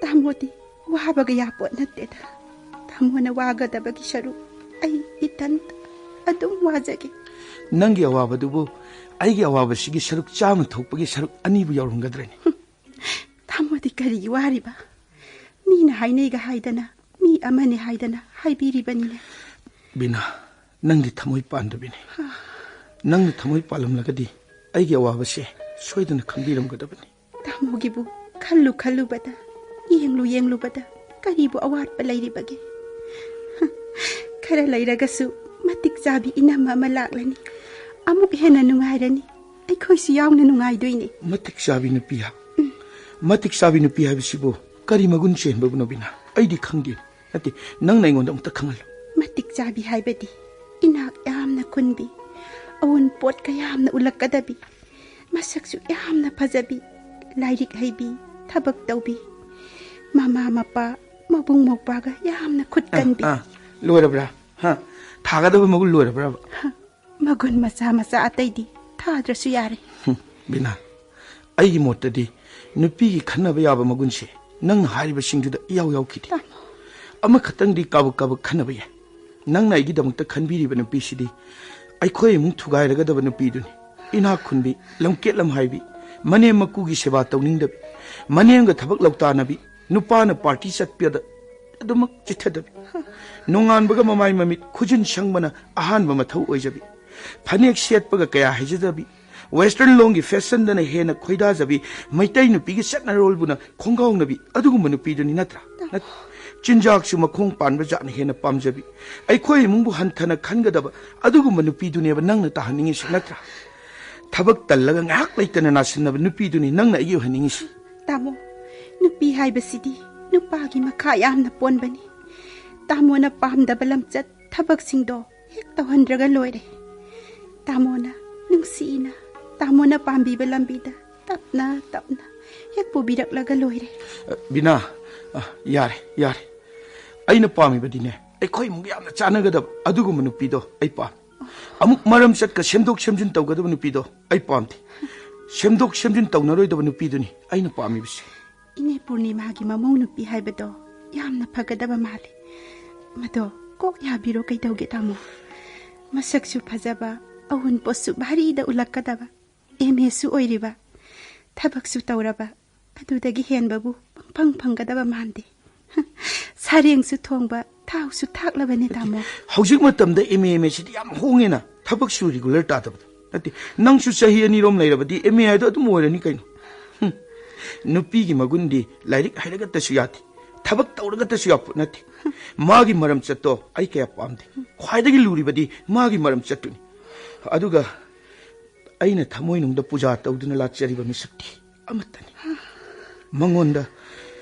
ꯇꯥꯃꯣꯗꯤ ꯋꯥꯕꯒ ꯌꯥꯄꯣꯠ ꯅꯠꯇꯦꯗ꯫ ꯇꯥꯃꯣꯅ ꯋꯥꯒꯗꯕꯒꯤ ꯁꯔꯨꯛ ꯑꯩ ꯏꯊꯟꯇ ꯑꯗꯨꯝ ꯋꯥꯖꯒꯦ꯫ ꯅꯪꯒꯤ ꯑꯋꯥꯕꯗꯨꯕꯨ ꯑꯩꯒꯤ ꯑꯋꯥꯕꯁꯤꯒꯤ ꯁꯔꯨꯛ ꯆꯥꯝꯃ ꯊꯣꯛꯄꯒꯤ ꯁꯔꯨꯛ ꯑꯅꯤꯕꯨ ꯌꯥꯎꯔꯝꯒꯗ꯭ꯔꯅꯦ? ꯇꯥꯃꯣꯗꯤ ꯀꯔꯤꯒꯤ ꯋꯥꯔꯤꯕ? ꯃꯤꯅ ꯍꯥꯏꯅꯩꯒ ꯍꯥꯏꯗꯅ ꯃꯤ ꯑꯃꯅꯤ ꯍꯥꯏꯗꯅ ꯍꯥꯏꯕꯤꯔꯤꯕꯅꯤꯅꯦ꯫ ꯕꯤꯅꯥ, ꯅꯪꯗꯤ ꯊꯃꯣꯏ ꯄꯥꯟꯗꯕꯤꯅꯤ꯫ ꯅꯪꯅ ꯊꯃꯣꯏ ꯄꯥꯜꯂꯝꯂꯒꯗꯤ ꯑꯩꯒꯤ ꯑꯋꯥꯕꯁꯦ ꯁꯣꯏꯗꯅ ꯈꯪꯕꯤꯔꯝꯒꯗꯕꯅꯤ꯫ ꯇꯥꯃꯣꯒꯤꯕꯨ ꯈꯜꯂꯨ ꯈꯜꯂꯨꯕꯗ, ꯌꯦꯡꯂꯨ ꯌꯦꯡꯂꯨꯕꯗ ꯀꯔꯤꯕꯨ ꯑꯋꯥꯠꯄ ꯂꯩꯔꯤꯕꯒꯦ? ꯈꯔ ꯂꯩꯔꯒꯁꯨ ꯃꯇꯤꯛ ꯆꯥꯕꯤ ꯏꯅꯝꯃ ꯑꯃ ꯂꯥꯛꯂꯅꯤ꯫ ꯑꯃꯨꯛ ꯍꯦꯟꯅ ꯅꯨꯡꯉꯥꯏꯔꯅꯤ꯫ ꯑꯩꯈꯣꯏꯁꯨ ꯌꯥꯎꯅ ꯅꯨꯡꯉꯥꯏꯗꯣꯏꯅꯦ꯫ ꯃꯇꯤꯛ ꯆꯥꯕꯤ ꯅꯨꯄꯤ ꯍꯥ? ꯎꯝ꯫ ꯃꯇꯤꯛ ꯆꯥꯕꯤ ꯅꯨꯄꯤ ꯍꯥꯏꯕꯁꯤꯕꯨ ꯀꯔꯤ ꯃꯒꯨꯟ ꯆꯦꯟꯕꯕꯨꯅꯣ ꯕꯤꯅꯥ? ꯑꯩꯗꯤ ꯈꯪꯗꯦ꯫ ꯅꯠꯇꯦ, ꯅꯪꯅ ꯑꯩꯉꯣꯟꯗ ꯑꯃꯨꯛꯇ ꯈꯪꯍꯜꯂꯨ꯫ ꯃꯇꯤꯛ ꯆꯥꯕꯤ ꯍꯥꯏꯕꯗꯤ ꯏꯅꯥꯛ ꯌꯥꯝꯅ ꯈꯨꯟꯕꯤ, ꯑꯑꯣꯟꯄꯣꯠ ꯀꯌꯥꯝꯅ ꯎꯠꯂꯛꯀꯗꯕꯤ, ꯃꯁꯛꯁꯨ ꯌꯥꯝꯅ ꯐꯖꯕꯤ, ꯂꯥꯏꯔꯤꯛ ꯍꯩꯕꯤ, ꯊꯕꯛ ꯇꯧꯕꯤ, ꯃꯃꯥ ꯃꯄꯥ, ꯃꯕꯨꯡ ꯃꯧꯄ꯭ꯋꯥꯒ ꯌꯥꯝꯅ ꯈꯨꯠ ꯑꯥ, ꯀꯟꯕꯤ꯫ ꯑꯥ, ꯂꯣꯏꯔꯕ꯭ꯔꯥ? ꯍꯥ? ꯊꯥꯒꯗꯕ ꯃꯒꯨꯟ ꯂꯣꯏꯔꯕ꯭ꯔꯥꯕ? ꯍꯥ, ꯃꯒꯨꯟ ꯃꯆꯥ ꯃꯆꯥ ꯑꯇꯩꯗꯤ ꯊꯥꯗ꯭ꯔꯁꯨ ꯌꯥꯔꯦ꯫ ꯍꯨꯝ, ꯕꯤꯅꯥ, ꯑꯩꯒꯤ ꯃꯣꯠꯇꯗꯤ ꯅꯨꯄꯤꯒꯤ ꯈꯟꯅꯕ ꯌꯥꯕ ꯃꯒꯨꯟꯁꯦ ꯅꯪꯅ ꯍꯥꯏꯔꯤꯕꯁꯤꯡꯗꯨꯗ ꯏꯌꯥꯎ ꯌꯥꯎꯈꯤꯗꯦ꯫ ꯇꯥꯃꯣ꯫ ꯑꯃꯈꯛꯇꯪꯗꯤ ꯀꯥꯕꯛ ꯀꯥꯕꯛ ꯈꯟꯅꯕ ꯌꯥꯏ꯫ ꯅꯪꯅ ꯑꯩꯒꯤꯗꯃꯛꯇ ꯈꯟꯕꯤꯔꯤꯕ ꯅꯨꯄꯤꯁꯤꯗꯤ ꯑꯩꯈꯣꯏ ꯏꯃꯨꯡ ꯊꯨꯒꯥꯏꯔꯒꯗꯕ ꯅꯨꯄꯤꯗꯨꯅꯤ꯫ ꯏꯅꯥꯛ ꯈꯨꯟꯕꯤ, ꯂꯝꯀꯦꯠ ꯂꯝꯍꯥꯏꯕꯤ, ꯃꯅꯦꯝ ꯃꯀꯨꯒꯤ ꯁꯦꯕꯥ ꯇꯧꯅꯤꯡꯗꯕꯤ, ꯃꯅꯦꯝꯒ ꯊꯕꯛ ꯂꯧꯇꯥꯅꯕꯤ, ꯅꯨꯄꯥꯅ ꯄꯥꯔꯇꯤ ꯆꯠꯄꯗ ꯑꯗꯨꯃꯛ ꯆꯤꯠꯊꯗꯕꯤ, ꯅꯣꯡꯉꯥꯟꯕꯒ ꯃꯃꯥꯏ ꯃꯃꯤꯠ ꯈꯨꯖꯤꯟ ꯁꯪꯕꯅ ꯑꯍꯥꯟꯕ ꯃꯊꯧ ꯑꯣꯏꯖꯕꯤ, ꯐꯅꯦꯛ ꯁꯦꯠꯄꯒ ꯀꯌꯥ ꯍꯩꯖꯗꯕꯤ, ꯋꯦꯁꯇꯔꯟ ꯂꯣꯝꯒꯤ ꯐꯦꯁꯟꯗꯅ ꯍꯦꯟꯅ ꯈꯣꯏꯗꯥꯖꯕꯤ, ꯃꯩꯇꯩ ꯅꯨꯄꯤꯒꯤ ꯆꯠꯅꯔꯣꯜꯕꯨꯅ ꯈꯣꯡꯒꯥꯎꯅꯕꯤ, ꯑꯗꯨꯒꯨꯝꯕ ꯅꯨꯄꯤꯗꯨꯅꯤ ꯅꯠꯇ꯭ꯔꯥ? ꯅꯠ-, ꯆꯤꯟꯖꯥꯛꯁꯨ ꯃꯈꯣꯡ ꯄꯥꯟꯕ ꯖꯥꯠꯅ ꯍꯦꯟꯅ ꯄꯥꯝꯖꯕꯤ, ꯑꯩꯈꯣꯏ ꯏꯃꯨꯡꯕꯨ ꯍꯟꯊꯅ ꯈꯟꯒꯗꯕ ꯑꯗꯨꯒꯨꯝꯕ ꯅꯨꯄꯤꯗꯨꯅꯦꯕ ꯅꯪꯅ ꯇꯥꯍꯟꯅꯤꯡꯉꯤꯁꯤ ꯅꯠꯇ꯭ꯔꯥ? ꯊꯕꯛ ꯇꯜꯂꯒ ꯉꯥꯏꯍꯥꯛ ꯂꯩꯇꯅ ꯅꯥꯁꯤꯟꯅꯕ ꯅꯨꯄꯤꯗꯨꯅꯤ ꯅꯪꯅ ꯑꯩꯒꯤ ꯑꯣꯏꯍꯟꯅꯤꯡꯉꯤꯁꯤ꯫ ꯇꯥꯃꯣ, ꯅꯨꯄꯤ ꯍꯥꯏꯕꯁꯤꯗꯤ ꯅꯨꯄꯥꯒꯤ ꯃꯈꯥ ꯌꯥꯝꯅ ꯄꯣꯟꯕꯅꯤ꯫ ꯇꯥꯃꯣꯅ ꯄꯥꯝꯗꯕ ꯂꯝꯆꯠ ꯊꯕꯛꯁꯤꯡꯗꯣ ꯍꯦꯛ ꯇꯧꯍꯟꯗ꯭ꯔꯒ ꯂꯣꯏꯔꯦ꯫ ꯇꯥꯃꯣꯅ ꯅꯨꯡꯁꯤꯅ, ꯇꯥꯃꯣꯅ ꯄꯥꯝꯕꯤꯕ ꯂꯝꯕꯤꯗ ꯇꯞꯅ ꯇꯞꯅ ꯍꯦꯛ ꯄꯨꯕꯤꯔꯛꯂꯒ ꯂꯣꯏꯔꯦ꯫ ꯑ, ꯕꯤꯅꯥ, ꯑ, ꯌꯥꯔꯦ, ꯌꯥꯔꯦ꯫ ꯑꯩꯅ ꯄꯥꯝꯃꯤꯕꯗꯤꯅꯦ, ꯑꯩꯈꯣꯏ ꯏꯃꯨꯡꯒ ꯌꯥꯝꯅ ꯆꯥꯟꯅꯒꯗꯕ ꯑꯗꯨꯒꯨꯝꯕ ꯅꯨꯄꯤꯗꯣ ꯑꯩ ꯄꯥꯝꯃꯤ꯫ ꯑꯃꯨꯛ ꯃꯔꯝ ꯆꯠꯀ ꯁꯦꯝꯗꯣꯛ ꯁꯦꯝꯖꯤꯟ ꯇꯧꯒꯗꯕ ꯅꯨꯄꯤꯗꯣ ꯑꯩ ꯄꯥꯝꯗꯦ꯫ ꯁꯦꯝꯗꯣꯛ ꯁꯦꯝꯖꯤꯟ ꯇꯧꯅꯔꯣꯏꯗꯕ ꯅꯨꯄꯤꯗꯨꯅꯤ ꯑꯩꯅ ꯄꯥꯝꯃꯤꯕꯁꯦ꯫ ꯏꯅꯦ ꯄꯨꯔꯅꯤꯃꯥꯒꯤ ꯃꯃꯧ ꯅꯨꯄꯤ ꯍꯥꯏꯕꯗꯣ ꯌꯥꯝꯅ ꯐꯒꯗꯕ ꯃꯥꯜꯂꯤ꯫ ꯃꯗꯣ ꯀꯣꯛ ꯌꯥꯕꯤꯔꯣ ꯀꯩꯗꯧꯒꯦ ꯇꯥꯃꯣ? ꯃꯁꯛꯁꯨ ꯐꯖꯕ, ꯑꯋꯨꯟꯄꯣꯠꯁꯨ ꯚꯥꯔꯤꯗ ꯎꯜꯂꯛꯀꯗꯕ, ꯑꯦꯝ ꯑꯦꯁꯨ ꯑꯣꯏꯔꯤꯕ, ꯊꯕꯛꯁꯨ ꯇꯧꯔꯕ, ꯑꯗꯨꯗꯒꯤ ꯍꯦꯟꯕꯕꯨ ꯄꯪꯐꯪ ꯐꯪꯒꯗꯕ ꯃꯥꯟꯗꯦ꯫ ꯁꯥꯔꯦꯡꯁꯨ ꯊꯣꯡꯕ, ꯊꯥꯎꯁꯨ ꯊꯥꯛꯂꯕꯅꯦ ꯇꯥꯃꯣ꯫ ꯍꯧꯖꯤꯛ ꯃꯇꯝꯗ ꯑꯦꯝ ꯑꯦ, ꯑꯦꯝ ꯑꯦꯁꯤꯗꯤ ꯌꯥꯝ ꯍꯣꯡꯉꯦꯅ, ꯊꯕꯛꯁꯨ ꯔꯤꯒꯨꯂꯔ ꯇꯥꯗꯕꯗ꯫ ꯅꯠꯇꯦ, ꯅꯪꯁꯨ ꯆꯍꯤ ꯑꯅꯤꯔꯣꯝ ꯂꯩꯔꯕꯗꯤ ꯑꯦꯝ ꯑꯦ ꯍꯥꯏꯗꯣ ꯑꯗꯨꯝ ꯑꯣꯏꯔꯅꯤ ꯀꯩꯅꯣ꯫ ꯍꯨꯝ꯫ ꯅꯨꯄꯤꯒꯤ ꯃꯒꯨꯟꯗꯤ ꯂꯥꯏꯔꯤꯛ ꯍꯩꯔꯒꯇꯁꯨ ꯌꯥꯗꯦ, ꯊꯕꯛ ꯇꯧꯔꯒꯇꯁꯨ ꯌꯥꯄꯣꯠ ꯅꯠꯇꯦ꯫ ꯃꯥꯒꯤ ꯃꯔꯝ ꯆꯠꯇꯣ ꯑꯩ ꯀꯌꯥ ꯄꯥꯝꯗꯦ꯫ ꯈ꯭ꯋꯥꯏꯗꯒꯤ ꯂꯨꯔꯤꯕꯗꯤ ꯃꯥꯒꯤ ꯃꯔꯝ ꯆꯠꯇꯨꯅꯤ꯫ ꯑꯗꯨꯒ ꯑꯩꯅ ꯊꯃꯣꯏꯅꯨꯡꯗ ꯄꯨꯖꯥ ꯇꯧꯗꯨꯅ ꯂꯥꯠꯆꯔꯤꯕ ꯃꯤꯁꯛꯇꯤ ꯑꯃꯠꯇꯅꯤ꯫ ꯃꯉꯣꯟꯗ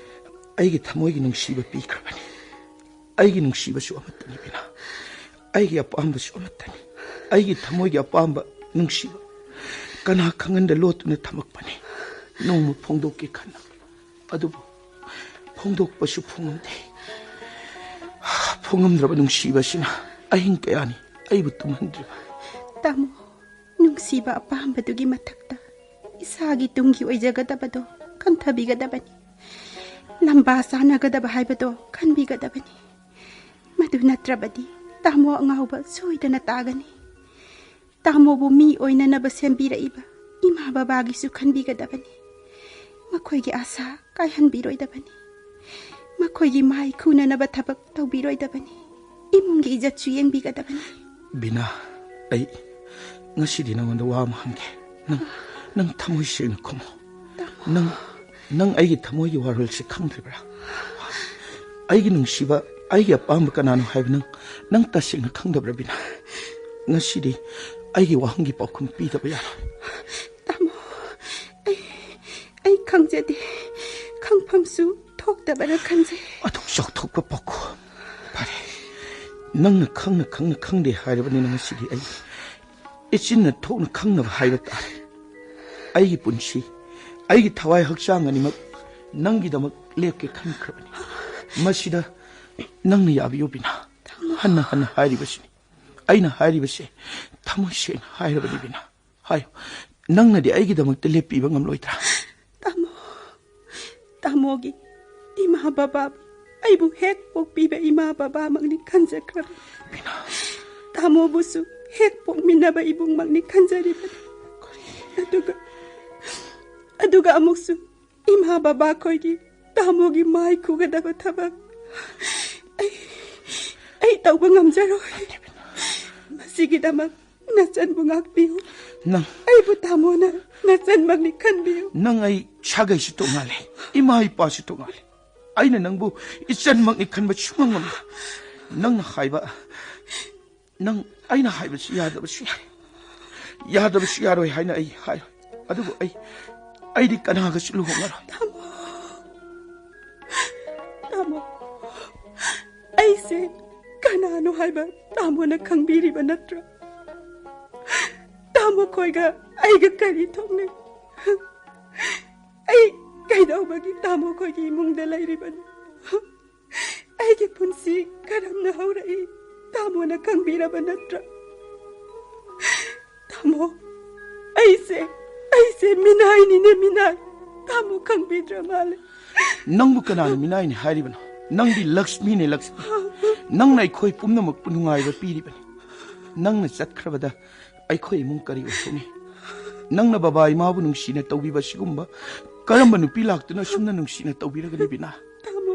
ꯑꯩꯒꯤ ꯊꯃꯣꯏꯒꯤ ꯅꯨꯡꯁꯤꯕ ꯄꯤꯈ꯭ꯔꯕꯅꯤ꯫ ꯑꯩꯒꯤ ꯅꯨꯡꯁꯤꯕꯁꯨ ꯑꯃꯠꯇꯅꯤ ꯕꯤꯅꯥ꯫ ꯑꯩꯒꯤ ꯑꯄꯥꯝꯕꯁꯨ ꯑꯃꯠꯇꯅꯤ꯫ ꯑꯩꯒꯤ ꯊꯃꯣꯏꯒꯤ ꯑꯄꯥꯝꯕ ꯅꯨꯡꯁꯤꯕ ꯀꯅꯥ ꯈꯪꯍꯟꯗ ꯂꯣꯠꯇꯨꯅ ꯊꯝꯃꯛꯄꯅꯤ꯫ ꯅꯣꯡꯃ ꯐꯣꯡꯗꯣꯛꯀꯦ ꯈꯟꯅ, ꯑꯗꯨꯕꯨ ꯐꯣꯡꯗꯣꯛꯄꯁꯨ ꯐꯣꯡꯉꯝꯗꯦ꯫ ꯐꯣꯡꯉꯝꯗ꯭ꯔꯕ ꯅꯨꯡꯁꯤꯕ ꯑꯁꯤꯅ ꯑꯍꯤꯡ ꯀꯌꯥꯅꯤ ꯑꯩꯕꯨ ꯇꯨꯝꯍꯟꯗ꯭ꯔꯤꯕ꯫ ꯇꯥꯃꯣ, ꯅꯨꯡꯁꯤꯕ ꯑꯄꯥꯝꯕꯗꯨꯒꯤ ꯃꯊꯛꯇ ꯏꯁꯥꯒꯤ ꯇꯨꯡꯒꯤ ꯑꯣꯏꯖꯒꯗꯕꯗꯣ ꯈꯟꯊꯕꯤꯒꯗꯕꯅꯤ꯫ ꯂꯝꯕꯥ ꯆꯥꯅꯒꯗꯕ ꯍꯥꯏꯕꯗꯣ ꯈꯟꯕꯤꯒꯗꯕꯅꯤ꯫ ꯃꯗꯨ ꯅꯠꯇ꯭ꯔꯕꯗꯤ ꯇꯥꯃꯣ ꯑꯉꯥꯎꯕ ꯁꯣꯏꯗꯅ ꯇꯥꯒꯅꯤ꯫ ꯇꯥꯃꯣꯕꯨ ꯃꯤ ꯑꯣꯏꯅꯅꯕ ꯁꯦꯝꯕꯤꯔꯛꯏꯕ ꯏꯃꯥ ꯕꯕꯥꯒꯤꯁꯨ ꯈꯟꯕꯤꯒꯗꯕꯅꯤ꯫ ꯃꯈꯣꯏꯒꯤ ꯑꯥꯁꯥ ꯀꯥꯏꯍꯟꯕꯤꯔꯣꯏꯗꯕꯅꯤ꯫ ꯃꯈꯣꯏꯒꯤ ꯃꯥꯏ ꯈꯨꯅꯅꯕ ꯊꯕꯛ ꯇꯧꯕꯤꯔꯣꯏꯗꯕꯅꯤ꯫ ꯏꯃꯨꯡꯒꯤ ꯏꯖꯠꯁꯨ ꯌꯦꯡꯕꯤꯒꯗꯕꯅꯤ꯫ ꯕꯤꯅꯥ, ꯑꯩ ꯉꯁꯤꯗꯤ ꯅꯉꯣꯟꯗ ꯋꯥ ꯑꯃ ꯍꯪꯒꯦ꯫ ꯅꯪ, ꯅꯪ ꯊꯃꯣꯏ ꯁꯦꯡꯅ ꯈꯨꯝꯃꯣ꯫ ꯅꯪ, ꯅꯪ ꯑꯩꯒꯤ ꯊꯃꯣꯏꯒꯤ ꯋꯥꯔꯣꯜꯁꯦ ꯈꯪꯗ꯭ꯔꯤꯕ꯭ꯔꯥ? ꯑꯩꯒꯤ ꯅꯨꯡꯁꯤꯕ, ꯑꯩꯒꯤ ꯑꯄꯥꯝꯕ ꯀꯅꯥꯅꯣ ꯍꯥꯏꯕ ꯅꯪ, ꯅꯪ ꯇꯁꯦꯡꯅ ꯈꯪꯗꯕ꯭ꯔꯥ ꯕꯤꯅꯥ? ꯉꯁꯤꯗꯤ ꯑꯩꯒꯤ ꯋꯥꯍꯪꯒꯤ ꯄꯥꯎꯈꯨꯝ ꯄꯤꯗꯕ ꯌꯥꯔꯣꯏ꯫ ꯇꯥꯃꯣ, ꯑꯩ, ꯑꯩ ꯈꯪꯖꯗꯦ꯫ ꯈꯪꯐꯝꯁꯨ ꯊꯣꯛꯇꯕꯅ ꯈꯟꯖꯩ꯫ ꯑꯗꯨꯛ ꯆꯥꯎꯊꯣꯛꯄ ꯄꯥꯎꯈꯨꯝ꯫ ꯐꯔꯦ, ꯅꯪꯅ ꯈꯪꯅ ꯈꯪꯅ ꯈꯪꯗꯦ ꯍꯥꯏꯔꯕꯅꯤꯅ ꯉꯁꯤꯗꯤ ꯑꯩ ꯏꯆꯤꯟꯅ ꯊꯣꯛꯅ ꯈꯪꯅꯕ ꯍꯥꯏꯕ ꯇꯥꯔꯦ꯫ ꯑꯩꯒꯤ ꯄꯨꯟꯁꯤ, ꯑꯩꯒꯤ ꯊꯋꯥꯏ ꯍꯛꯆꯥꯡ ꯑꯅꯤꯃꯛ ꯅꯪꯒꯤꯗꯃꯛ ꯂꯦꯞꯀꯦ ꯈꯟꯈ꯭ꯔꯕꯅꯤ꯫ ꯃꯁꯤꯗ ꯅꯪꯅ ꯌꯥꯕꯤꯌꯨ ꯕꯤꯅꯥ꯫ ꯍꯟꯅ ꯍꯟꯅ ꯍꯥꯏꯔꯤꯕꯁꯤꯅꯤ꯫ ꯑꯩꯅ ꯍꯥꯏꯔꯤꯕꯁꯦ ꯊꯃꯣꯏ ꯁꯦꯡꯅ ꯍꯥꯏꯔꯕꯅꯤ ꯕꯤꯅꯥ꯫ ꯍꯥꯏꯌꯨ, ꯅꯪꯅꯗꯤ ꯑꯩꯒꯤꯗꯃꯛꯇ ꯂꯦꯞꯄꯤꯕ ꯉꯝꯂꯣꯏꯗ꯭ꯔꯥ? ꯇꯥꯃꯣ, ꯇꯥꯃꯣꯒꯤ ꯏꯃꯥ ꯕꯕꯥ, ꯑꯩꯕꯨ ꯍꯦꯛ ꯄꯣꯛꯄꯤꯕ ꯏꯃꯥ ꯕꯕꯥꯃꯛꯅꯤ ꯈꯟꯖꯈ꯭ꯔꯕ꯫ ꯕꯤꯅꯥ꯫ ꯇꯥꯃꯣꯕꯨꯁꯨ ꯍꯦꯛ ꯄꯣꯛꯃꯤꯟꯅꯕ ꯏꯕꯨꯡꯃꯛꯅꯤ ꯈꯟꯖꯔꯤꯕꯅꯤ꯫ ꯑꯗꯨꯒ, ꯑꯗꯨꯒ ꯑꯃꯨꯛꯁꯨ ꯏꯃꯥ ꯕꯕꯥ ꯈꯣꯏꯒꯤ ꯇꯥꯃꯣꯒꯤ ꯃꯥꯏ ꯈꯨꯒꯗꯕ ꯊꯕꯛ ꯑꯩ, ꯑꯩ ꯇꯧꯕ ꯉꯝꯖꯔꯣꯏ꯫ ꯃꯁꯤꯒꯤꯗꯃꯛ ꯅꯆꯟꯕꯨ ꯉꯥꯛꯄꯤꯌꯨ꯫ ꯅꯪ ꯑꯩꯕꯨ ꯇꯥꯃꯣꯅ ꯅꯆꯟꯃꯛꯅꯤ ꯈꯟꯕꯤꯌꯨ꯫ ꯅꯪ ꯑꯩ ꯁꯥꯒꯩꯁꯨ ꯇꯣꯉꯥꯜꯂꯦ, ꯏꯃꯥ ꯏꯄꯥꯁꯨ ꯇꯣꯉꯥꯜꯂꯦ꯫ ꯑꯩꯅ ꯅꯪꯕꯨ ꯏꯆꯟꯃꯛꯅꯤ ꯈꯟꯕ ꯁꯨꯡꯉꯝ ꯉꯝꯂꯣꯏ꯫ ꯅꯪꯅ ꯍꯥꯏꯕ, ꯅꯪ ꯑꯩꯅ ꯍꯥꯏꯕꯁꯤ ꯌꯥꯗꯕꯁꯨ ꯌꯥꯏ, ꯌꯥꯗꯕꯁꯨ ꯌꯥꯔꯣꯏ ꯍꯥꯏꯅ ꯑꯩ ꯍꯥꯏꯔꯣꯏ꯫ ꯑꯗꯨꯕꯨ ꯑꯩ, ꯑꯩꯗꯤ ꯀꯅꯥꯒꯁꯨ ꯂꯨꯍꯣꯡꯉꯔꯣꯏ꯫ ꯇꯥꯃꯣ, ꯇꯥꯃꯣ, ꯑꯩꯁꯦ ꯀꯅꯥꯅꯣ ꯍꯥꯏꯕ ꯇꯥꯃꯣꯅ ꯈꯪꯕꯤꯔꯤꯕ ꯅꯠꯇ꯭ꯔꯣ? ꯇꯥꯃꯣ ꯈꯣꯏꯒ ꯑꯩꯒ ꯀꯔꯤ ꯊꯣꯛꯅꯩ? ꯑꯩ ꯀꯩꯗꯧꯕꯒꯤ ꯇꯥꯃꯣ ꯈꯣꯏꯒꯤ ꯏꯃꯨꯡꯗ ꯂꯩꯔꯤꯕꯅꯣ? ꯑꯩꯒꯤ ꯄꯨꯟꯁꯤ ꯀꯔꯝꯅ ꯍꯧꯔꯛꯏ? ꯇꯥꯃꯣꯅ ꯈꯪꯕꯤꯔꯕ ꯅꯠꯇ꯭ꯔꯥ? ꯇꯥꯃꯣ, ꯑꯩꯁꯦ, ꯑꯩꯁꯦ ꯃꯤꯅꯥꯏꯅꯤꯅꯦ, ꯃꯤꯅꯥꯏ꯫ ꯇꯥꯃꯣ ꯈꯪꯕꯤꯗ꯭ꯔ ꯃꯥꯜꯂꯦ꯫ ꯅꯪꯕꯨ ꯀꯅꯥꯅ ꯃꯤꯅꯥꯏꯅꯤ ꯍꯥꯏꯔꯤꯕꯅꯣ? ꯅꯪꯗꯤ ꯂꯛꯁꯃꯤꯅꯦ, ꯂꯛꯁꯃꯤ꯫ ꯅꯪꯅ ꯑꯩꯈꯣꯏ ꯄꯨꯝꯅꯃꯛꯄꯨ ꯅꯨꯡꯉꯥꯏꯕ ꯄꯤꯔꯤꯕꯅꯤ꯫ ꯅꯪꯅ ꯆꯠꯈ꯭ꯔꯕꯗ ꯑꯩꯈꯣꯏ ꯏꯃꯨꯡ ꯀꯔꯤ ꯑꯣꯏꯊꯣꯛꯅꯤ? ꯅꯪꯅ ꯕꯕꯥ ꯏꯃꯥꯕꯨ ꯅꯨꯡꯁꯤꯅ ꯇꯧꯕꯤꯕ ꯑꯁꯤꯒꯨꯝꯕ ꯀꯔꯝꯕ ꯅꯨꯄꯤ ꯂꯥꯛꯇꯨꯅ ꯑꯁꯨꯝꯅ ꯅꯨꯡꯁꯤꯅ ꯇꯧꯕꯤꯔꯒꯅꯤ, ꯕꯤꯅꯥ? ꯇꯥꯃꯣ,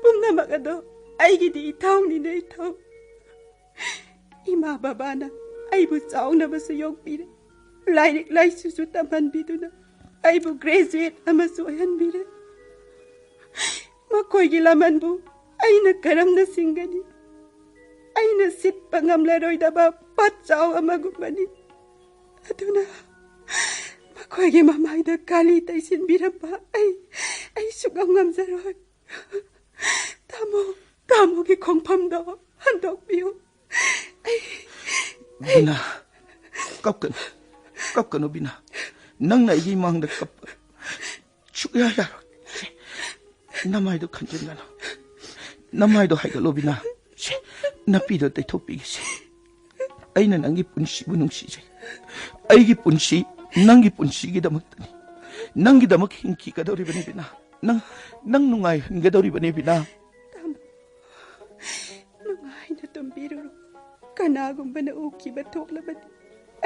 ꯄꯨꯝꯅꯃꯛ ꯑꯗꯣ ꯑꯩꯒꯤꯗꯤ ꯏꯊꯧꯅꯤꯅꯦ, ꯏꯊꯧ꯫ ꯏꯃꯥ ꯕꯕꯥꯅ ꯑꯩꯕꯨ ꯆꯥꯎꯅꯕꯁꯨ ꯌꯣꯛꯄꯤꯔꯦ, ꯂꯥꯏꯔꯤꯛ ꯂꯥꯏꯁꯨꯁꯨ ꯇꯝꯍꯟꯕꯤꯗꯨꯅ ꯑꯩꯕꯨ ꯒ꯭ꯔꯦꯖꯨꯑꯦꯠ ꯑꯃꯁꯨ ꯑꯣꯏꯍꯟꯕꯤꯔꯦ꯫ ꯃꯈꯣꯏꯒꯤ ꯂꯃꯟꯕꯨ ꯑꯩꯅ ꯀꯔꯝꯅ ꯁꯤꯡꯒꯅꯤ? ꯑꯩꯅ ꯁꯤꯠꯄ ꯉꯝꯂꯔꯣꯏꯗꯕ ꯄꯠꯆꯥꯎ ꯑꯃꯒꯨꯝꯕꯅꯤ꯫ ꯑꯗꯨꯅ ꯃꯈꯣꯏꯒꯤ ꯃꯃꯥꯏꯗ ꯀꯥꯂꯤ ꯇꯩꯁꯤꯟꯕꯤꯔꯝꯕ ꯑꯩ, ꯑꯩ ꯁꯨꯛꯉꯝ ꯉꯝꯖꯔꯣꯏ꯫ ꯇꯥꯃꯣ, ꯇꯥꯃꯣꯒꯤ ꯈꯣꯡꯐꯝꯗꯣ ꯍꯟꯗꯣꯛꯄꯤꯌꯨ꯫ ꯑꯩ, ꯑꯩ ꯕꯤꯅꯥ, ꯀꯞꯀꯅꯨ, ꯀꯞꯀꯅꯨ ꯕꯤꯅꯥ꯫ ꯅꯪꯅ ꯑꯩꯒꯤ ꯃꯥꯡꯗ ꯀꯞꯄ ꯁꯨꯛꯌꯥ ꯌꯥꯔꯣꯏ꯫ ꯅꯃꯥꯏꯗꯣ ꯈꯟꯖꯤꯟꯒꯅꯨ꯫ ꯅꯃꯥꯏꯗꯣ ꯍꯥꯏꯒꯠꯂꯣ ꯕꯤꯅꯥ꯫ ꯁꯦ, ꯅꯄꯤꯗꯣ ꯇꯩꯊꯣꯛꯄꯤꯒꯦꯁꯦ꯫ ꯑꯩꯅ ꯅꯪꯒꯤ ꯄꯨꯟꯁꯤꯕꯨ ꯅꯨꯡꯁꯤꯖꯩ꯫ ꯑꯩꯒꯤ ꯄꯨꯟꯁꯤ ꯅꯪꯒꯤ ꯄꯨꯟꯁꯤꯒꯤꯗꯃꯛꯇꯅꯤ꯫ ꯅꯪꯒꯤꯗꯃꯛ ꯍꯤꯡꯈꯤꯒꯗꯧꯔꯤꯕꯅꯤ ꯕꯤꯅꯥ꯫ ꯅꯪ, ꯅꯪ ꯅꯨꯡꯉꯥꯏꯍꯟꯒꯗꯧꯔꯤꯕꯅꯤ ꯕꯤꯅꯥ꯫ ꯇꯥꯃꯣ, ꯅꯨꯡꯉꯥꯏꯅ ꯇꯨꯝꯕꯤꯔꯨꯔꯣ꯫ ꯀꯅꯥꯒꯨꯝꯕꯅ ꯎꯈꯤꯕ ꯊꯣꯛꯂꯕꯗꯤ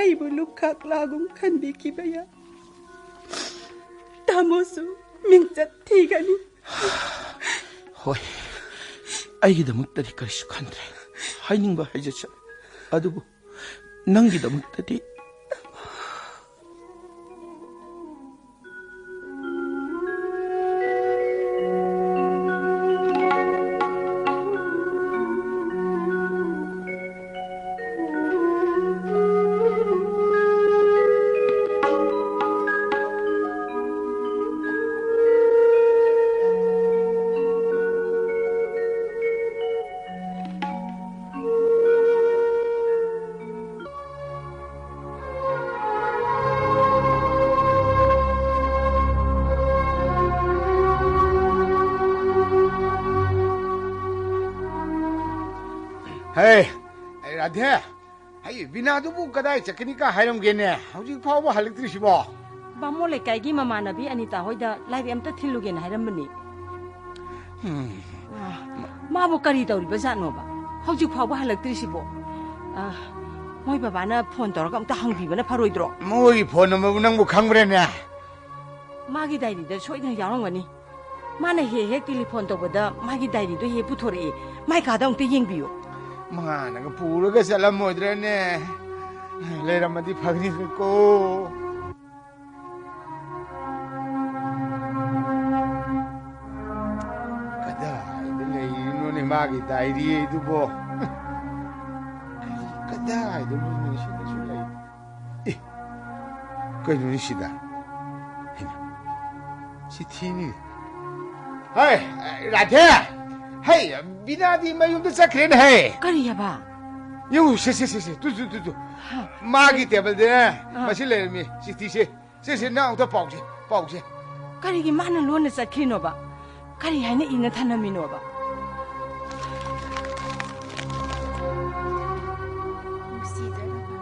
ꯑꯩꯕꯨ ꯂꯨꯈꯥꯛꯂꯥꯒꯨꯝ ꯈꯟꯕꯤꯈꯤꯕ ꯌꯥꯏ꯫ ꯇꯥꯃꯣꯁꯨ ꯃꯤꯡꯆꯠ ꯊꯤꯒꯅꯤ꯫ ꯍꯣꯏ, ꯑꯩꯒꯤꯗꯃꯛꯇꯗꯤ ꯀꯔꯤꯁꯨ ꯈꯟꯗ꯭ꯔꯦ꯫ ꯍꯥꯏꯅꯤꯡꯕ ꯍꯥꯏꯖꯁꯅꯨ꯫ ꯑꯗꯨꯕꯨ ꯅꯪꯒꯤꯗꯃꯛꯇꯗꯤ꯫ ꯍꯦ, ꯑꯩ ꯔꯥꯙꯦ, ꯍꯩ, ꯕꯤꯅꯥꯗꯨꯕꯨ ꯀꯗꯥꯏ ꯆꯠꯀꯅꯤ ꯀ ꯍꯥꯏꯔꯝꯒꯦꯅꯦ? ꯍꯧꯖꯤꯛ ꯐꯥꯎꯕ ꯍꯜꯂꯛꯇ꯭ꯔꯤꯁꯤꯕꯣ? ꯕꯥꯃꯣꯟ ꯂꯩꯀꯥꯏꯒꯤ ꯃꯃꯥꯟꯅꯕꯤ ꯑꯅꯤꯇꯥ ꯍꯣꯏꯗ ꯂꯥꯏꯔꯤꯛ ꯑꯝꯇ ꯊꯤꯜꯂꯨꯒꯦꯅ ꯍꯥꯏꯔꯝꯕꯅꯤ꯫ ꯎꯝ꯫ ꯑ, ꯃꯥꯕꯨ ꯀꯔꯤ ꯇꯧꯔꯤꯕ ꯖꯥꯠꯅꯣꯕ? ꯍꯧꯖꯤꯛ ꯐꯥꯎꯕ ꯍꯜꯂꯛꯇ꯭ꯔꯤꯁꯤꯕꯣ? ꯑ, ꯃꯣꯏ ꯕꯕꯥꯅ ꯐꯣꯟ ꯇꯧꯔꯒ ꯑꯝꯇ ꯍꯪꯕꯤꯕꯅ ꯐꯔꯣꯏꯗ꯭ꯔꯣ? ꯃꯣꯏꯒꯤ ꯐꯣꯟ ꯅꯝꯕꯔꯕꯨ ꯅꯪꯕꯨ ꯈꯪꯕ꯭ꯔꯥꯅꯦ? ꯃꯥꯒꯤ ꯗꯥꯏꯔꯤꯗ ꯁꯣꯏꯗꯅ ꯌꯥꯎꯔꯝꯒꯅꯤ꯫ ꯃꯥꯅ ꯍꯦꯛ ꯍꯦꯛ ꯇꯦꯂꯤꯐꯣꯟ ꯇꯧꯕꯗ ꯃꯥꯒꯤ ꯗꯥꯏꯔꯤꯗꯣ ꯍꯦꯛ ꯄꯨꯊꯣꯔꯛꯑꯦ꯫ ꯃꯥꯏ ꯀꯥꯗ ꯑꯃꯨꯛꯇ ꯌꯦꯡꯕꯤꯌꯨ꯫ ꯃꯥꯅꯒ ꯄꯨꯔꯒ ꯆꯠꯂꯝꯃꯣꯏꯗ꯭ꯔꯅꯦ? ꯂꯩꯔꯝꯃꯗꯤ ꯐꯒꯅꯤꯗꯀꯣ꯫ ꯀꯗꯥꯏꯗ ꯂꯩꯔꯤꯅꯣꯅꯦ ꯃꯥꯒꯤ ꯗꯥꯏꯔꯤ ꯑꯗꯨꯕꯣ? ꯀꯗꯥꯏꯗꯅꯣꯅꯦ ꯁꯤꯗꯁꯨ ꯂꯩ? ꯑꯦ, ꯀꯩꯅꯣꯅꯦ ꯁꯤꯗ? ꯍꯩꯃꯥ, ꯁꯤ ꯊꯤꯅꯤ꯫ ꯍꯩ, ꯔꯥꯙꯦ! ꯍꯩ, ꯕꯤꯅꯥꯗꯤ ꯃꯌꯨꯝꯗ ꯆꯠꯈ꯭ꯔꯦꯅꯦ ꯍꯩ! ꯀꯔꯤ ꯍꯥꯏꯕ? ꯌꯦꯡꯉꯨ, ꯁꯦ, ꯁꯦ, ꯁꯦ, ꯁꯦ, ꯇꯨ, ꯇꯨ, ꯇꯨ, ꯇꯨ꯫ ꯍꯥ? ꯃꯥꯒꯤ ꯇꯦꯕꯜꯗꯅꯦ, ꯑꯥ꯫ ꯃꯁꯤ ꯂꯩꯔꯝꯃꯤ, ꯆꯤꯊꯤꯁꯦ꯫ ꯁꯦ, ꯁꯦ, ꯅꯪ ꯑꯃꯨꯛꯇ ꯄꯥꯎꯁꯦ, ꯄꯥꯎꯁꯦ꯫ ꯀꯔꯤꯒꯤ ꯃꯥꯅ ꯂꯣꯟꯅ ꯆꯠꯈ꯭ꯔꯤꯅꯣꯕ? ꯀꯔꯤ ꯍꯥꯏꯅ ꯏꯅ ꯊꯅꯝꯃꯤꯅꯣꯕ? ꯅꯨꯡꯁꯤꯖꯔꯕ,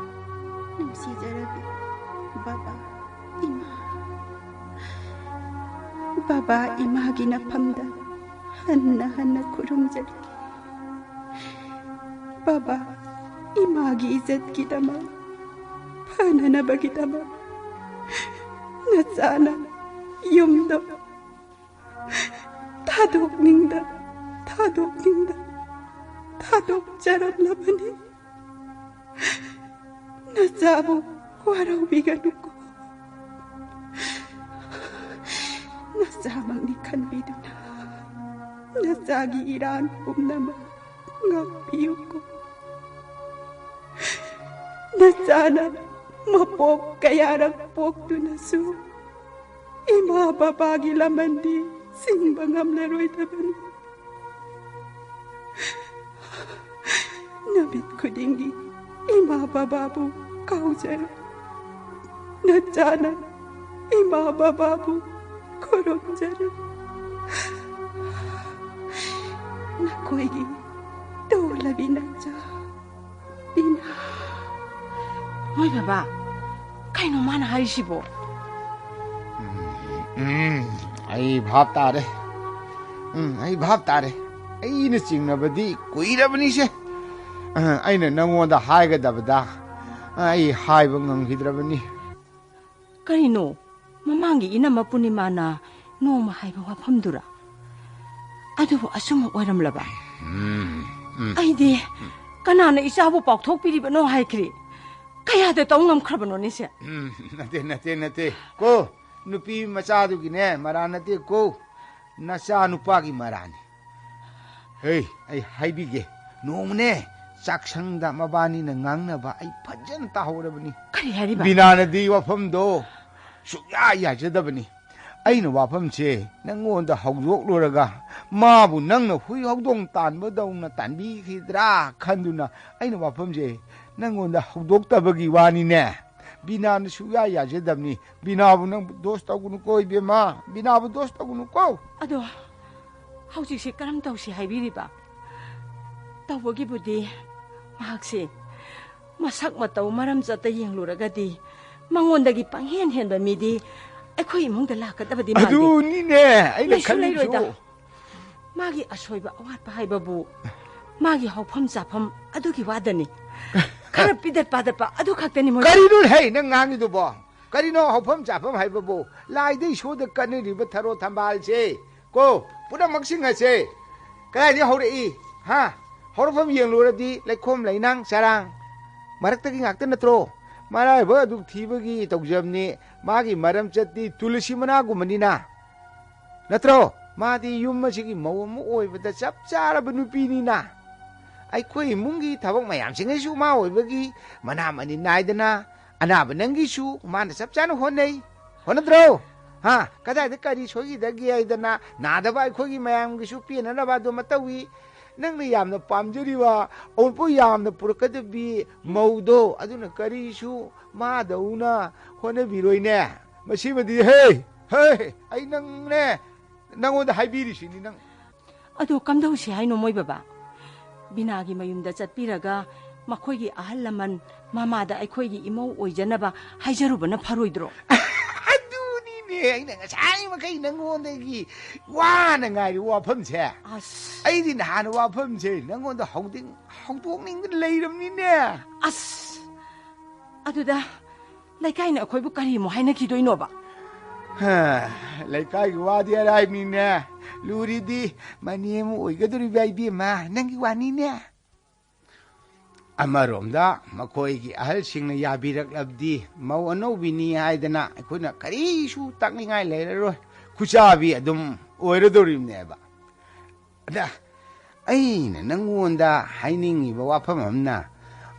ꯅꯨꯡꯁꯤꯖꯔꯕꯤ꯫ ꯕꯕꯥ ꯏꯃꯥꯒꯤ ꯅꯐꯝꯗ ꯍꯟꯅ ꯍꯟꯅ ꯈꯨꯔꯨꯝꯖꯔꯤ꯫ ꯕꯕꯥ ꯏꯃꯥꯒꯤ ꯏꯖꯠꯀꯤꯗꯃꯛ, ꯐꯅꯅꯕꯒꯤꯗꯃꯛ ꯅꯆꯥꯅ ꯌꯨꯝꯗꯣ ꯊꯥꯗꯣꯛꯅꯤꯡꯗ, ꯊꯥꯗꯣꯛꯅꯤꯡꯗ ꯊꯥꯗꯣꯛꯆꯔꯝꯂꯕꯅꯤ꯫ ꯅꯆꯥꯕꯨ ꯋꯥꯔꯧꯕꯤꯒꯅꯨꯀꯣ꯫ ꯅꯆꯥꯃꯛꯅꯤ ꯈꯟꯕꯤꯗꯨꯅ ꯅꯆꯥꯒꯤ ꯏꯔꯥꯟ ꯄꯨꯝꯅꯃꯛ ꯉꯥꯛꯄꯤꯌꯨꯀꯣ꯫ ꯅꯆꯥꯅ ꯃꯄꯣꯛ ꯀꯌꯥꯔꯛ ꯄꯣꯛꯇꯨꯅꯁꯨ ꯏꯃꯥ ꯕꯕꯥꯒꯤ ꯂꯃꯟꯗꯤ ꯆꯤꯡꯕ ꯉꯝꯂꯔꯣꯏꯗꯕꯅꯤ꯫ ꯅꯨꯃꯤꯠ ꯈꯨꯗꯤꯡꯒꯤ ꯏꯃꯥ ꯕꯕꯥꯕꯨ ꯀꯥꯎꯖꯔꯦ꯫ ꯅꯆꯥꯅ ꯏꯃꯥ ꯕꯕꯥꯕꯨ ꯈꯨꯔꯨꯝꯖꯔꯤ꯫ ꯅꯈꯣꯏꯒꯤ ꯇꯣꯜꯂꯕꯤ ꯅꯆꯥ ꯕꯤꯅꯥ꯫ ꯍꯣꯏ ꯕꯕꯥ, ꯀꯩꯅꯣ ꯃꯥꯅ ꯍꯥꯏꯔꯤꯁꯤꯕꯣ? ꯎꯝ, ꯑꯩ ꯚꯥꯞ ꯇꯥꯔꯦ꯫ ꯎꯝ, ꯑꯩ ꯚꯥꯞ ꯇꯥꯔꯦ꯫ ꯑꯩꯅ ꯆꯤꯡꯅꯕꯗꯤ ꯀꯨꯏꯔꯕꯅꯤꯁꯦ꯫ ꯑ, ꯑꯩꯅ ꯅꯪꯉꯣꯟꯗ ꯍꯥꯏꯒꯗꯕꯗ ꯑꯩ ꯍꯥꯏꯕ ꯉꯝꯈꯤꯗ꯭ꯔꯕꯅꯤ꯫ ꯀꯔꯤꯅꯣ? ꯃꯃꯥꯡꯒꯤ ꯏꯅꯝꯃ ꯄꯨꯔꯅꯤꯃꯥꯅ ꯅꯣꯡꯃ ꯍꯥꯏꯕ ꯋꯥꯐꯝꯗꯨꯔ? ꯑꯗꯨꯕꯨ ꯑꯆꯨꯝꯕ ꯑꯣꯏꯔꯝꯂꯕ? ꯑꯩꯗꯤ ꯀꯅꯥꯅ ꯏꯆꯥꯕꯨ ꯄꯥꯎꯊꯣꯛꯄꯤꯔꯤꯕꯅꯣ ꯍꯥꯏꯈ꯭ꯔꯤ꯫ ꯀꯌꯥꯗ ꯇꯧ ꯉꯝꯈ꯭ꯔꯕꯅꯣꯅꯦ ꯁꯦ? ꯎꯝ, ꯅꯠꯇꯦ, ꯅꯠꯇꯦ, ꯅꯠꯇꯦ꯫ ꯀꯣ, ꯅꯨꯄꯤ ꯃꯆꯥꯗꯨꯒꯤꯅꯦ ꯃꯔꯥ ꯅꯠꯇꯦ ꯀꯣ, ꯅꯆꯥ ꯅꯨꯄꯥꯒꯤ ꯃꯔꯥꯅꯤ꯫ ꯍꯦ, ꯑꯩ ꯍꯥꯏꯕꯤꯒꯦ, ꯅꯣꯡꯃꯅꯦ ꯆꯥꯛꯁꯪꯗ ꯃꯕꯥꯅꯤꯅ ꯉꯥꯡꯅꯕ ꯑꯩ ꯐꯖꯅ ꯇꯥꯍꯧꯔꯕꯅꯤ꯫ ꯀꯔꯤ ꯍꯥꯏꯔꯤꯕ? ꯕꯤꯅꯥꯅꯗꯤ ꯋꯥꯐꯝꯗꯣ ꯁꯨꯛꯌꯥ ꯌꯥꯖꯗꯕꯅꯤ꯫ ꯑꯩꯅ ꯋꯥꯐꯝꯁꯦ ꯅꯪꯉꯣꯟꯗ ꯍꯧꯗꯣꯛꯂꯨꯔꯒ ꯃꯥꯕꯨ ꯅꯪꯅ ꯍꯨꯏ ꯍꯧꯗꯣꯡ ꯇꯥꯟꯕꯗꯧꯅ ꯇꯥꯟꯕꯤꯈꯤꯗ꯭ꯔꯥ ꯈꯟꯗꯨꯅ ꯑꯩꯅ ꯋꯥꯐꯝꯁꯦ ꯅꯪꯉꯣꯟꯗ ꯍꯧꯗꯣꯛꯇꯕꯒꯤ ꯋꯥꯅꯤꯅꯦ꯫ ꯕꯤꯅꯥꯅ ꯁꯨꯛꯌꯥ ꯌꯥꯖꯗꯕꯅꯤ꯫ ꯕꯤꯅꯥꯕꯨ ꯅꯪꯕꯨ ꯗꯣꯁ ꯇꯧꯒꯅꯨꯀꯣ ꯏꯕꯦꯝꯃ, ꯕꯤꯅꯥꯕꯨ ꯗꯣꯁ ꯇꯧꯒꯅꯨꯀꯣ꯫ ꯑꯗꯣ ꯍꯧꯖꯤꯛꯁꯦ ꯀꯔꯝ ꯇꯧꯁꯤ ꯍꯥꯏꯕꯤꯔꯤꯕ? ꯇꯧꯕꯒꯤꯕꯨꯗꯤ ꯃꯍꯥꯛꯁꯦ ꯃꯁꯛ ꯃꯇꯧ ꯃꯔꯝ ꯆꯠꯇ ꯌꯦꯡꯂꯨꯔꯒꯗꯤ ꯃꯉꯣꯟꯗꯒꯤ ꯄꯪꯍꯦꯟ ꯍꯦꯟꯕ ꯃꯤꯗꯤ ꯑꯩꯈꯣꯏ ꯏꯃꯨꯡꯗ ꯂꯥꯛꯀꯗꯕꯗꯤ ꯃꯥꯟꯗꯦ꯫ ꯑꯗꯨꯅꯤꯅꯦ ꯑꯩꯅ ꯂꯩꯁꯨ ꯈꯜꯂꯤꯁꯨ꯫ ꯂꯩꯔꯣꯏꯗ꯫ ꯃꯥꯒꯤ ꯑꯁꯣꯏꯕ ꯑꯋꯥꯠꯄ ꯍꯥꯏꯕꯕꯨ ꯃꯥꯒꯤ ꯍꯧꯐꯝ ꯆꯥꯐꯝ ꯑꯗꯨꯒꯤ ꯋꯥꯗꯅꯤ꯫ ꯈꯔ ꯄꯤꯗꯠ ꯄꯥꯗꯠꯄ ꯑꯗꯨ ꯈꯛꯇꯅꯤ ꯃꯣꯏ꯫ ꯀꯔꯤꯅꯣ ꯍꯦ ꯅꯪ ꯉꯥꯡꯉꯤꯗꯨꯕꯣ? ꯀꯔꯤꯅꯣ ꯍꯧꯐꯝ ꯆꯥꯐꯝ ꯍꯥꯏꯕꯕꯨ? ꯂꯥꯏꯗ ꯏꯁꯣꯔꯗ ꯀꯠꯅꯔꯤꯕ ꯊꯔꯣ ꯊꯝꯕꯥꯜꯁꯦ ꯀꯣ, ꯄꯨꯝꯅꯃꯛꯁꯤꯡ ꯑꯁꯦ ꯀꯗꯥꯏꯗꯒꯤ ꯍꯧꯔꯛꯏ? ꯍꯥ? ꯍꯧꯔꯛꯐꯝ ꯌꯦꯡꯂꯨꯔꯗꯤ ꯂꯩꯈꯣꯝ, ꯂꯩꯅꯥꯡ, ꯆꯔꯥꯡ ꯃꯔꯛꯇꯒꯤ ꯉꯥꯛꯇ ꯅꯠꯇ꯭ꯔꯣ? ꯃꯔꯥꯏꯕꯛ ꯑꯗꯨ ꯊꯤꯕꯒꯤ ꯇꯧꯖꯕꯅꯤ꯫ ꯃꯥꯒꯤ ꯃꯔꯝ ꯆꯠꯇꯤ ꯇꯨꯂꯁꯤ ꯃꯅꯥꯒꯨꯝꯕꯅꯤꯅ꯫ ꯅꯠꯇ꯭ꯔꯣ? ꯃꯥꯗꯤ ꯌꯨꯝ ꯑꯁꯤꯒꯤ ꯃꯧ ꯑꯃ ꯑꯣꯏꯕꯗ ꯆꯞ ꯆꯥꯔꯕ ꯅꯨꯄꯤꯅꯤꯅ꯫ ꯑꯩꯈꯣꯏ ꯏꯃꯨꯡꯒꯤ ꯊꯕꯛ ꯃꯌꯥꯝꯁꯤꯡ ꯑꯁꯤꯁꯨ ꯃꯥ ꯑꯣꯏꯕꯒꯤ ꯃꯅꯥ ꯃꯅꯤꯟ ꯅꯥꯏꯗꯅ ꯑꯅꯥꯕ ꯅꯪꯒꯤꯁꯨ ꯃꯥꯅ ꯆꯞ ꯆꯥꯅ ꯍꯣꯠꯅꯩ꯫ ꯍꯣꯠꯅꯗ꯭ꯔꯣ? ꯍꯥ? ꯀꯗꯥꯏꯗ ꯀꯔꯤ ꯁꯣꯏꯈꯤꯗꯒꯦ ꯍꯥꯏꯗꯅ ꯅꯥꯗꯕ ꯑꯩꯈꯣꯏꯒꯤ ꯃꯌꯥꯝꯒꯤꯁꯨ ꯄꯦꯟꯅꯅꯕ ꯑꯗꯨꯃ ꯇꯧꯏ꯫ ꯅꯪꯅ ꯌꯥꯝꯅ ꯄꯥꯝꯖꯔꯤꯕ ꯑꯎꯟꯄꯣꯠ ꯌꯥꯝꯅ ꯄꯨꯔꯛꯀꯗꯕꯤ ꯃꯧꯗꯣ ꯑꯗꯨꯅ ꯀꯔꯤꯁꯨ ꯃꯥꯗꯧꯅ ꯍꯣꯠꯅꯕꯤꯔꯣꯏꯅꯦ꯫ ꯃꯁꯤꯃꯗꯤ ꯍꯦ, ꯍꯦ, ꯑꯩ ꯅꯪꯅꯦ, ꯅꯪꯉꯣꯟꯗ ꯍꯥꯏꯕꯤꯔꯤꯁꯤꯅꯤ ꯅꯪ꯫ ꯑꯗꯨ ꯀꯝꯗꯧꯁꯤ ꯍꯥꯏꯅꯣ ꯃꯣꯏ ꯕꯕꯥ? ꯕꯤꯅꯥꯒꯤ ꯃꯌꯨꯝꯗ ꯆꯠꯄꯤꯔꯒ ꯃꯈꯣꯏꯒꯤ ꯑꯍꯜ ꯂꯃꯟ ꯃꯃꯥꯗ ꯑꯩꯈꯣꯏꯒꯤ ꯏꯃꯧ ꯑꯣꯏꯖꯅꯕ ꯍꯥꯏꯖꯔꯨꯕꯅ ꯐꯔꯣꯏꯗ꯭ꯔꯣ? ꯑꯗꯨꯅꯤꯅꯦ ꯑꯩꯅ ꯉꯁꯥꯏ ꯃꯈꯩ ꯅꯪꯉꯣꯟꯗꯒꯤ ꯋꯥꯅ ꯉꯥꯏꯔꯤ ꯋꯥꯐꯝꯁꯦ꯫ ꯑꯁ꯫ ꯑꯩꯗꯤ ꯅꯍꯥꯟ ꯋꯥꯐꯝꯁꯦ ꯅꯪꯉꯣꯟꯗ ꯍꯧꯗꯤꯡ-, ꯍꯧꯗꯣꯛꯅꯤꯡꯗꯅ ꯂꯩꯔꯝꯅꯤꯅꯦ꯫ ꯑꯁ꯫ ꯑꯗꯨꯗ ꯂꯩꯀꯥꯏꯅ ꯑꯩꯈꯣꯏꯕꯨ ꯀꯔꯤꯃꯨꯛ ꯍꯥꯏꯅꯈꯤꯗꯣꯏꯅꯣꯕ? ꯍꯥ, ꯂꯩꯀꯥꯏꯒꯤ ꯋꯥꯗꯤ ꯑꯔꯥꯏꯕꯅꯤꯅꯦ꯫ ꯂꯨꯔꯤꯗꯤ ꯃꯅꯦ ꯑꯃ ꯑꯣꯏꯒꯗꯧꯔꯤꯕ ꯏꯕꯦꯝꯃ, ꯅꯪꯒꯤ ꯋꯥꯅꯤꯅꯦ꯫ ꯑꯃꯔꯣꯝꯗ ꯃꯈꯣꯏꯒꯤ ꯑꯍꯜꯁꯤꯡꯅ ꯌꯥꯕꯤꯔꯛꯂꯕꯗꯤ ꯃꯧ ꯑꯅꯧꯕꯤꯅꯤ ꯍꯥꯏꯗꯅ ꯑꯩꯈꯣꯏꯅ ꯀꯔꯤꯁꯨ ꯇꯥꯛꯅꯤꯡꯉꯥꯏ ꯂꯩꯔꯔꯣꯏ, ꯈꯨꯆꯥꯕꯤ ꯑꯗꯨꯝ ꯑꯣꯏꯔꯗꯧꯔꯤꯕꯅꯦꯕ꯫ ꯑꯗ ꯑꯩꯅ ꯅꯪꯉꯣꯟꯗ ꯍꯥꯏꯅꯤꯡꯉꯤꯕ ꯋꯥꯐꯝ ꯑꯃꯅ,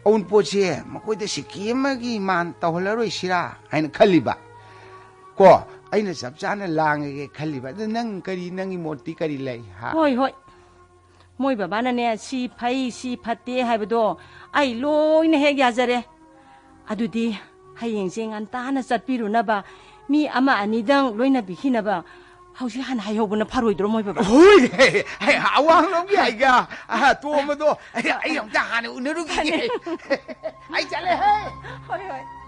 ꯑꯎꯟꯄꯣꯠꯁꯦ ꯃꯈꯣꯏꯗ ꯁꯤꯀꯤ ꯑꯃꯒꯤ ꯃꯥꯟ ꯇꯧꯍꯜꯂꯔꯣꯏꯁꯤꯔꯥ ꯍꯥꯏꯅ ꯈꯜꯂꯤꯕ꯫ ꯀꯣ, ꯑꯩꯅ ꯆꯞ ꯆꯥꯅ ꯂꯥꯡꯉꯒꯦ ꯈꯜꯂꯤꯕ꯫ ꯑꯗꯨ ꯅꯪ ꯀꯔꯤ, ꯅꯪꯒꯤ ꯃꯣꯠꯇꯤ ꯀꯔꯤ ꯂꯩ, ꯍꯥ? ꯍꯣꯏ, ꯍꯣꯏ꯫ ꯃꯣꯏ ꯕꯕꯥꯅꯅꯦ, ꯁꯤ ꯐꯩ, ꯁꯤ ꯐꯠꯇꯦ ꯍꯥꯏꯕꯗꯣ ꯑꯩ ꯂꯣꯏꯅ ꯍꯦꯛ ꯌꯥꯖꯔꯦ꯫ ꯑꯗꯨꯗꯤ ꯍꯌꯦꯡꯁꯦ ꯉꯟꯇꯥꯅ ꯆꯠꯄꯤꯔꯨꯅꯕ, ꯃꯤ ꯑꯃ ꯑꯅꯤꯗꯪ ꯂꯣꯏꯅꯕꯤꯈꯤꯅꯕ ꯍꯧꯖꯤꯛ ꯍꯥꯟꯅ ꯍꯥꯏꯍꯧꯕꯅ ꯐꯔꯣꯏꯗ꯭ꯔꯣ, ꯃꯣꯏ ꯕꯕꯥ? ꯍꯣꯏ, ꯑꯋꯥꯡꯂꯣꯝꯒꯤ ꯍꯥꯏꯒ, ꯑꯍ, ꯇꯣꯝꯕꯗꯣ, ꯑꯩ, ꯑꯩ ꯑꯝꯇ ꯍꯥꯟꯅ ꯎꯅꯔꯨꯈꯤꯒꯦ꯫ ꯑꯩ ꯆꯠꯂꯦ, ꯍꯦ꯫ ꯍꯣꯏ, ꯍꯣꯏ꯫